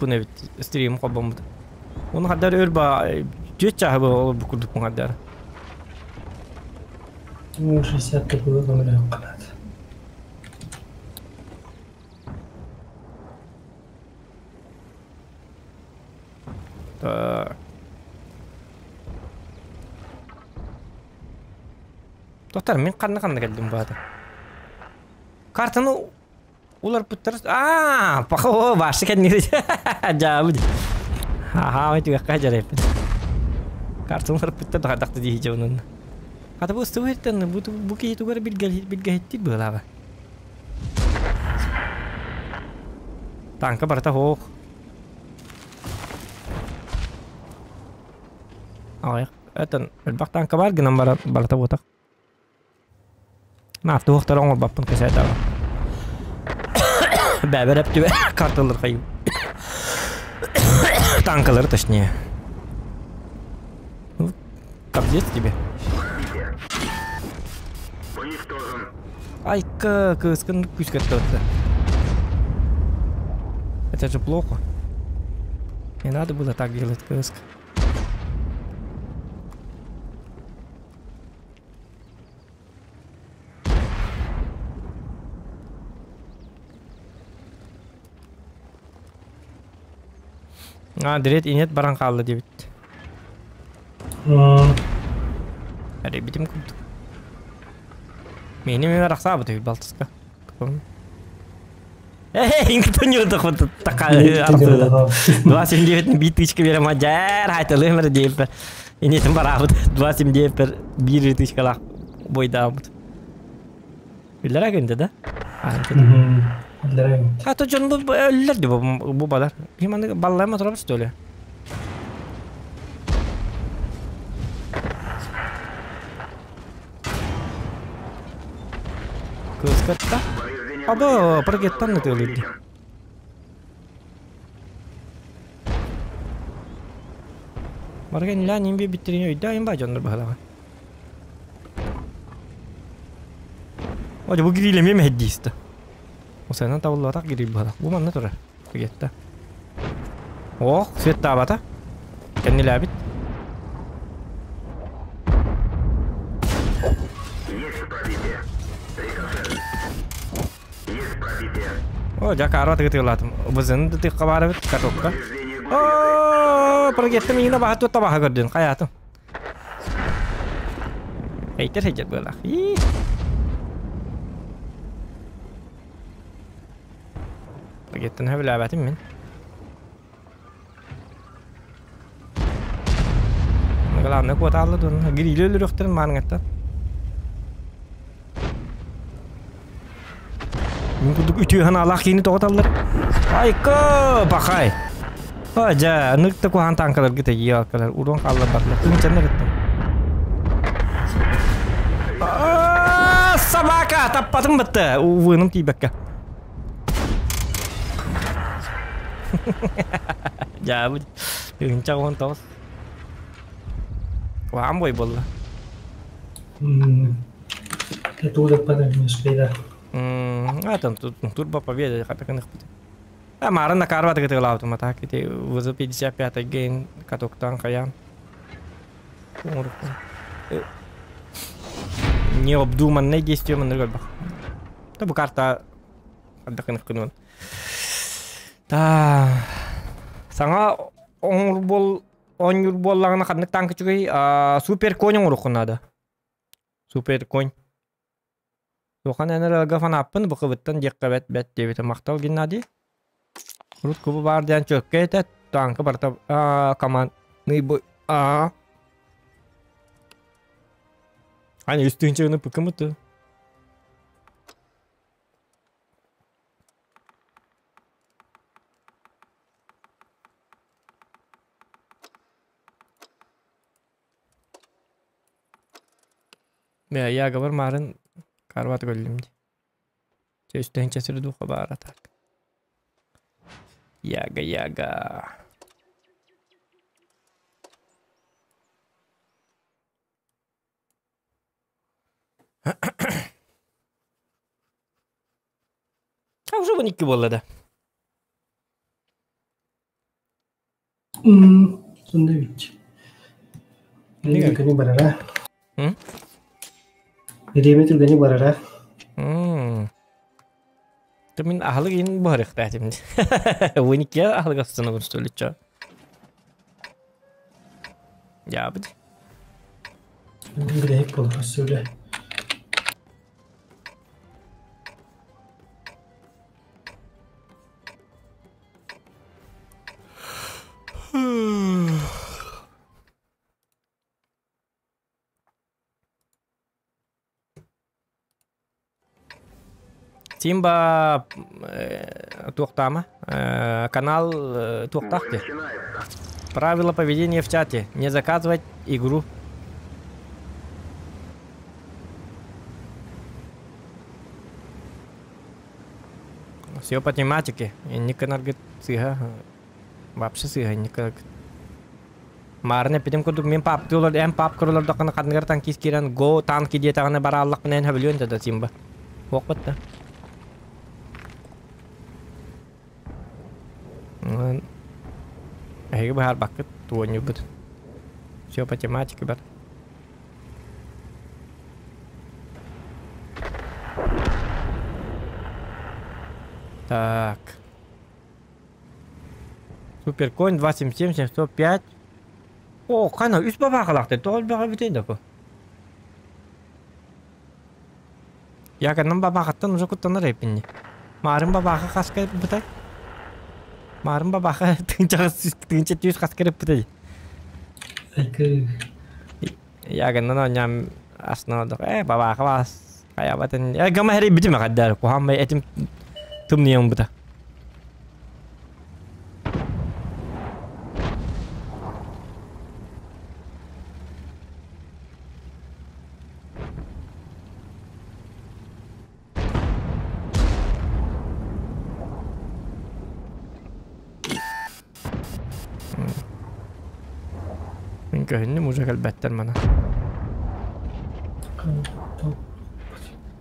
бу эбит стрим холбоммут. Оны хаддар өр ба түөрт чааһы бу бу курдук хаддар. 60 было көмөлөөх канат. Так. Доктор, мин ханна ханна кэллим баата. Картаны уларпыттар. Аа, пахо башы кэннигэр. Дьаабы. Аха, түгэххэ жарайпын. Картаны уларпыттар дахта дии дьонун. Хата бу ыстыбыттан бу бу киһи тугар билгэһиттир быһылааҕа. Танка барыта хоох. Аҕыйах этэн элбэх танка бар гынан баран барыта буотах. Нафтуохтара оҥорбаппын кэсээтээҕэ. Бэбэр эптүбэ карталар хайым. Танкалары точнее. Ну, капздец тебе. Айка, кыскын күүскэ Это же плохо. Не надо было так делать, кыска. А, дрет инет баран хаалла диэбит. Эрийбитим курдук. Миэним эмэ арахсаабыт үһү балтыска. Эй, 2,79 биир тысячка биэрэ дьээр хайталыам эрэ диэппэр. Инитин бараабыт 2,79 биир тысячкалаах бойдаабыт. Биллэрэ күндэ да? Өллөрө. А то дьон бу өллөр ди бу балар. Ким аны баллайма турабыз что ли? Кыскатта. Аба, паркеттан да тыылырды. Барген ля нимбе биттерин өйдө айын ба дьоннор баһалаҕа. О, бу гирилеме мехеддиисты. Осайнан табыллыбатах гирил баһалах. Бу манна турар. Кетті. Ох, свет табата. Кэннилээбит. О, жакарва тыгытыылаатым. Бызын тыгка барабыт катокка. О, прогеттим иина баха туотта баха көрдүн. Хаятым. Эйтер хеджет буолах. Прогеттин хөбүлээбэтим мин. Главное куотаалла дун. Гирили өлүрүөхтэрин мааныҥаттан. Мин курдук үтүө санаалаах киһини тоҕоталлар. Айка, бахай. А, дьэ, нык да куһаҕан танкаларга тэйиэ алкалар. Урон хааллар бардылар. Тыынчаннар ыттым. Собака! Таппатым бытты. Увыным тиийбэккэ. Дьаабыт. Тыынча 19. Куһаҕан бой буолла. Тугу да А там тут турбо победа хатаканыхпыт. А марын на карва тыгытыгалаабытым а так ити ВЗ-55 гейн катоктан хаян. Необдуманное действие маннык өлбөх. Да бу карта хаддакыныхкынуун. Та саҥа оҥур бол оонньуур буоллаҕына ханнык танка үчүгэй супер конь оҥоруоххун наада. Супер конь. Туохан НРЛга фанаппын быкыбыттан диэххэ бэт бэт диэбитэ махтал Геннадий. Урут кубу баар диэн чөккө этэ танка барыта командный бой а Ани үс тыһыынча пыкымыты. Мэ ягабар марын карват көрүлүм ди. Чэ үс тыһыынча сири духа баара так. Яга яга. А уже 12 буолла да. Сонда бит. Түргәне барара. Биреме түргәне барара. Ты мин аһылык ин буһарыхтаатым. 12 аһылык астына көрсөлүччө. Ябыт. Билэһик болар сөйле. Симба туохтаама канал туохтаах ти. Правила поведения в чате. Не заказывать игру. Все по тематике. Инник сыга. Вообще сыга инник Марны питим курдук мен пап тулар эм пап курулар даканы кадныгар танкист кирен го танки диетаганы бара аллах менен хөбүлүөн да Симба. Окпатта. Эһиги баһар баккыт туонньурбут. Все по тематике бар. Так. Суперконь 277 705. О, кана үс баба халакты. Тоғыз баға бітейін да Яканнан бабахаттан уже куттанар эпинни. Марын бабаха хаска бытай. Марын бабаха тыынча түйүс хаска бытай. Айкы. Яганнан оням астына бабаха бас. Хаябатын. Гама хери битиме каддар. Кухам этим Тымныйан быта. Мин көһүннүм уже кэлбэттэр мана.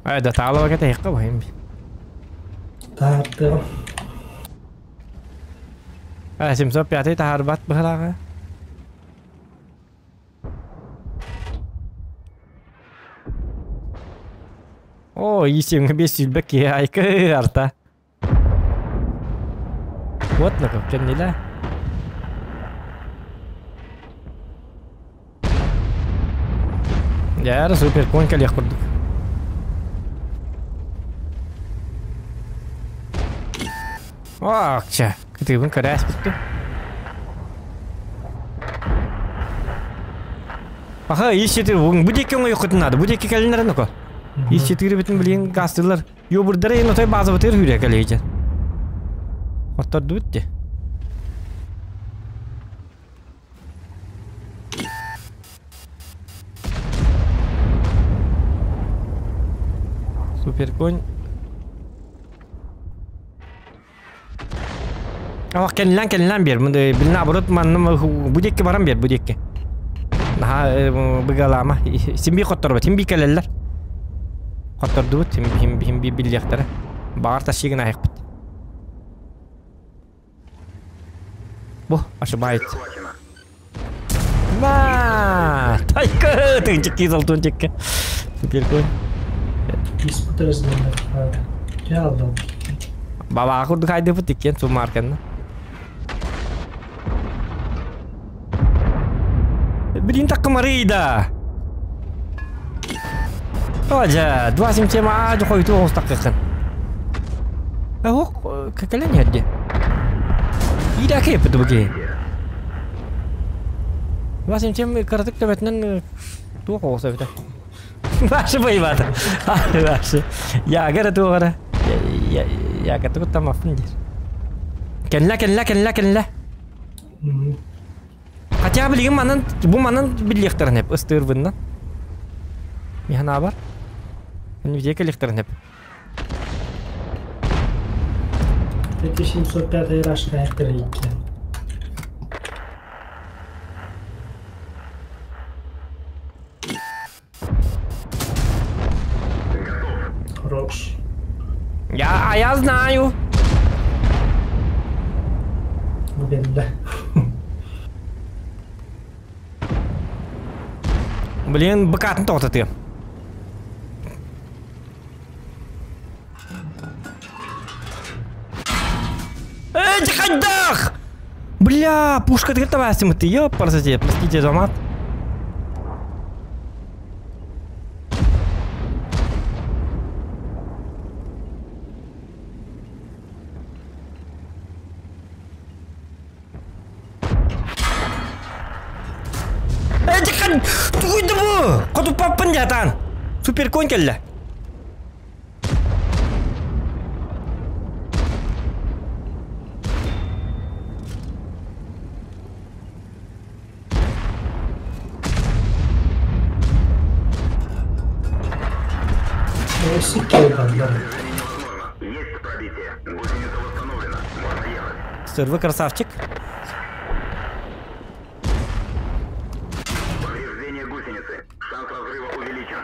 Ай да таалаба кэтэһиэххэ баһым. Таһаардыам. А 705 таһаарбат быһылааҕа. О, исемҥэ биэс сүүрбэ киһи айка арта. Вот на как кэннилэ. Дьэ, супер конь кэлиэх курдук. Акча, кытыыбын көрөөс бүттүм. Аха, ис четыр, бу диэки оҥойоххутун наада, бу диэки кэлиннэр оноко. Ис четыре бүтүн билигин гаастыылар. Юбурдара ен отой базабытыгар хүрэ кэлиһичэн. Оттордубут де. Суперконь. Ах, кэннилэн кэннилэн биэр. Бил наоборот манна бу диэки баран биэр бу диэки. Наһаа быгалаама. Симби хотторбут, симби кэлэллэр. Хоттордубут, симби симби биллиэхтэрэ. Баҕар тащигын аһыахпыт. Бу, ошибается. На! Тайка! Тынчики, золотунчики. Суперконь. Бабаа курдук хайдыпыт иккиэн суммаарканна. Блин, так комарыйда! Ожа, 2,7 аа хойуту оҥостаккын. Ох, кэлэн иһэрди. Ида кэппит бу киһи. 2,7 кыратык төбөтүнэн туох оҕус эбитэ. Ваша воевата. Ваша. Ягара туоҕара. Ягата куттаммаппын диир. Кэллэ, кэллэ, кэллэ, кэллэ. Хотя билигин манан, бу манан биллиэхтэрин эп, ыстыырбынна. Миһанаабар. Видео кэлиэхтэрин эп. 1705 рашка икки. Хорош. Я, а я знаю. Бу бэллэ. Блин, быкатын тоқтатыам. Эй, хайдах! Бля, пушка ты ёпарсоте, простите за мат. Эй, тугуйда бу! Хотуппаппын дьатаан. Суперконь кэллэ. Өссө кэлбэллэр. Есть пробитие. Гусеница восстановлена. Можно ехать. Сыр, красавчик. Повреждение гусеницы. Шанс разрыва увеличен.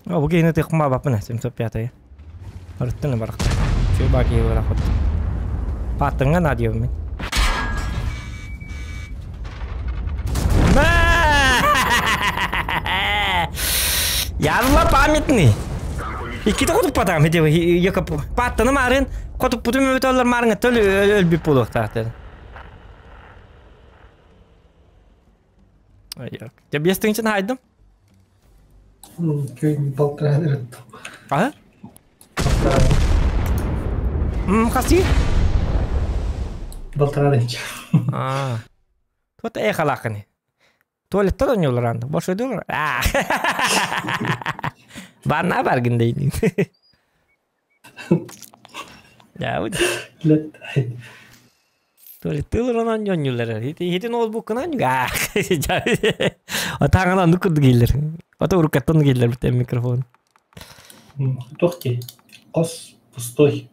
О, бу киһини тыхмаабаппын 705 Арыттын барахта. Чү баа киһи барахпыт. Пааттыҥҥа наадыйабын мин. Ярла памятный. Икките хотуппатаҕым ити пааттаны маарын хотуппутум өбүтөллөр маарыҥҥа өлбүт буолуохтаахтар. Дьэ биэс тыһыынчаны хаайдым. Күн полтора ырыттым. Аһы? Хасыы? Полтора тыһыынча. Аа. Туот эхалааххыный? Туалеттар оонньуулар анда. Бошойдулар. Барна баргын дейин. Дьаабыт. Туалеттыылар оонньуулар. Хитин ноутбуккунан Отааҥан оннук курдук иһиллэр. Ото уруккаттан иһиллэр бүтэн микрофон. Туох дии? Хос пустой.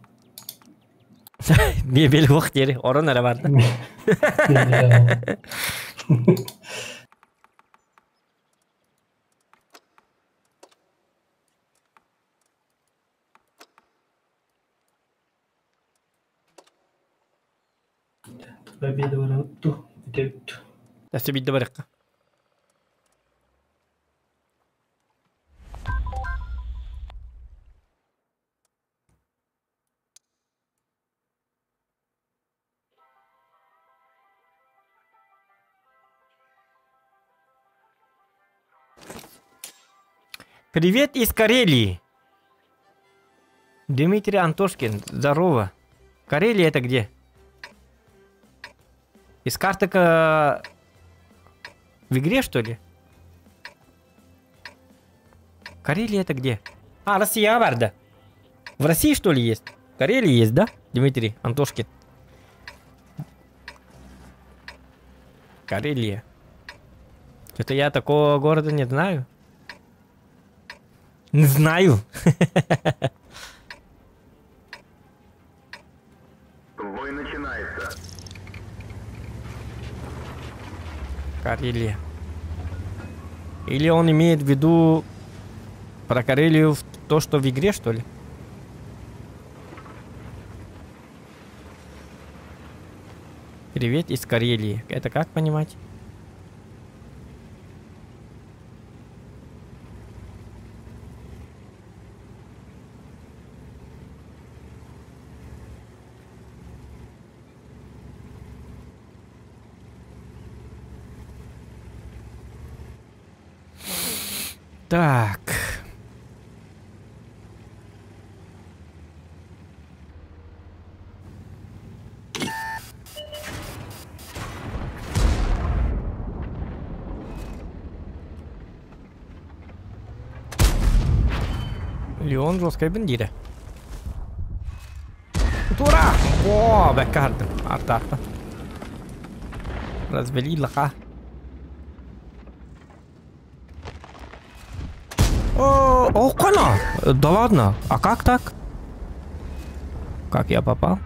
Мебель уох диэри орон эрэ барда. Победа барабыт бүтэбит. Өссө биирдэ барыахха. Привет из Карелии. Дмитрий Антошкин, здорово. Карелия это где? Из карты в игре, что ли? Карелия это где? А, Россия Варда. В России, что ли, есть? Карелия есть, да? Дмитрий Антошкин. Карелия. Что-то я такого города не знаю. Не знаю. Бой начинается. Карелия. Или он имеет в виду про Карелию в то, что в игре, что ли? Привет из Карелии. Это как понимать? Так. Леон жесткой бендире. Тура! О, бэккарды. Арта, арта. Развели лоха. О, о, Да ладно. А как так? Как я попал?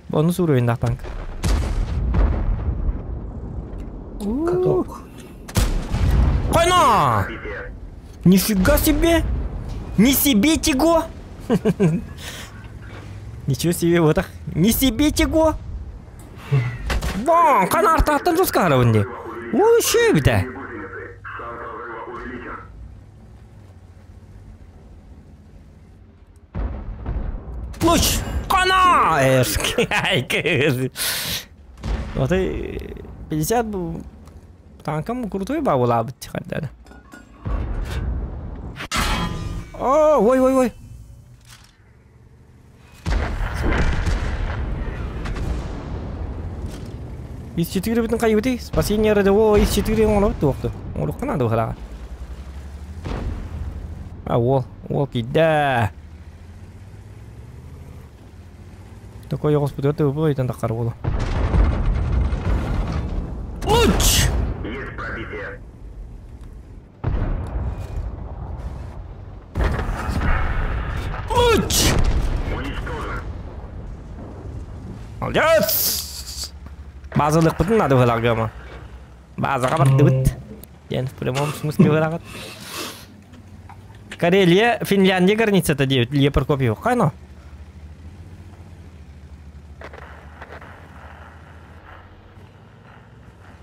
Бонус уровень на танк. Каток. Кона! Нифига себе! Не себе тего! Ничего себе, вот так. Не себе тего! Вон, канар таттан жускара вынди. Ой, шебіте. Луч! Кана! Вот и 50 танком крутой бабула быть хотя. О, ой, ой, ой. Из 4 бүтін қайбыты. Спасение РДО из 4 оңылып тоқты. Оңылып қанады бұқыраға. А, ол, ол кейді. Такой оғыз бұды өті өпі өйтін таққар болу. Луч! Есть пробитие. Луч! Уничтожен. Молодец! Базалық бұтын надо вылагама. Базаға барды бұт. Ден в прямом смысле вылагат. Карелия, Финляндия граница-то 9. Илья Прокопьев. Хайно.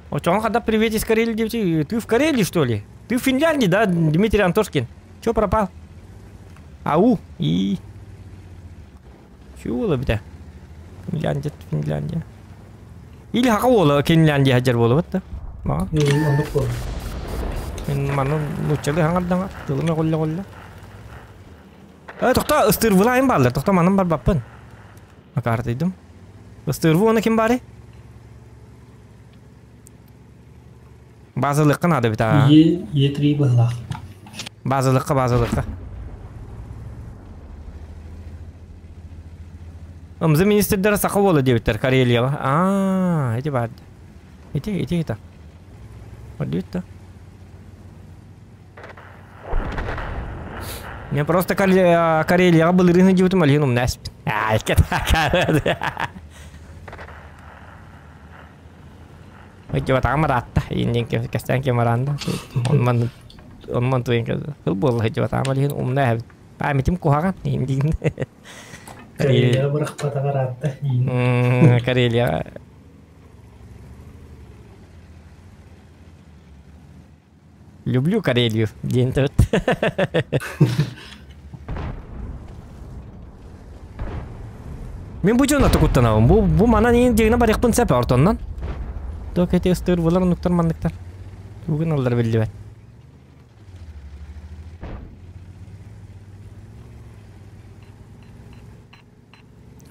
Вот он когда привет из Карелии, девять. Ты в Карелии, что ли? Ты в Финляндии, да, Дмитрий Антошкин? Чё пропал? Ау, и... Чего бля? Финляндия, Финляндия. Или хакаула Финляндия хаджар болу бітті. Ма? Онлық бол. Мен маны нучалы хаңардан тылыма голла голла. Э, тоқта, ыстыр вылайын барлар, тоқта маным бар баппын. Макар дейдім. Ыстыырбы уонна ким баарый? Базалыкка наада бит аа. Е, Е3 быһылаах. Базалыкка, базалыкка. Ымзы министрдері саха буола диэбиттэр Карелияҕа. Аа, ити баар. Ити, ити ити. Ордуйт да. Мен просто Карелияҕа былырыын сылдьыбытым олиһин умнаспын. Аа, Ыччыбатаҕым ыраатта. Иин кэстээн ким араанда. Онман онман туйан кыл буолла ыччыбатаҕым олиһин умна эһэбит. Памятим куһаҕан иин диин. Карелияҕа бырахпатаҕа ыраатта. Карелияҕа Люблю Карелию диэн төрүт. Мин бу дьоно тукуттанабын. Бу бу манан иин дьиҥнэ барыахпын сөп ортоннон. Туох эти ыстыыр булар оннуктар манныктар. Тугун аллар биллибэт.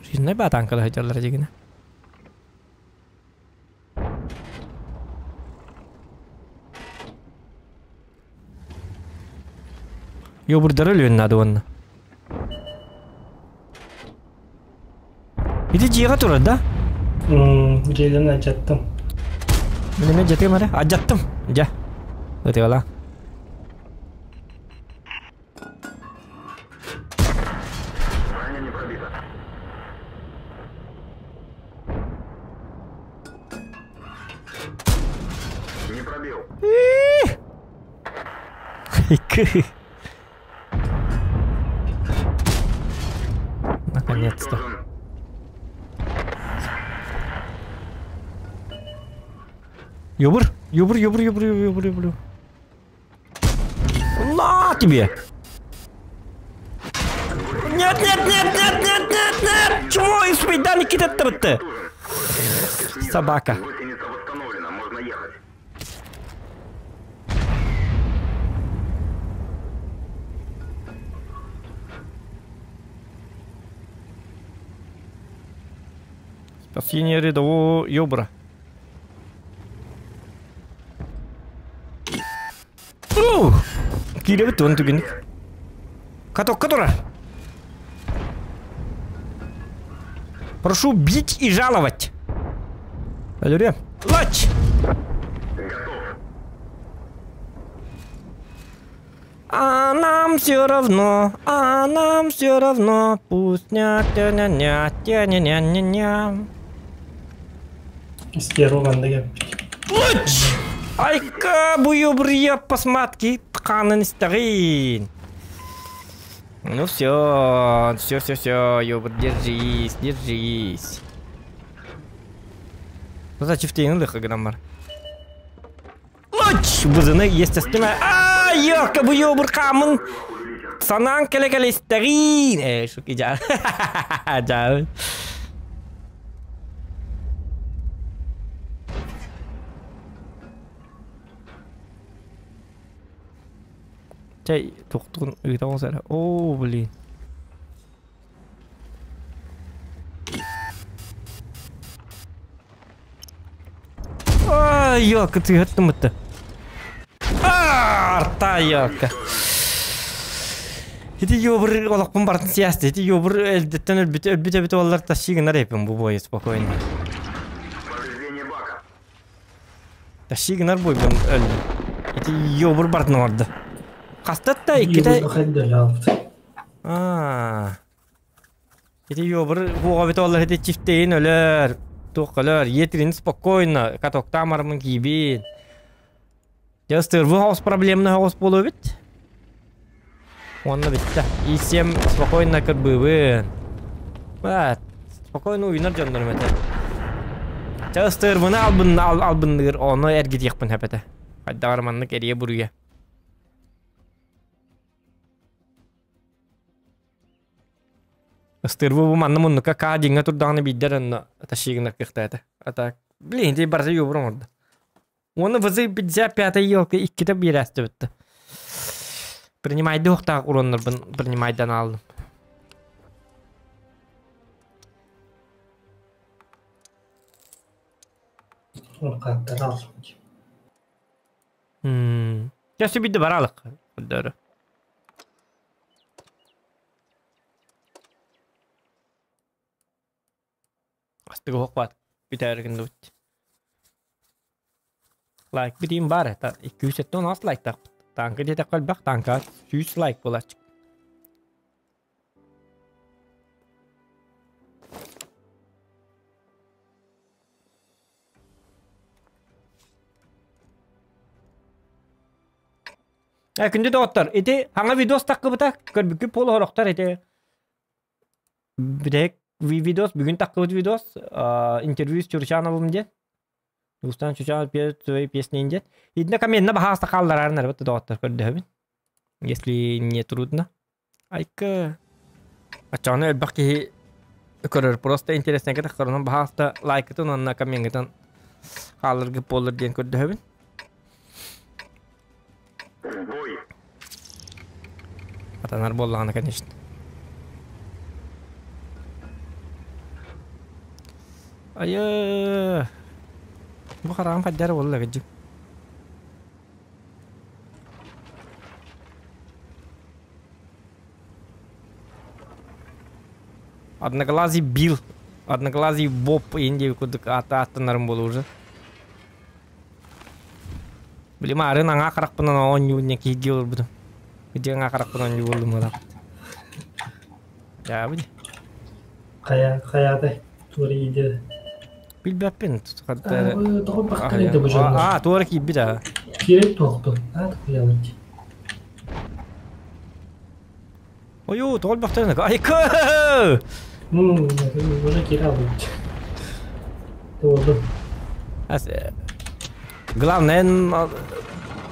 Жизненный батанкала сылдьаллар дьигинэ. Йобурдары өлүөн наада уонна. Ити дьиэҕэ турар да? Дьиэлэрин алдьаттым. Мин эмиэ дьатыам эрэ. Алдьаттым. Дьэ. Ытыала. Броня не пробита. Не пробил. Наконец-то. Юбр, юбр, юбр, юбр, юбр, юбр. На тебе! Нет, нет, нет, нет, нет, нет, нет! Чего из да Никита Собака. Спасение рядового Йобра. Киирэбит уон түгэнник. Катокка турар. Прошу бить и жаловать. Өлөрүөм. Лач! А нам все равно, а нам все равно, пусть ня тя ня ня тя ня ня ня ня. Стерва манна кэлбит. Луч! Айка буюбрия посматки тканын истэҕиин. Ну все, все, все, все, ёбр, держись, держись. Зачем ты гынан бар. Луч! Бузыны естественно. А, ёрка буюбр камын. Санаан кэлэ-кэлэ истэҕиин. Э, шуки жаа. Жаа. Чай тохтугун ыыта оҕус эрэ. Оо, блин. Ай, ёлка, тыһаттым бытты. Арта, ёлка. Ити ёбр олохпун бартын сиясты. Ити ёбр элдеттен өлбүт өлбүт эбит оллар тащи гынар эпин бу бой спокойно. Тащи гынар бойбун өлдүм. Ити ёбр бартын орды. Хастатта икките... Аа. Ити ёбр хуоҕа бит оллар ити чифтейин өлөр. Туох өлөр. Етрин спокойно. Катоктаам армын киибин. Дьэ ыстыырбы хаос проблемный хаос буолуо эбит. Уонна бүттэ. И7 спокойно кырбыыбын. Бат, спокойно уйунар дьоннорум этэ. Чэ ыстыырбыны албын албынныыр ону эргитиэхпин сөп этэ. Хайдаҕар маннык эрийэ буруйа. Ыстыырбы бу манна муннукка К диҥҥэ турдаҕына биирдэр онно тащигына кыахтаата. А так, блин, ити барыта юбур оҥордо. Уонна ВЗ-55 елка иккитэ биэрээстибитте. Принимайды уохтаах уроннарбын принимайдан аалым. Оны хааттар ал. Часы бидде баралык. Көрдөрү. Астыгы хокпат. Бүтәргин дут. Лайк битим бар. 270 лайк тақпыт. Танка дете калбак танка 100 лайк болачык. Күндү доҕоттор, ити хаҥа видос таххыбыта, көрбүккүт буола сорохтор ити Бүтэһик видос, бүгүн таххыбыт видос, интервью с Чурчановым диэн. Дустан Чурчанов пьет свои песни диэн. Итиннэ комментна баһаҕаста хаалларарын арбат доҕоттор көрдөһөбүн. Если не трудно. Айка. Оччоҕуна элбэх киһи көрөр. Просто интереснэйгэ тахсар. Онон баһаалыста лайкытын уонна коммеҥҥытын хаалларгыт буоллар диэн көрдөһөбүн. Атанар буоллаҕына, конечно. Айы! Бу хараҕым хайдары буолла кырдьык. Одноглазый Билл, Одноглазый Боб иин курдук аата ааттанарым буолуо уже. Били маарын аҥаа харахпынан оонньуун киһиргии олорбутум. Ити аҥаа харахпынан оонньуу буоллум буолаах. Дьаабы дии. Хайа хайаата туора ииде. Билбэппин. Тоҕо бахтан иде бу дьоннор. Аа, туора киирбит аа. Киирэн туохтун. Аа, куйалыч. Ойуу, тоҕо бахтан Айка! Ну, уже киирэ албыт. Туолду. Главное,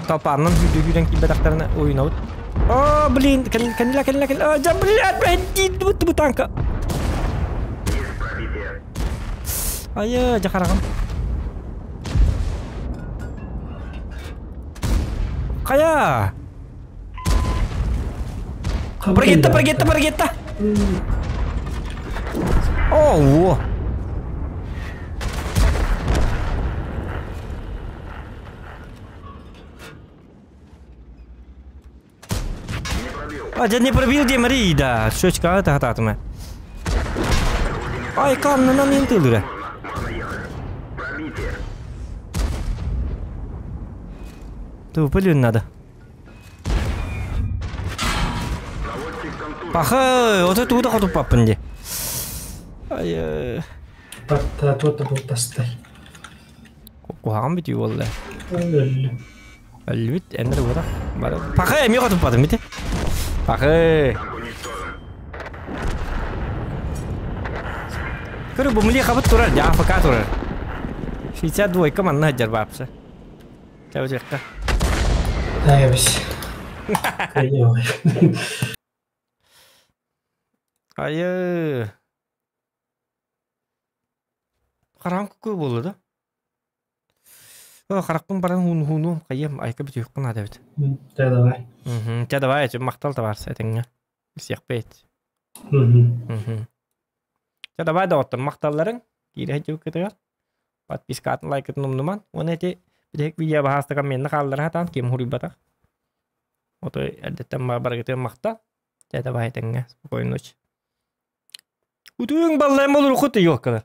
толпааннан сүүрдүүрэн киирбэтэхтэринэ уйунабыт. О, блин, кэннилэ, кэннилэ, кэннилэ, дьа, блядь, блядь, бу танка. Айы, дьэ хараҕым. Хайа! Прогетта, прогетта, прогетта! О, А, дьэ не пробил дии Мария, Шөчкаҕа таһатаатым ээ. Ай, каннынан интылыра. Тупы надо. Пахы, ото тугу да хотуппаппын дии. Ай, Батта туота бултастай. Куһаҕан бүтүү буолла. Өллү. Өллүбүт, эн эрэ буотах. Пахы, эмиэ хотуппатым ити. Пахы. Көрү, бу млихабыт турар, дьэ АФК турар. 62 манна сылдьар баапса. Чэ, бу Таайабыс. Айы. Хараҕым кукуу буолла да? О, харахпын баран хуунуум хайыам айка бүтүөххүн наада эбит. Чэ давай. Чэ давай, махтал табаарыс этэҥҥэ. Сиэхпит. Чэ давай доҕоттор махталларыҥ киирэ сылдьыбыккытыгар. Подпискатын лайкытын умнуман. Уонна ити бүтэһик видео баһаастыгар миэннэ хааллара сатаан ким хуруйбатах. Отой эрдэттэн барыгытыгар махтал. Чэ давай этэҥҥэ. Спокойной ночи. Утуйуҥ баллайым болурукут ёлкалар.